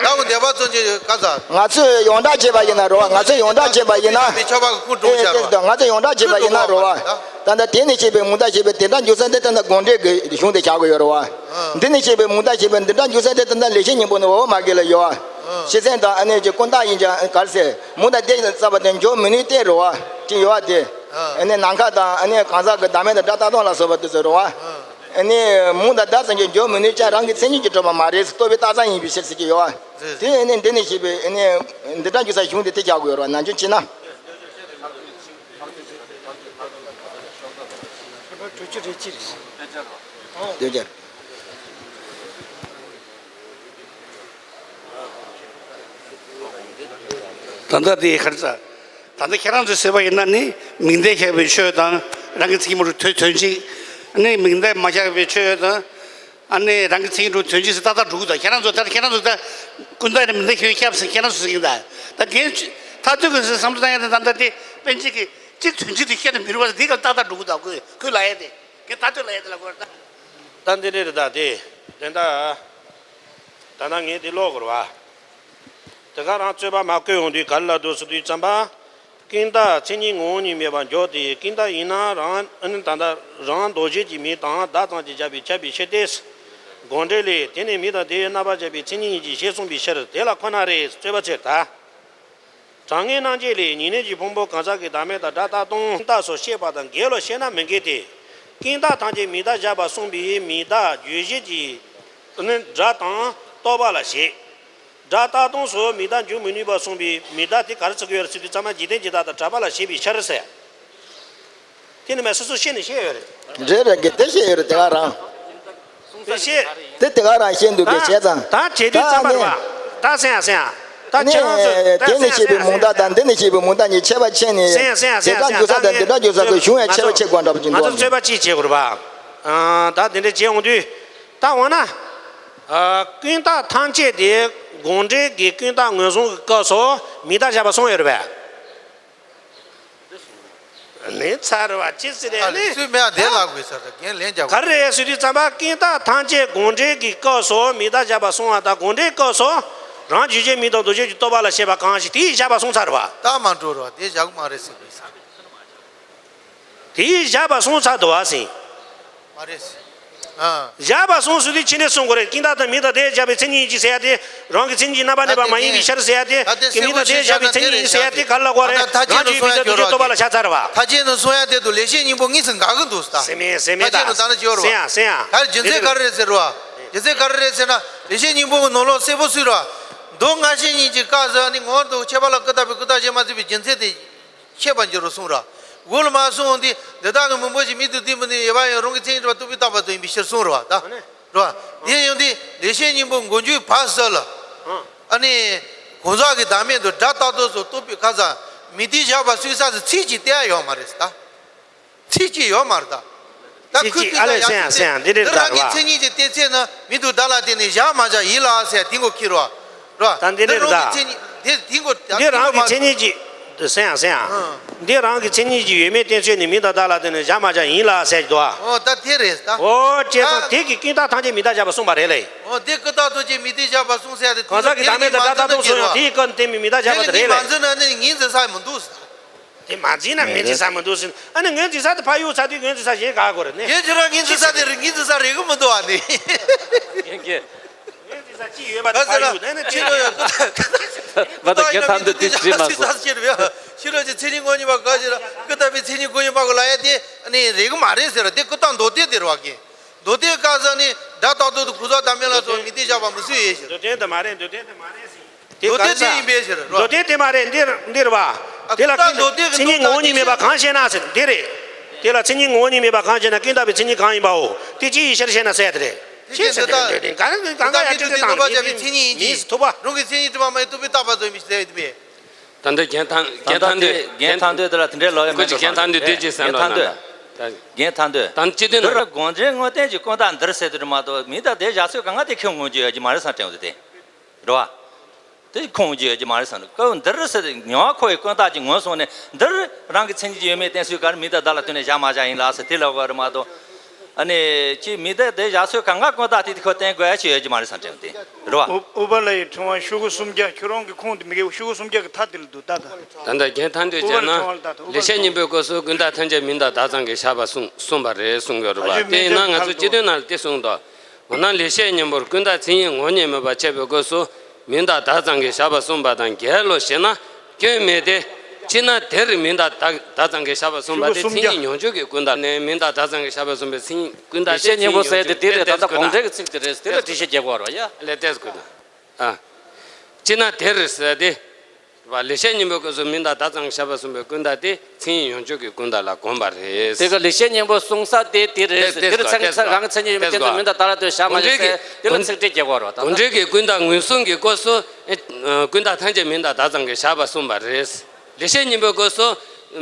བདག་གི་འདོད་པ་ཙམ་གྱིས་ག་ས། ང་ཚོས་ཡོངས་གྲགས་བྱས་པ་ཡིན་ན་རེད་བ། ང་ཚོས་ཡོངས་གྲགས་བྱས་པ་ཡིན་ན། མི་ཆགས་པ་གི་ཁོས་དྲངས་བྱ་རེད་བ། ང་ཚོས་ཡོངས་གྲགས་བྱས་པ་ཡིན་ན་རེད་བ། ད་ལྟ་དེ་ནས་བཤད་པའི་མིང་བརྡ་ཞེས་པའི་དེ་འདྲ་འཇུག་ས་དེ་ད་ལྟ་དགོངས་འགྲེལ་གྱི་གཞུང་དེ་བཞག་གི་ཡོད་རེད་བ། འདི་ནས་བཤད་པའི་མིང་བརྡ་ཞེས་པའི་འདི་འདྲ་འཇུག་ས་དེ་ད་ལྟ་ལེགས་བཤད་སྙིང་པོ་ནས་འོག་མ་གི་ལ་ཡོད་བ། ཤེས་ཚད་དང་ཨ་ནི་ཀྱི་ཀུན་བརྟགས་ཡིན་ཀྱང་ག་རེ་ཟེར། མིང་དང་དེ་རྩ་བ་དེ་འཇོག་མི་ནུས་ཏེ་རེད་བ། ཅི་ཡོད་བ་དེ། ཨ་ནི་ནམ་མཁའ་དང་ཨ་ནི་གང་ཟག་གི་བདག་མེད་དང་སྒྲ་རྟག་སྟོང་ལ་སོགས་པ་དེ་ཚོ་རེད་བ། ཨ་ནི་མུ་དང་ད་ཙམ་གྱིས་འཇོག་མི་ནུས་ཀྱང་རང་གི་མཚན་ཉིད་ཀྱིས་གྲུབ་པ་མ་རེད། རྟོག་པའི་རྟགས་ཙམ་ཡིན་པའི་ཕྱིར་ཟེར་གྱི་ཡོད་པ། དེ་ཨ་ནི་འདི་ནས་བཤད་པའི་ཨ་ནི་འདི་འདྲ་འཇུག་ས་གཞུང་དེ་དེ་བཞག་དགོས་ཡོད་རེད་བ། ནན་སྐྱོན་བྱས་ན། དོན་ཅན། ད་ལྟ་དེ་ག་རེ་ཟ། ད་ལྟ་ཁྱེད་རང་ཚོས་ཟེར་བ་ཡིན་ན་ནི་མིང་མཐའ་བཞག་པའི་ཆོས་དང་རང་གི་མཚན་ཉིད་མ་གྲུབ་དོན་གཅིག་ནི་མིང་མཐའ་མ་བཞག་པའི་ཆོས་དང་ཨ་ནི་རང་གི་མཚན་ཉིད་མ་གྲུབ་དོན་གཅིག་ཟེར་ཏག་ཏག་འགྲོ་གི་འདུག་ཁྱེད་རང་ཚོ་ད་ཁྱེད་རང་ཚོ་ད་ཀུན་བརྟགས་ནི་མིང་མཐའ་བཞག་པའི་ཆོས་ཟེར་ཁྱེད་རང་ཚོ་ཟེར་གྱི་འདུག་ད་ངས་མཐར་ཐུག་གི་བསམ་བློ་བཏང་ཡ་དེ་ད་ལྟ་དེ་པཎ་ཆེན་གྱིས་གཅིག་དོན་གཅིག་ཏུ་བཤད་ན་མི་རུང་བ་དེ་ག་ཏག་ཏག་འགྲོ་གི་འདུག་ཁོས་ཁོས་ལབ་ཡ་དེ་ངས་མཐར་ཐུག་ལབ་ཡ་དེ་ལ་གོ་ར་ད། ད་འདི་འདྲ་རེད་ད་དེ་དེ་འདྲ། ད་ནང་ངས་དེ་ཀློག་དགོས་རེད་བ། དེ་ག་རང་རྩོད་པ་མ་བཀོད་འོང་དུས་ག་རེ་ལབ་འདུག་ཟེར་དུས་ཙམ་པ། ཀུན་བརྟགས་མཚན་ཉིད་ངོ་བོ་ཉིད་མེད་པར་འཇོག་སྟེ་ཀུན་བརྟགས་ཡིན་ན་རང་ཨ་ནི་ད་ལྟ་རང་འདུ་བྱེད་ཀྱི་མིང་དང་བརྡ་ཙམ་གྱིས་ཁྱབ་པའི་ཁྱབ་པའི་ཕྱིར་ཏེ། དགོངས་འགྲེལ་ལས་དེ་ནི་མིང་དང་དེའི་རྣམ་པར་ཁྱབ་པའི་མཚན་ཉིད་ཉིད་ཀྱི་ཤེས་གསུངས་པའི་ཕྱིར་དེ་ལ་ཁོ་ན་རེ་རྩོད་པ་ཆེར་ད། གྲངས་ངེས་རྣམ་འབྱེད་ལས་ཉེར་ལེན་གྱི་ཕུང་པོ་གང་ཟག་གི་བདག་མེད་དང་སྒྲ་རྟག་སྟོང་རྟགས་སུ་བཤད་པ་དང་འགལ་བར་བཤད་ན་མི་འགལ་ཏེ། ཀུན་བརྟགས་ཐམས་ཅད་མིང་བརྡར་བཞག་པ་གསུངས་པས་མིང་བརྡ་རྗོད་བྱེད་ཀྱི་ནི་སྒྲ་དང་རྟོག་པ་ལ་བྱེད། སྒྲ་རྟག་སྟོང་སུ་མིང་བརྡར་འཇུག་མི་ནུས་པ་གསུངས་པས་མིང་བརྡ་དེ་ག་རེ་བརྩི་གི་ཡོད་རེད་ཟེར་དུས་ཙམ་པ་འཇིག་རྟེན་གྱི་བདག་དང་གྲགས་པ་ལ་བྱེད་པའི་ཕྱིར་ཟེར། དེ་ནི་མ་སོ་སོ་ཤེས་ནས་བཤད་ཡོད་རེད། རེད་རེད་གི་དེ་བཤད་ཡོད་རེད་དེ་ག་རང་། དེ་བཤད། དེ་དེ་ག་རང་བཤད་འདུག་གི་བྱས་ཙང་། ད་བྱེད་དུས་ཙམ་པར་བ། ད་སེང་ཡ་སེང་ཡ། ད་ཁྱེད་རང་ཚོས་ད་དེ་ནས་སེང་ཡ་བཤད་པའི་སེང་ཡ་མུ་མཐའ་དང་འདི་ནས་བཤད་པའི་མུ་མཐའ་གཉིས་ཁྱད་པར་ཕྱེ་ནས། སེང་ཡ་སེང་ཡ་དེ་སེང་ཡ་འདྲ་འཇུག་ས་དང་འདི་འདྲ་འཇུག་ས་སོགས་གཞུང་ཡང་ཁྱད་པར་ཕྱེ་དགོས་འདྲ་པོ་ཅིག་འདུག་ང་ཚོ་རྩོད་པ་ཅིག་བྱེད་དགོས་རེད་པ། ད་དེ་འདྲ་བྱེད་འོང་དུས། ད་འོ་ན། ཀུན་བརྟགས་ཐམས་ཅད་དེ་དགོངས་འགྲེལ་གྱི་ཀུན་བརྟགས་ངོས་བཟུང་གི་སྐབས་སུ་མིང་བརྡར་བཞག་པ་གསུངས་ཡོད་རེད་པས། ལན་ཚར་བ་ཅི་ཟེར་རེད་ཨ་ལེ། སུས་མེད་ཨ་དེ་ལབ་དགོས་ས་རེད་རྒན་ལན་རྒྱག་ག་རེ་རེད་ཟེར་དུས་ཙམ་པ་ཀུན་བརྟགས་ཐམས་ཅད་དགོངས་འགྲེལ་གྱི་སྐབས་སུ་མིང་བརྡར་བཞག་པ་གསུངས་པ་དང་དགོངས་འགྲེལ་སྐབས་སུ་རང་རྗོད་བྱེད་མིང་དང་འདུ་བྱེད་ཀྱི་རྟོག་པ་ལ་བྱེད་པ་གང་ཞིག་དེས་བཞག་པ་གསུངས་ཚར་བ། ད་མ་འགྲོ་རོགས་དེ་བཞག་མ་རེད་ཟེར་དགོས་ས། དེས་བཞག་པ་གསུངས་ཚར་འདུག་བ་ཟིན། མ་རེད་ཟེར། ཨ། བཞག་པ་གསུངས་ཟེར་དུས་ཕྱི་ནས་གསུང་དགོས་རེད་ཀུན་བརྟགས་དང་མིང་དང་དེས་བཞག་པའི་མཚན་ཉིད་ཀྱིས་ཟེར་ཡ་དེ་རང་གི་མཚན་ཉིད་ཀྱི་རྣམ་པར་གནས་པ་མ་ཡིན་པའི་ཕྱིར་ཟེར་ཡ་དེ་ད་དེ་གི་མིང་དང་དེས་བཞག་པའི་མཚན་ཉིད་ཀྱིས་ཟེར་ཡ་དེ་ག་རེ་ལབ་དགོས་རེད་རང་རྗོད་བྱེད་མིང་དང་འདུ་བྱེད་རྟོག་པ་ལ་བཞག་ཚར་བ། ཐ་ཆད་ནས་གསུང་ཡ་དེ་དུ་ལེགས་བཤད་སྙིང་པོ་གཉིས་སུ་འགལ་གི་འདུག་ད། སེ་མེ་སེ་མེ་ད་ཐ་ཆད་ནས་ད་ནི་བྱེད་རོགས། སེ་ཡ་སེ་ཡ། ད་རྒྱུ་མཚན་ག་རེ་རེད་ཟེར་རོ། རྒྱུ་མཚན་ག་རེ་རེད་ཟེར་ན་ལེགས་བཤད་སྙིང་པོ་གི་ནང་ལོགས་གསལ་པོ་གསུངས་རོ། མདོ་སྔ་ཕྱི་གཉིས་ཀྱི་སྐབས་སུ་ནི་ངོར་འདུག་ཁྱད་པར་ལ་ཀུན་བརྟགས་པའི་ཀུན་བརྟགས་ཞེས་མ་བརྩི་བའི་རྒྱུ་མཚན་དེ། ཤེས་པར་འགྱུར་རོ་གསུངས་ར། འོག་ལ་མ་གསུངས་འོང་དུས་འདི་དག་གི་མུན་པ་ཞིག་མིག་ཏུ་བསྟན་པ་ནི་ཡོད་པ་ཡང་རང་གི་མཚན་ཉིད་གྲུབ་པ་རྟོག་པས་བཏགས་པ་དང་ཡིན་པའི་ཕྱིར་གསུངས་ར་བ་ད། ར་བ། དེ་ཡང་དུས་ལེགས་བཤད་སྙིང་པོ་མགོ་མཇུག་བར་གསལ་ལ། ཨ་ནི། གང་ཟག་གི་བདག་མེད་དུ་སྒྲ་རྟག་སྟོང་སོགས་རྟོག་པའི་ཁ་ས་མིང་དེས་བཞག་པ་གསུངས་ས་སུ་ཚིག་གཅིག་བསྟན་ཡ་ཡོད་མ་རེད་ད། ཚིག་གཅིག་ཡོད་མ་རེད་ད། ད་ཁུ་ཚིག་ཨ་ལས་སེང་ཡ་སེང་ཡ་འདི་རེད་ད་ར་བ། འདི་རང་གི་མཚན་ཉིད་ཀྱི་གཏན་ཚད་ནི་མིང་དང་བརྡ་ལ་བརྟེན་ནས་བཞག་མ་བཞག་ཡིན་ལ་ཟེར་དེ་མགོ་ཁྱེར་རོ། རོ། ད་འདི་འདི་རེད་རང་ད། གི་མཚན་ཉིད་འདི་འདི་མགོ་ད་འདི་རང་གི་མཚན་ཉིད་ཀྱི་འདི་སེང་ཡ་སེང་ཡ། ཨང་། འདི་རང་གི་མཚན་ཉིད་ཀྱི་ཡོད་མེད་གཏན་ཚོད་ནི་མིང་དང་བརྡ་ལ་བརྟེན་ནས་བཞག་མ་བཞག་ཡིན་ལ་ཟེར་གྱི་འདུག་ཨ། ཨོ་ད་དེ་རེད་ད། ཨོ་བྱས་ཙང་ད་དེ་གི་ཀུན་བརྟགས་ཐམས་ཅད་མིང་བརྡར་བཞག་པ་གསུངས་པ་རེད་ལེ། ཨོ་དེ་ཀུན་བརྟགས་ཐམས་ཅད་མིང་བརྡར་བཞག་པ་གསུངས་ཟེར་ཡ་དེ་གང་ཟག་གི་བདག་མེད་དང་སྒྲ་རྟག་སྟོང་སོགས་ཡང་དེ་ཡི་སྐབས་བསྟན་པའི་མིང་བརྡར་བཞག་པ་དེ་རེད་ལེ། མ་འཛིན་ན་ནི་ངོས་འཛིན་ས་མི་འདུག་ཟེར། དེ་མ་འཛིན་ན་ངོས་འཛིན་ས་མི་འདུག་ཟེར། ཨ་ནི་ངོས་འཛིན་ས་དེ་ཕར་གཡུག་ཚར་དུས་ངོས་འཛིན་ས་གཞན་ག་གོ་རེད་ནི། ངས་ཁྱེད་རང་ངོས་འཛིན་ས་དེ་རེད་ངོས་འཛིན་ས་རེད་གི་མི་འདུག་ཨ་ནི། ངས་ངོས་འཛིན་ས་ཅི་ཡོད་པ་དེ་ཕར་གཡུག་ནས་ནི་ཕྱི་ལོ་ཡང་ཀུན་བརྟགས་མ་ད་རྒན་ཐང་འདི་དེ་བྲིས་མ་སོང་། ཕྱི་ལོ་ཀྱི་མཚན་ཉིད་ངོ་བོ་ཉིད་མ་ག་ཞིག་ལ་ཀུན་བརྟགས་པའི་མཚན་ཉིད་ངོ་བོ་ཉིད་མ་གོ་ལ་ཡ་དེ་ཨ་ནི་རེད་གི་མ་རེད་ཟེར་བ་དེ་ཀུན་བརྟགས་མདོ་སྡེ་དེ་རེད་བ་གི། མདོ་སྡེ་བཀག་ས་ནི་སྒྲ་རྟག་སྟོང་དང་གང་ཟག་བདག་མེད་ལ་སོགས་མིང་དེས་བཞག་པ་མི་སྲིད་ཡོད་ཞེས། མདོ་སྡེ་དེ་མ་རེད་མདོ་སྡེ་དེ་མ་རེད་ཟེར། དེ་མདོ་སྡེ་གང་དེ་ཡིན་པས་ཟེར་རོ། མདོ་སྡེ་དེ་མ་རེད་འདིར་འདིར་བ། དེ་ལ་ཀུན་བརྟགས་མདོ་སྡེ་གི་མཚན་ཉིད་ངོ་བོ་ཉིད་མེད་པ་གང་ཞེ་ན་ཟེར་འདི་རེད། དེ་ལ་མཚན་ཉིད་ངོ་བོ་ཉིད་མེད་པ་གང་ཞེ་ན་ཀུན་བརྟགས་པའི་མཚན་ཉིད་གང་ཡིན་པའོ། དེ་ཅི་ཡི་ཕྱིར་ཞེ་ན་ཟེར་དེ་རེད། དེ་ཅི་ཟེར་དེ་རེད་འདོད་དེ་གང་གང་ག་ཡ་ཀུན་བརྟགས་མིང་དུ་བརྟགས་པ་བྱ་བའི་མཚན་ཉིད་ཡིན་གྱི། མིང་ཐུབ་པ། རང་གི་མཚན་ཉིད་གྲུབ་པ་མ་ཡིན་རྟོག་པས་བཏགས་པ་ཙམ་ཡིན་པའི་ཕྱིར་ཟེར་བའི་དེ་མེད། ད་ལྟ་རྒན་ཐང་རྒན་ཐང་འདོད་དེ་ལ་དེ་འདྲའི་ལོག་ཡ་མེད་ཁོ་ཅིག་རྒན་ཐང་འདོད་དེ་ཅི་ཟེར་འགྲོ་ན་ད། རྒན་ཐང་འདོད། ད་སྤྱི་དོན་འདི་ན་ར་དགོངས་འགྲེལ་དངོས་བསྟན་གྱི་ཀུན་བརྟགས་འདིར་ཟེར་དུ་མ་གཏོགས་མིང་དང་དེ་བཞག་ཚུལ་གང་ག་དེ་ཁྱོད་ངོས་འཛིན་ཡོད་ཀྱི་མ་རེད་བསམ་དྲན་འོང་དེ། རེད་བ། དེ་ཁོང་རྒྱུ་ཡོད་ཀྱི་མ་རེད་བསམ་ནས་ཀོ་འདིར་ཟེར་ཏེ་ཉོ་བ་ཁོ་ཡི་ཀུན་བརྟགས་ཀྱི་ངོས་བཟུང་ནས་འདིར་རང་གི་མཚན་ཉིད་ཀྱི་ཡོད་མེད་བསྟན་ཚུལ་ག་རེ་མིང་དང་བརྡ་ལ་བསྟུན་ནས་བཞག་མ་བཞག་ཡིན་ལ་ཟེར་དེ་ལབ་དགོས་རེད་མ་གཏོགས། ཨ་ནི་ཅིག་མིང་དང་དེ་བཞག་ཚུལ་གང་ག་ཀུན་བརྟགས་དེ་དེ་ཁོ་བསྟན་དགོས་ཡ་ཅིག་ཡོད་ཀྱི་མ་རེད་བསམ་དྲན་དེ་རེད་བ། ཨུ་པ་ལ་ཡི་ཕྲེང་བ་ཤོག་གུ་སུམ་བརྒྱ་ཁྱོད་རང་གི་ཁུངས་དེ་མི་དགེ་བ་ཤོག་གུ་སུམ་བརྒྱ་གི་མཐའ་དེ་ལ་འདུག་ད་ད། ད་ལྟ་རྒན་ཐང་འདོད་བྱས་ན་ལེགས་བཤད་སྙིང་པོའི་སྐབས་སུ་ཀུན་བརྟགས་ཐམས་ཅད་མིང་དང་བརྡ་ཙམ་གྱིས་བཞག་པ་གསུངས་གསུངས་པ་རེད་གསུང་གི་ཡོད་རེད་བ། དེ་ཡིན་ན་ང་ཚོ་སྤྱི་དོན་ནང་ལ་དེ་གསུངས་འདུག་འོ་ན་ལེགས་བཤད་སྙིང་པོར་ཀུན་བརྟགས་མཚན་ཉིད་ངོ་བོ་ཉིད་མེད་པར་འཆད་པའི་སྐབས་སུ་མིང་དང་བརྡ་ཙམ་གྱིས་བཞག་པ་གསུངས་པ་དང་འགལ་ལོ་ཞེ་ན་སྐྱོན་མེད་དེ། ཅི་ན་དེར་མིང་དང་བརྡ་བརྡ་ཚང་གི་བཞག་པ་གསུངས་པ་དེ་མཚན་ཉིད་མྱོང་བརྗོད་ཀྱི་ཀུན་བརྟགས་ནས་མིང་དང་བརྡ་ཚང་གི་བཞག་པ་གསུངས་པའི་མཚན་ཉིད་ཀུན་བརྟགས་དེ་མཚན་ཉིད་མྱོང་བརྗོད་ཀྱི་ཀུན་བརྟགས་དེ་ལས་དེ་ལྟར་གོང་འགྲེལ་གྱི་ཚིག་དེ་རེད། དེ་ལ་འགྲེལ་བཤད་རྒྱག་དགོས་རེད་ཡ། ལས་ཏེས་ཀུན་བརྟགས། ཨ། ཅི་ན་དེར་ཟེར་ཏེ། ལེགས་བཤད་སྙིང་པོའི་སྐབས་སུ་མིང་དང་བརྡ་ཚང་གི་བཞག་པ་གསུངས་པའི་ཀུན་བརྟགས་དེ་མཚན་ཉིད་མྱོང་བརྗོད་ཀྱི་ཀུན་བརྟགས་ལ་གོམས་པ་རེད། དེ་ག་ལེགས་བཤད་སྙིང་པོ་གསུང་ས་དེ་དེ་རེད། དེ་དེ་ཚང་ཚང་རང་གི་མཚན་ཉིད་ཡོད་པའི་སྟེང་དུ་མིང་དང་བརྡ་ལ་ལྟོས་བཞག་མ་རེད་ཟེར། དེ་ལ་ཚིག་འགྲེལ་རྒྱག་དགོས་རེད་ད། གོང་འགྲེལ་གྱི་ཀུན་བརྟགས་ངོས་བཟུང་གི་སྐབས་སུ་ཀུན་བརྟགས་ཐམས་ཅད་མིང་དང་བརྡ་ཚང་གི་བཞག་པ་གསུངས་པ་རེད། ལེགས་བཤད་སྙིང་པོའི་སྐབས་སུ་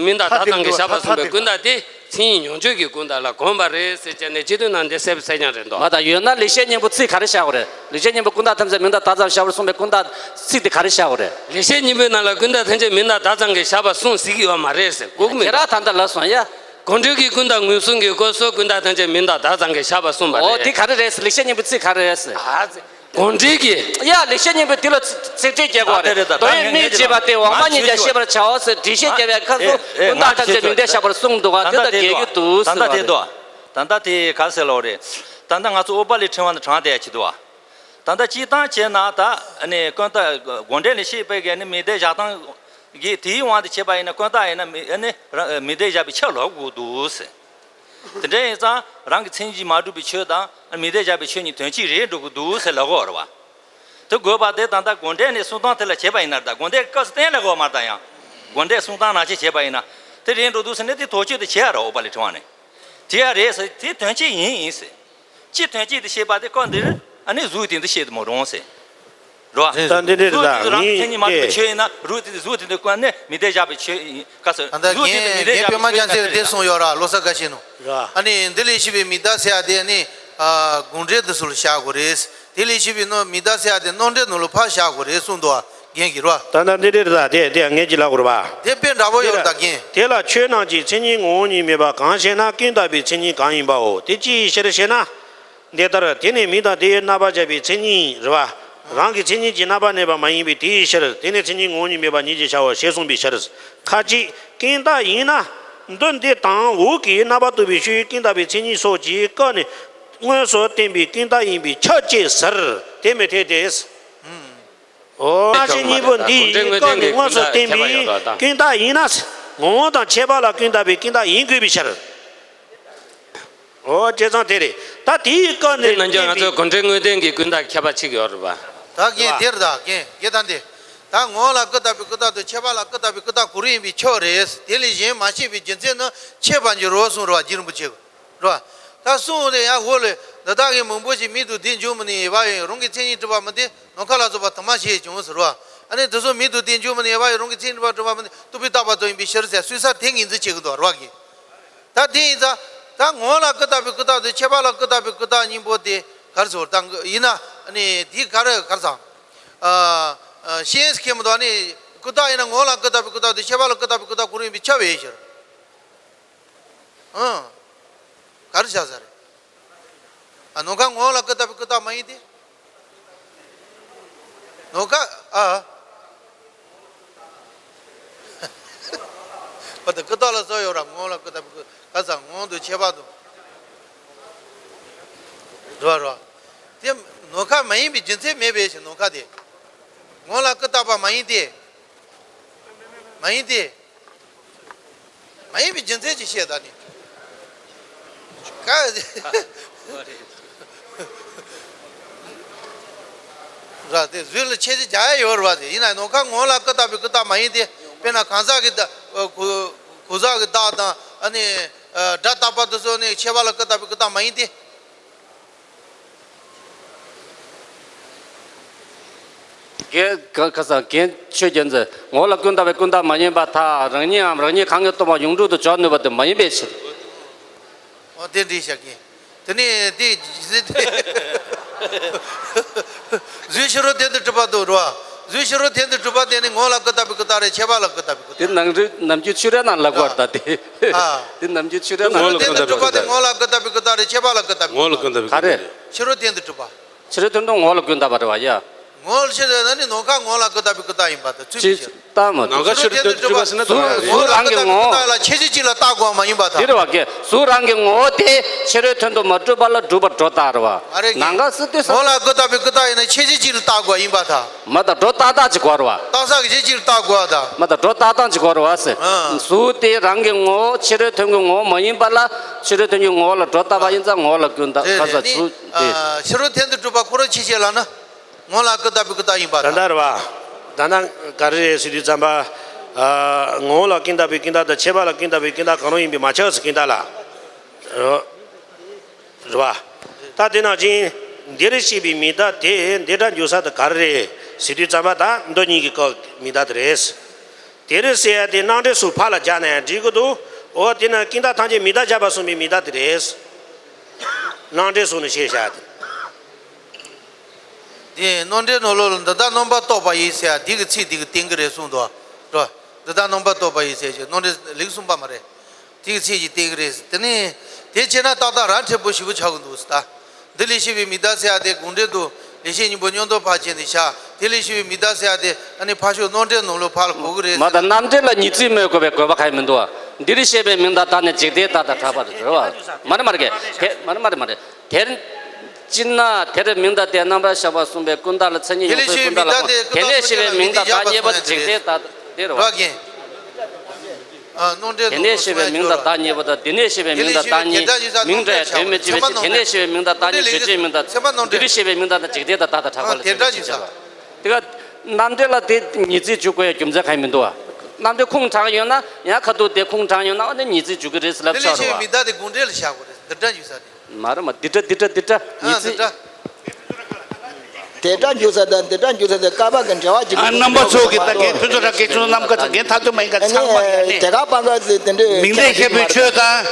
མིང་དང་བརྡ་ཚང་གི་བཞག་པ་གསུངས་པའི་ཀུན་བརྟགས་དེ་མཚན་ཉིད་མྱོང་བརྗོད་ཀྱི་ཀུན་བརྟགས་ལ་གོམས་པ་རེད་ཟེར་བྱས་ནས་སྤྱི་དོན་ནང་འདི་གསལ་པོ་གསལ་རྐྱང་རེད་འདུག་མ་ད་ཡོད་ན་ལེགས་བཤད་སྙིང་པོ་ཚིག་ག་རེ་བཞག་དགོས་རེད། ལེགས་བཤད་སྙིང་པོ་ཀུན་བརྟགས་ཐམས་ཅད་མིང་དང་བརྡ་ཚང་བཞག་པར་གསུངས་པའི་ཀུན་བརྟགས་ཚིག་དེ་ག་རེ་བཞག་དགོས་རེད། ལེགས་བཤད་སྙིང་པོའི་ནང་ལ་ཀུན་བརྟགས་ཐམས་ཅད་མིང་དང་བརྡ་ཚང་གི་བཞག་པ་གསུངས་ཟིག་ཡོད་མ་རེད་ཟེར་གོ་གི་མེད། ཁྱེད་རང་ད་ལྟ་ལབ་སོང་ཡ། གོང་འགྲེལ་གྱི་ཀུན་བརྟགས་ངོས་བཟུང་གི་སྐབས་སུ་ཀུན་བརྟགས་ཐམས་ཅད་མིང་དང་བརྡ་ཚང་གི་བཞག་པ་གསུངས་པ་རེད། འོ་དེ་ག་རེ་རེད་ཟེར། ལེགས་བཤད་སྙིང་པོའི་ཚིག་ག་རེ་རེད་ཟེར། ཨ་ཙི། གོང་འགྲེལ་གྱི། ཡ་ལེགས་བཤད་སྙིང་པོའི་དེ་ལ་ཚིག་འགྲེལ་རྒྱག་དགོས་རེད། དོན་ཡོད་མིན་བྱས་པ་སྟེ་འོག་མ་ཉིད་ཀྱང་ཤེས་པར་བྱའོ་ཟེར་འགྲེལ་བཤད་རྒྱབ་པའི་སྐབས་སུ་ཀུན་བརྟགས་ཐམས་ཅད་མིང་དེ་བཞག་པར་གསུངས་འདུག་ག་དེ་ལྟར་འགལ་གྱི་འདུག་ཟེར་བ་རེད། ད་ལྟ་དེ་ག་ཟེར་ལོ་རེད། ད་ལྟ་ང་ཚོ་ཨོ་པ་ལི་ཕྲེང་བ་ནས་དྲངས་བསྡད་ཡ་ཅིག་འདུག་བ། ད་ལྟ་སྤྱིར་བཏང་བྱས་ན་ད་ནི་ཀུན་བརྟགས་གོང་འགྲེལ་ནས་བཤད་པའི་གི་ནི་མིང་དེ་བཞག་སྟངས་གི་དེའི་དབང་དུ་བྱས་པ་ཡིན་ན་ཀུན་བརྟགས་ཡིན་ན་མི་ནི་རང་མིང་དེ་བཞག་པའི་ཆ་ལོག་དགོས་འདུག་ཟེར། དེ་འདྲ་ཡིན་ཙང་རང་གི་མཚན་ཉིད་མ་གྲུབ་པའི་ཆོས་དང་མིང་དེ་བཞག་པའི་ཆོས་གཉིས་དོན་གཅིག་རེད་འགྲོ་གི་འདུག་ཟེར་ལབ་དགོས་རེད་བ། དེ་དགོས་པ་དེ་ད་ལྟ་གོང་འགྲེལ་ནས་གསུང་སྟངས་དེ་ལ་བྱས་པ་ཡིན་ན་ད་གོང་འགྲེལ་སྐབས་སུ་བསྟན་ལ་དགོས་མ་རེད་ད་ཡང་། གོང་འགྲེལ་གསུང་སྟངས་ནང་བཞིན་བྱས་པ་ཡིན་ན་དེ་རེད་འགྲོ་འདུག་ཟེར་ནས་དེ་དོགས་གཅོད་དེ་བྱས་ཡ་རེད། ཨོ་པ་ལི་ཕྲེང་བ་ནས་བྱས་ཡ་རེད་ཟེར། དེ་དོན་གཅིག་ཡིན་ཡིན་ཟེར། སྤྱི་དོན་གཅིག་ཏུ་བཤད་པ་དེ་སྐབས་འདིར་ཨ་ནི་གཟུགས་དེ་འདི་བཤད་དུ་མི་རུང་ཟེར། རོ། ད་འདི་འདྲ་རེད་ད། གཟུགས་དེ་རང་ངས་མཚན་ཉིད་མ་གྲུབ་པའི་ཆོས་ཡིན་ན་རུ་དེ་གཟུགས་དེ་འདི་ཀུན་ནས་མི་བདེ་བཞག་པའི་ཆོས་ཡིན་ག་ཟེར། ད་ལྟ་གཟུགས་དེ་ངས་མི་བདེ་ངས་བཞག་པའི་པདྨ་ཆོས་ཡིན་ན་རྩ་ཚིག་དེ་རེད། གསུངས་ཡོད་ར་ལོ་གསར་ག་ཤེས་ནོ། ར། ཨ་ནི་འདི་ལས་བཤད་པའི་མིང་བརྡ་ཟེར་ཡ་དེ་ནི་ཨ་གོང་འགྲེལ་དུ་སུ་ལ་བཞག་དགོས་རེད། དེ་ལས་བཤད་པའི་ནོ་མིང་བརྡ་ཟེར་ཡ་དེ་རྣམ་འགྲེལ་ནང་ལ་ཕར་བཞག་དགོས་རེད་གསུངས་འདུག་ཨ། རྒན་གྱིས་རོ། ད་ལྟ་འདི་འདྲ་རེད་ད། དེ་དེ་ངས་ཅིག་ལབ་དགོས་རེད་པ། དེ་དཔེ་འདྲ་པོ་ཡོད་རེད་ད་རྒན། དེ་ལ་ཆོས་རྣམས་ཀྱི་མཚན་ཉིད་ངོ་བོ་ཉིད་མེད་པ་གང་ཞེ་ན་ཀུན་བརྟགས་པའི་མཚན་ཉིད་གང་ཡིན་པའོ། དེ་ཅིའི་ཕྱིར་ཞེ་ན། འདི་ལྟར་དེ་ནི་མིང་དང་དེའི་རྣམ་པར་བཞག་པའི་མཚན་ཉིད་རེད་པ། རང་གི་མཚན་ཉིད་ཀྱིས་རྣམ་པར་གནས་པ་མ་ཡིན་པས་དེའི་ཕྱིར་དེ་ནི་མཚན་ཉིད་ངོ་བོ་ཉིད་མེད་པ་ཉིད་ཅེས་བྱའོ་ཞེས་གསུངས་པའི་ཕྱིར། ཁ་ཅིག་ཀུན་བརྟགས་ཡིན་ན། མདོ་འདི་དང་འོག་གི་རྣམ་པར་རྟོག་པའི་ཆོས་ཀུན་བརྟགས་པའི་མཚན་ཉིད་སོགས་ཀྱིས་བཀག་ནས་དངོས་སུ་བསྟན་པའི་ཀུན་བརྟགས་ཡིན་པས་ཁྱབ་ཅེས་ཟེར། དེ་མི་འཐད་དེ། འོ། རྣམ་བཤད་སྙིང་པོ་འདིས་བཀག་ནས་དངོས་སུ་བསྟན་པའི་ཀུན་བརྟགས་ཡིན་ན། ངོ་བོ་དང་ཁྱད་པར་ལ་ཀུན་བརྟགས་པའི་ཀུན་བརྟགས་ཡིན་དགོས་པའི་ཕྱིར། འོ། བྱས་ཙང་དེ་རེད། ད་དེའི་བཀག་ནས་དེ་ནང་བསྟན་ང་ཚོའི་པའི་གོང་འགྲེལ་དངོས་བསྟན་གྱི་ཀུན་བརྟགས་ཁྱད་པར་ཕྱེ་གི་ཡོད་རེད་པ། ད་རྒན་དེར་ད་རྒན་རྒན་ད་འདི། ད་ངོ་བོ་ལ་ཀུན་བརྟགས་པའི་ཀུན་བརྟགས་དང་ཁྱད་པར་ལ་ཀུན་བརྟགས་པའི་ཀུན་བརྟགས་གང་རུང་ཡིན་པས་ཁྱབ་རེད། དེ་ལས་གཞན་མ་ཕྱེ་བའི་རྒྱུ་མཚན་ནི་ཁྱད་པར་གྱི་རོ་གསུངས་རེད་པ། རྗེ་རིན་པོ་ཆེ་གིས། རེད་པ། ད་གསུངས་དེ་ཡང་འོ་ལེ། འདི་དག་གི་མང་པོ་ཞིག་མིང་དང་དེ་འཇུག་མི་ནུས་པ་ཡིན། རང་གི་མཚན་ཉིད་གྲུབ་པ་མིན་ཏེ། ནམ་མཁའ་ལ་སོགས་པ་དུ་མ་ཞེས་ཀྱང་ཟེར་བ། ཨ་ནི་དེ་ཚོ་མིང་དང་དེ་འཇུག་མི་ནུས་པ་ཡིན། རང་གི་མཚན་ཉིད་གྲུབ་པ་མིན་ཏེ། རྟོག་པས་བཏགས་པ་ཙམ་ཡིན་པའི་ཕྱིར་ཟེར་སྲོལ་ས་དེ་ངོས་འཛིན་བྱེད་ཀྱི་འདུག་རེད་པ་གི། ད་དེ་ཡིན་ཙང་། ད་ངོ་བོ་ལ་ཀུན་བརྟགས་པའི་ཀུན་བརྟགས་དང་ཁྱད་པར་ལ་ཀུན་བརྟགས་པའི་ཀུན་བརྟགས་གཉིས་པོ་དེ་ག་རེ་ཟེར། ད་ཡིན་ན་ཨ་ནི་དེ་ག་རེ་ག་རེ་ཟེར། ཨ་ཨ་ཤེས་ཁེ་མི་འདུག་ཨ་ནི་ཀུན་བརྟགས་ཡིན་ན་ངོ་བོ་ལ་ཀུན་བརྟགས་པའི་ཀུན་བརྟགས་དང་ཁྱད་པར་ལ་ཀུན་བརྟགས་པའི་ཀུན་བརྟགས་གང་རུང་ཡིན་པས་ཁྱབ་པའི་ཕྱིར། ཨང་། ག་རེ་བྱ་ས་རེད། ཨ་ནམ་མཁའ་ངོ་བོ་ལ་ཀུན་བརྟགས་པའི་ཀུན་བརྟགས་མ་ཡིན་ཏེ། ནམ་མཁའ་ཨ། བར་དུ་ཀུན་བརྟགས་ལ་སོགས་ཡོད་ར། ངོ་བོ་ལ་ཀུན་བརྟགས་པའི་ཀུན་བརྟགས་ཀ་ས་ངོ་བོ་དང་ཁྱད་པར་དང་། རེད་པ་རེད་པ། དེ་ནམ་མཁའ་མ་ཡིན་པའི་རྒྱུ་མཚན་མེད་པའི་ཕྱིར། ནམ་མཁའ་དེ་ངོ་བོ་ལ་ཀུན་བརྟགས་པ་མ་ཡིན་ཏེ། མ་ཡིན་ཏེ། མ་ཡིན་པའི་རྒྱུ་མཚན་ཅིག་བཤད་ད་ནི། ཀ། ར་དེ་གཟུགས་ལ་ཁྱད་ཆོས་རྒྱག་ཡ་ཡོད་རེད་པ། དེ་ཡིན་ན་ནམ་མཁའ་ངོ་བོ་ལ་ཀུན་བརྟགས་པའི་ཀུན་བརྟགས་མ་ཡིན་ཏེ། དཔེར་ན་གང་ཟག་གི་བརྡ། གང་ཟག་གི་བརྡ་དང་ཨ་ནི་སྒྲ་རྟག་པ་དེ་ཚོ་ནི་ཁྱད་པར་ལ་ཀུན་བརྟགས་པའི་ཀུན་བརྟགས་མ་ཡིན་ཏེ། རྒན་ག་ག་ས་རྒན་ཆོས་རྒྱལ་མཚན། ངོ་བོ་ལ་ཀུན་བརྟགས་པའི་ཀུན་བརྟགས་མ་ཡིན་པར་ཐལ། རང་ཉིད་འམ་རང་ཉིད་གང་གིས་སྟོང་པར་ཡུངས་འབྲུ་དུ་འཇོག་ནུས་པ་དེ་མ་ཡིན་པའི་ཕྱིར། འོ་དེ་འདྲ་བཤད་རྒན། དེ་ནས་དེ་གཟུགས་ཕྱི་རོལ་དོན་དུ་གྲུབ་པ་དང་རེད་པ། གཟུགས་ཕྱི་རོལ་དོན་དུ་གྲུབ་པ་དེ་ནི་ངོ་བོ་ལ་ཀུན་བརྟགས་པའི་ཀུན་བརྟགས་རེད། ཁྱད་པར་ལ་ཀུན་བརྟགས་པའི་ཀུན་བརྟགས། དེ་ནང་རུ་ནམ་རྒྱུན་ཆོས་ར་ནང་ལབ་པ་རེད་ད་དེ། ཨ། དེ་ནམ་རྒྱུན་ཆོས་ར་ནང་ལབ་པ་རེད་ད་དེ། ཕྱི་རོལ་དོན་དུ་གྲུབ་པ་དེ་ངོ་བོ་ལ་ཀུན་བརྟགས་པའི་ཀུན་བརྟགས་རེད། ཁྱད་པར་ལ་ཀུན་བརྟགས་པའི་ཀུན་བརྟགས། ག་རེ། ཕྱི་རོལ་དོན་དུ་གྲུབ་པ། ཕྱི་རོལ་དོན་དུ་ངོ་བོ་ལ་ཀུན་བརྟགས་པ་རེད་པ་ཡ། ངོ་ལ་ཕྱི་རོལ་ན་ནི་ནམ་མཁའ་ངོ་ལ་ཀུན་བརྟགས་པའི་ཀུན་བརྟགས་ཡིན་པར་ཐལ། ཚུལ་ཅི་མི་འཆལ། ལྟ་མ་ནམ་མཁའ་ཕྱི་རོལ་ཐལ་དུ་གྲུབ་པ་ཟེར་ན་གཟུགས་ལྟ་བ་ངོ་ལ་ཀུན་བརྟགས་པའི་ཀུན་བརྟགས་ལ་ཁྱད་ཆོས་གཅིག་ལ་བརྟག་དགོས་པ་མ་ཡིན་པར་ཐལ། དེ་རེད་བ་ཀྱེ། གཟུགས་རང་གི་ངོ་བོ་དེ་ཕྱི་རོལ་ཐལ་དུ་མ་གྲུབ་པ་ལ་གྲུབ་པར་སྒྲོ་བཏགས་རེད་བ། ཨ་རེ་ཀྱེ། ནམ་མཁའ་སུ་དེ་ས། ངོ་ལ་ཀུན་བརྟགས་པའི་ཀུན་བརྟགས་ཡིན་ན་ཁྱད་ཆོས་གཅིག་ལ་བརྟག་དགོས་པ་ཡིན་པར་ཐལ། མ་ད་སྒྲོ་བཏགས་སྟངས་ཅིག་གོ་རེད་བ། བརྟག་ས་གི་ཁྱད་ཆོས་གཅིག་ལ་བརྟག་དགོས་པ་ད། མ་ད་སྒྲོ་བཏགས་སྟངས་ཅིག་གོ་རེད་བ་ཟེར། ཨ། གཟུགས་དེ་རང་གི་ངོ་བོ་ཕྱི་རོལ་ཐལ་གྱི་ངོ་བོ་མ་ཡིན་པ་ལ་ཕྱི་རོལ་ཐལ་གྱི་ངོ་བོ་ལ་སྒྲོ་བཏགས་པ་ཡིན་ཙང་ངོ་བོ་ལ་ཀུན་བརྟགས། རེད་ཁ་ས་རེད་ནི། གཟུགས་དེ། ཨ། ཕྱི་རོལ་ཐལ་དུ་གྲུབ་པ་ཁོ་རང་ཕྱི་བྱེད་ལ་ན། ངོ་ལ་ཀུན་བརྟགས་པའི་ཀུན་བརྟགས་ཡིན་པར་ཐལ། ད་ལྟ་རེད་བ། ད་ལྟ་ག་རེ་རེད་ཟེར་དུས་ཙམ་པ། ཨ། ངོ་བོ་ལ་ཀུན་བརྟགས་པའི་ཀུན་བརྟགས་དང་ཕྱི་པ་ལ་ཀུན་བརྟགས་པའི་ཀུན་བརྟགས་གང་རུང་ཡིན་པས་མ་ཁྱབ་ཟེར་ཀུན་བརྟགས་ལ། རེད་བ། ད་དེ་ནང་བཞིན་འདིར་བཤད་པའི་མིང་བརྡ་དེ་འདི་སྒྲ་འཇུག་ས་དེ་ག་རེ་རེད་ཟེར་དུས་ཙམ་པ་ད་མདོ་གཉིས་ཀྱི་སྐབས་མིང་བརྡ་དེ་རེད། དེར་ཟེར་ཡ་དེ་རྣམ་འགྲེལ་སོགས་ཕར་ལ་སྦྱར་ན་ཡང་འགྲིག་གི་འདུག་འོ་དེ་ན་ཀུན་བརྟགས་ཐམས་ཅད་མིང་བརྡ་སྦྱར་བ་གསུངས་པའི་མིང་བརྡ་དེ་རེད། རྣམ་འགྲེལ་སོགས་ནས་བཤད་བཞག་དེ། དེ་རྣམ་འགྲེལ་ནང་ལོགས་ལ་འདི་ལྟར་རྣམ་པར་རྟོག་པ་ཡིས་ཟེར་ཡ་འདི་གི་ཚིག་འདི་གི་སྟེང་གི་རེད་གསུངས་འདུག་འདི་ལྟར་རྣམ་པར་རྟོག་པ་ཡིས་ཟེར་ཞེས་རྣམ་འགྲེལ་ལེགས་གསུངས་པ་མ་རེད། དེ་གི་ཚིག་གི་སྟེང་གི་རེད། དེ་ནས་དེ་བྱས་ན་ཏག་ཏག་རང་འཁྲིལ་པོ་ཞེ་པོ་ཆགས་ཀྱི་འདུག་ཟེར་ད། འདི་ལས་བཤད་པའི་མིང་བརྡ་ཟེར་ཡ་དེ་དགོངས་འགྲེལ་དུ་ལེགས་བཤད་སྙིང་པོ་མཉམ་དུ་ཕར་བྱས་ནས་བཞག་དེ་ལས་བཤད་པའི་མིང་བརྡ་ཟེར་ཡ་དེ་ཨ་ནི་ཕར་ཕྱོགས་རྣམ་འགྲེལ་ནང་ལོགས་ཕར་ལ་གོ་གི་རེད་མ་ཟེར་ད་ན། རྣམ་འགྲེལ་ལ་ཉེར་འཚོའི་མོས་དགོས་པའི་དགོས་པ་གང་ཡང་མི་འདུག་བ། འདིར་བཤད་པའི་མིང་བརྡ་དག་ནི་འཇིག་ལྟའི་བརྡ་དང་གྲགས་པ་རེད་བ། མ་རེད་མ་རེད་ཀྱེ། དེ་མ་རེད་མ་རེད་མ་རེད། དེར། སྤྱིར་ན་དེར་མིང་བརྡ་སྟེ་རྣམ་པར་གཞག་པ་གསུངས་པའི་ཀུན་བརྟགས་ལ་མཚན་ཉིད་ཡོངས་སུ་ཀུན་བརྟགས་ལ་གོ། དེ་ནས་བཤད་པའི་མིང་བརྡ་བདག་གཉིས་པོ་དེ་འཇིག་ལྟའི་བརྡ་དེ་རེད་བ། དེ་ནས་བཤད་པའི་མིང་བརྡ་བདག་གཉིས་པོ་དང་དེ་ནས་བཤད་པའི་མིང་བརྡ་བདག་གཉིས་མིང་འབྲས་དོན་མི་གཅིག་པའི་ཕྱིར། དེ་ནས་བཤད་པའི་མིང་བརྡ་བདག་ཉིད་དོན་གཅིག་མིང་བརྡ། འདིར་བཤད་པའི་མིང་བརྡ་དང་འཇིག་ལྟའི་བརྡ་དག་དང་གྲགས་པ་ལ་དེ་འདྲ་ཞིག་བྱ་བ། དེ་ག་རྣམ་འགྲེལ་ལ་དེ་ཉེར་འཚོའི་འཇུག་དགོས་ཡ་རྒྱུ་མཚན་གང་ཡང་མི་འདུག་བ། རྣམ་འགྲེལ་ཁུངས་དྲངས་ཡོང་ན་ཡང་ཁ་ཐུག་དེ་ཁུངས་དྲངས་ཡོང་ན་ཨ་ནི་ཉེར་འཚོའི་འཇུག་གི་རེད་ཟེར་ལབ་ཆོག་རེད་བ། མི་བརྡ་དེ་དགོངས་འགྲེལ་ལ་བཞག་དགོས་རེད། འདི་འདྲ་འཇུག་ས་དེ། མ་རེད་མ། འདི་འདྲ་འདི་འདྲ་འདི་འདྲ། ཨ་ཉེར་འཚོའི་འདི་འདྲ། དེ་འདྲ་འཇུག་ས་དང་འདི་འདྲ་འཇུག་ས་དེ་བསྐལ་པ་གི་འགྲེལ་བ་ཅིག་ཨ་རྣམ་པ་ཚོ་གི་ད་རྒན་ཕུན་ཚོགས་རང་རྒན་ཚོ་རྣམ་དཀར་ཚོ་རྒན་ཐག་ཆོད་མ་ཡིན་ག་ཚང་མ་ཡ་ནི། དེ་ག་པང་ག་དེ་འདྲ་མིང་བརྡས་ཁྱབ་པའི་ཆོས་དང་།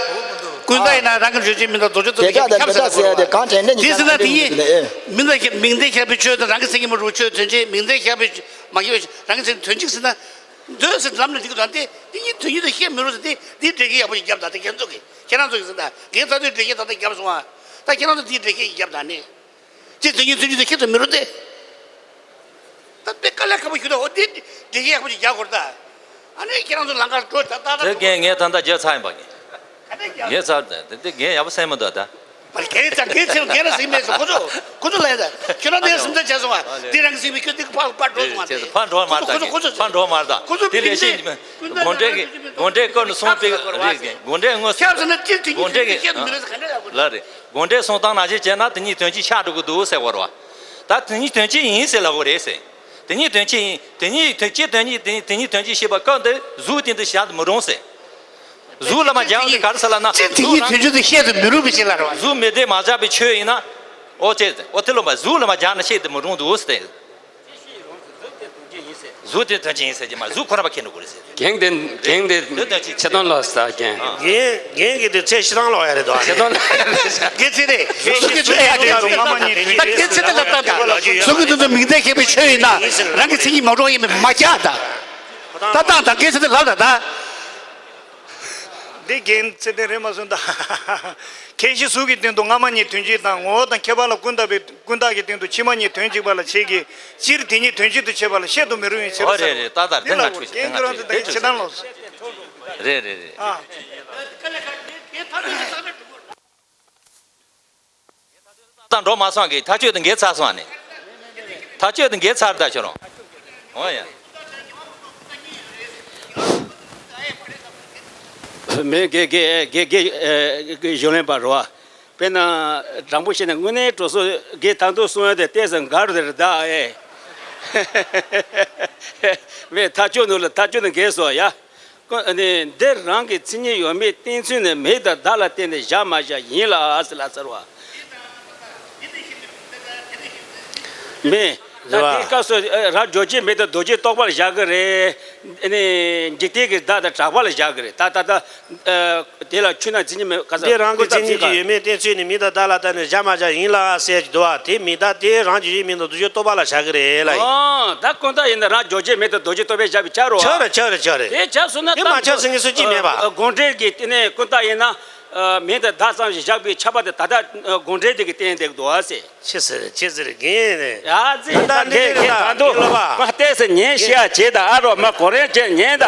ཀུན་བརྟགས་ཡིན་ན་རང་གི་རྗོད་བྱེད་མིང་དང་ལྡོག་ཕྱོགས་ཚོགས་ཀྱིས་ཁྱབ་ཟེར་བ་དེ་གང་དྲན་དྲན་གྱི་དེ་ཟེར་ན་དེ་ཡིན། མིང་བརྡ་ཁྱབ་མིང་བརྡས་ཁྱབ་པའི་ཆོས་དང་རང་གི་མཚན་ཉིད་མ་གྲུབ་ཆོས་དོན་གཅིག་མིང་བརྡས་ཁྱབ་པའི་མ་ཁྱབ་པའི་རང་གི་མཚན་ཉིད་དོན་གཅིག་ཟེར་ན། འདོད་ཟེར་ལམ་ནས་འགྲིག་གི་དང་དེ་དེ་ཉིད་དོན་གཅིག་ཏུ་ཤེས་མི་རུང་ཟེར་དེ་དེའི་འགྲེལ་བཤད་ཡག་པོ་ཞིག་བརྒྱབ་དང་དེ་ཁྱེད་ཚོ་གིས་ཁྱེད་རང་ཚོ་གིས་ཟེར་ད་ངས་ད་དུང་འགྲེལ་བཤད་ད་ལྟ་བརྒྱབ་སོང་ཨ། ད་ཁྱེད་རང་ཚོ་དེའི་འགྲེལ་བཤད་ཡག་བརྒྱབ་དང་ནི། དེ་དོན་གཉིས་མཚོན་གྱི་དེ་ཁྱེད་ཚོ་མི་རུང་སྟེ། ད་དཔེ་དཀའ་ལས་ཁག་པོ་ཞིག་འདུག་འོ་དེ་འགྲེལ་བཤད་ཡག་པོ་ཞིག་རྒྱག་དགོས་རེད་ད། ཨ་ནི་ཁྱེད་རང་ཚོ་ལམ་ཁར་འགྲོ་ད་ད་ད་དེ་འགྲོ་རྒན་ངས་ད་ལྟ་བརྗོད་ཚར་ཡིན་པ་ངས། ག་འདྲ་རྒྱག་ངས་ཚར་དེ་དེ་རྒན་ཡག་པོ་སེམས་མི་འདུག་ད། མ་རྒན་ཚང་རྒན་ཚང་རྒན་ལ་སེམས་མེད་སོང་ཁོ་ཚོ་ཁོ་ཚོ་ལ་ཡ་ད་ཁྱོད་རང་དེ་སེམས་ཚ་བྱས་སོང་ང་དེ་རང་གི་སེམས་མི་ཁྱོད་དེ་ཕར་ཕར་འགྲོ་སོང་ང་དེ་ཕར་འགྲོ་མ་ད་ཁོ་ཚོ་ཁོ་ཚོ་ཕར་འགྲོ་མ་ད་ཁོ་ཚོ་དེ་ལས་ཤེས་དགོངས་འགྲེལ་དགོངས་འགྲེལ་བཀོད་ནས་གསུངས་པའི་རེད་དགོངས་འགྲེལ་དངོས་སུ་ཁྱབ་ཟེར་ན་དེ་དེ་ཉིད་དགོངས་འགྲེལ་དེ་ཁྱེད་ཚོ་མི་རེད་ཟེར་ག་འདྲ་ཡག་པོ་ལ་རེད། དགོངས་འགྲེལ་གསུང་སྟངས་ནང་བཞིན་བྱས་ན་དེ་ཉིད་དོན་གཅིག་ཆགས་འགྲོ་གི་འདུག་ཟེར་བ་རེད་བ། ད་དེ་ཉིད་དོན་གཅིག་ཡིན་ཟེར་ལབ་དགོས་རེད་ཟེར། དེ་ཉིད་དོན་གཅིག་ཡིན། དེ་ཉིད་དོན་གཅིག་དོན་གཉིས་དེ་ཉིད་དེ་ཉིད་དོན་གཅིག་ཤེས་པ་སྐབས་འདིར་གཟུགས་སྟེང་དུ་བཞག་ཏུ་མི་རུང་ཟེར། གཟུགས་ལ་མ་སྦྱར་བའི་ག་རེ་ཟེར་ལབ་ན་གཟུགས་དེ་ཉིད་དོན་གཅིག་ཏུ་བཤད་དུ་མི་རུང་བའི་ཕྱིར་ལ་རེད་བ། གཟུགས་མི་བདེ་མ་བཞག་པའི་ཆོས་ཡིན་ན། ཨོ་ཙེ་ཨོ་ཏི་ལོ་མ་གཟུགས་ལ་མ་སྦྱར་ན་བཤད་དུ་མི་རུང་འདུག་ཟེར། གཟུགས་དེ་དོན་གཅིག་ཡིན་ཟེར་གྱི་མ་གཟུགས་ཁོ་རང་པ་ཁྱེར་འགྲོ་དགོས་རེད་ཟེར། གན་དེ་གན་དེ་འདི་དོན་གཅིག་ཆེ་དོན་ལ་ཟ་གན། རྒན་རྒན་གྱི་དེ་ཚེ་ཤི་ཐང་ལོག་ཡ་རེད་དོ། ཆེ་དོན་ལ་ཡ་རེད་ཟ། རྒན་ཚེ་རེད། གཟུགས་ཀྱི་དོན་ཡ་རེད་དོ་སྔ་མ་ཉིད་དོན་གཅིག་ད་རྒན་ཚེ་དེ་ལ་ལྟ་ད། གཟུགས་ཀྱི་དོན་དུ་མིང་བརྡས་ཁྱད་པའི་ཆོས་ཡིན་ན་རང་གི་མཚན་ཉིད་མ་གྲུབ་ཡིན་པས་མ་རྒྱག་ད། ད་ད་ད་རྒན་ཚེ་དེ་ལབ་ད་ད། འདི་རྒན་ཚེ་བརྟན་རེད་མ་སོང་ད། ཁྱད་གཞི་གཟུགས་ཀྱི་སྟེང་དུ་སྔ་མ་ཉིད་དོན་གཅིག་དང་ངོ་བོ་དང་ཁྱད་པར་ལ་ཀུན་བརྟགས་པའི་ཀུན་བརྟགས་ཀྱི་སྟེང་དུ་ཕྱི་མ་ཉིད་དོན་གཅིག་པ་ལ་བྱེད་ཀྱི་སྤྱིར་དེ་ཉིད་དོན་གཅིག་ཏུ་བྱེད་པ་ལ་བཤད་དུ་མི་རུང་བའི་ཕྱིར་ཟེར། འོ་རེད་རེད་ད་ད་འདི་ལ་འོ་རྒན་ཁྱོད་རང་ཚོ་ད་ངས་ཕྱི་ནང་ལོག་རེད་རེད་རེད། ཨ། ད་འགྲོ་མ་སོང་གི་ཐག་གཅོད་དུ་འགེལ་ཚར་སོང་ནས། ཐག་གཅོད་དུ་འགེལ་ཚར་ད་ཁྱོད་རང་། འོ་ཡ། མེད་དགེ་དགེ་དགེ་དགེ་གཞུང་ལས་པ་རོ། དཔེར་ན་དྲང་པོ་བཤད་ན་དངོས་གནས་གྲོགས་སོ་དགེ་དང་དུ་གསུང་ཡ་དེ་ལྟས་སུ་འགལ་རེད་ད་ཨེ། མེད་ཐག་གཅོད་ནོར་ལ་ཐག་གཅོད་ནི་འགེལ་སོ་ཡ། ཀུན་ནི་འདིར་རང་གི་མཚན་ཉིད་ཡོད་མེད་བསྟན་ཚུལ་ནི་མིང་དང་བརྡ་ལ་བརྟེན་ནས་བཞག་མ་བཞག་ཡིན་ལ་ཟེར་ལ་ཟེར་བ། མེད། ད་དེའི་སྐབས་སུ་རང་རྗོད་བྱེད་མིང་དང་ལྡོག་བྱེད་རྟོག་པ་ལ་བཞག་གི་རེད། ཨ་ནི་འཇིག་རྟེན་གྱི་བརྡ་དང་གྲགས་པ་ལ་བཞག་གི་རེད་ད་ད་ད། དེ་ལ་ཆོས་རྣམས་མཚན་ཉིད་མེད་ག་ས་འདི་རང་གི་མཚན་ཉིད་ཀྱི་ཡོད་མེད་བསྟན་ཚུལ་ནི་མིང་དང་བརྡ་ལ་བརྟེན་ནས་བཞག་མ་བཞག་ཡིན་ལ་ཟེར་གྱི་འདུག་བ། དེ་མིང་བརྡ་དེ་རང་རྗོད་བྱེད་མིང་དང་ལྡོག་བྱེད་རྟོག་པ་ལ་བཞག་གི་རེད་ལ་ཡིན། ཨོ། ད་ཀུན་བརྟགས་ཡིན་ན་རང་རྗོད་བྱེད་མིང་དང་ལྡོག་བྱེད་རྟོག་པས་བཞག་པའི་ཆ་རོ། ཆ་རེད་ཆ་རེད་ཆ་རེད། དེ་ཆ་སོང་ན་དེ་མ་ཆ་ཟེར་ངེས་སུ་ཅི་མེད་པ། དགོངས་འགྲེལ་གྱི་དེ་ནས་ཀུན་བརྟགས་ཡིན་ན། ཨ། མེ་དང་མདའ་ཙམ་ཞིག་བཞག་པའི་ཆར་པ་དེ་ད་ལྟ་ཨ་དགོང་གྲལ་དེ་གི་སྟེང་དེ་འདུག་ཨ་ཟེར། ཆི་ཟེར་ཆི་ཟེར་རྒན་རེད། ཡ་ཟེར། ད་ད་ལྟ་འདི་འདི་གི་ད་ད་འདུག་འདི་ལ་བ། མ་བལྟས་ཟེར། ཉན་ཤེས་ཡ་བྱེད་ད། ཨ་རོགས་མ་གོ་རེ་བྱེད་ཉན་ད།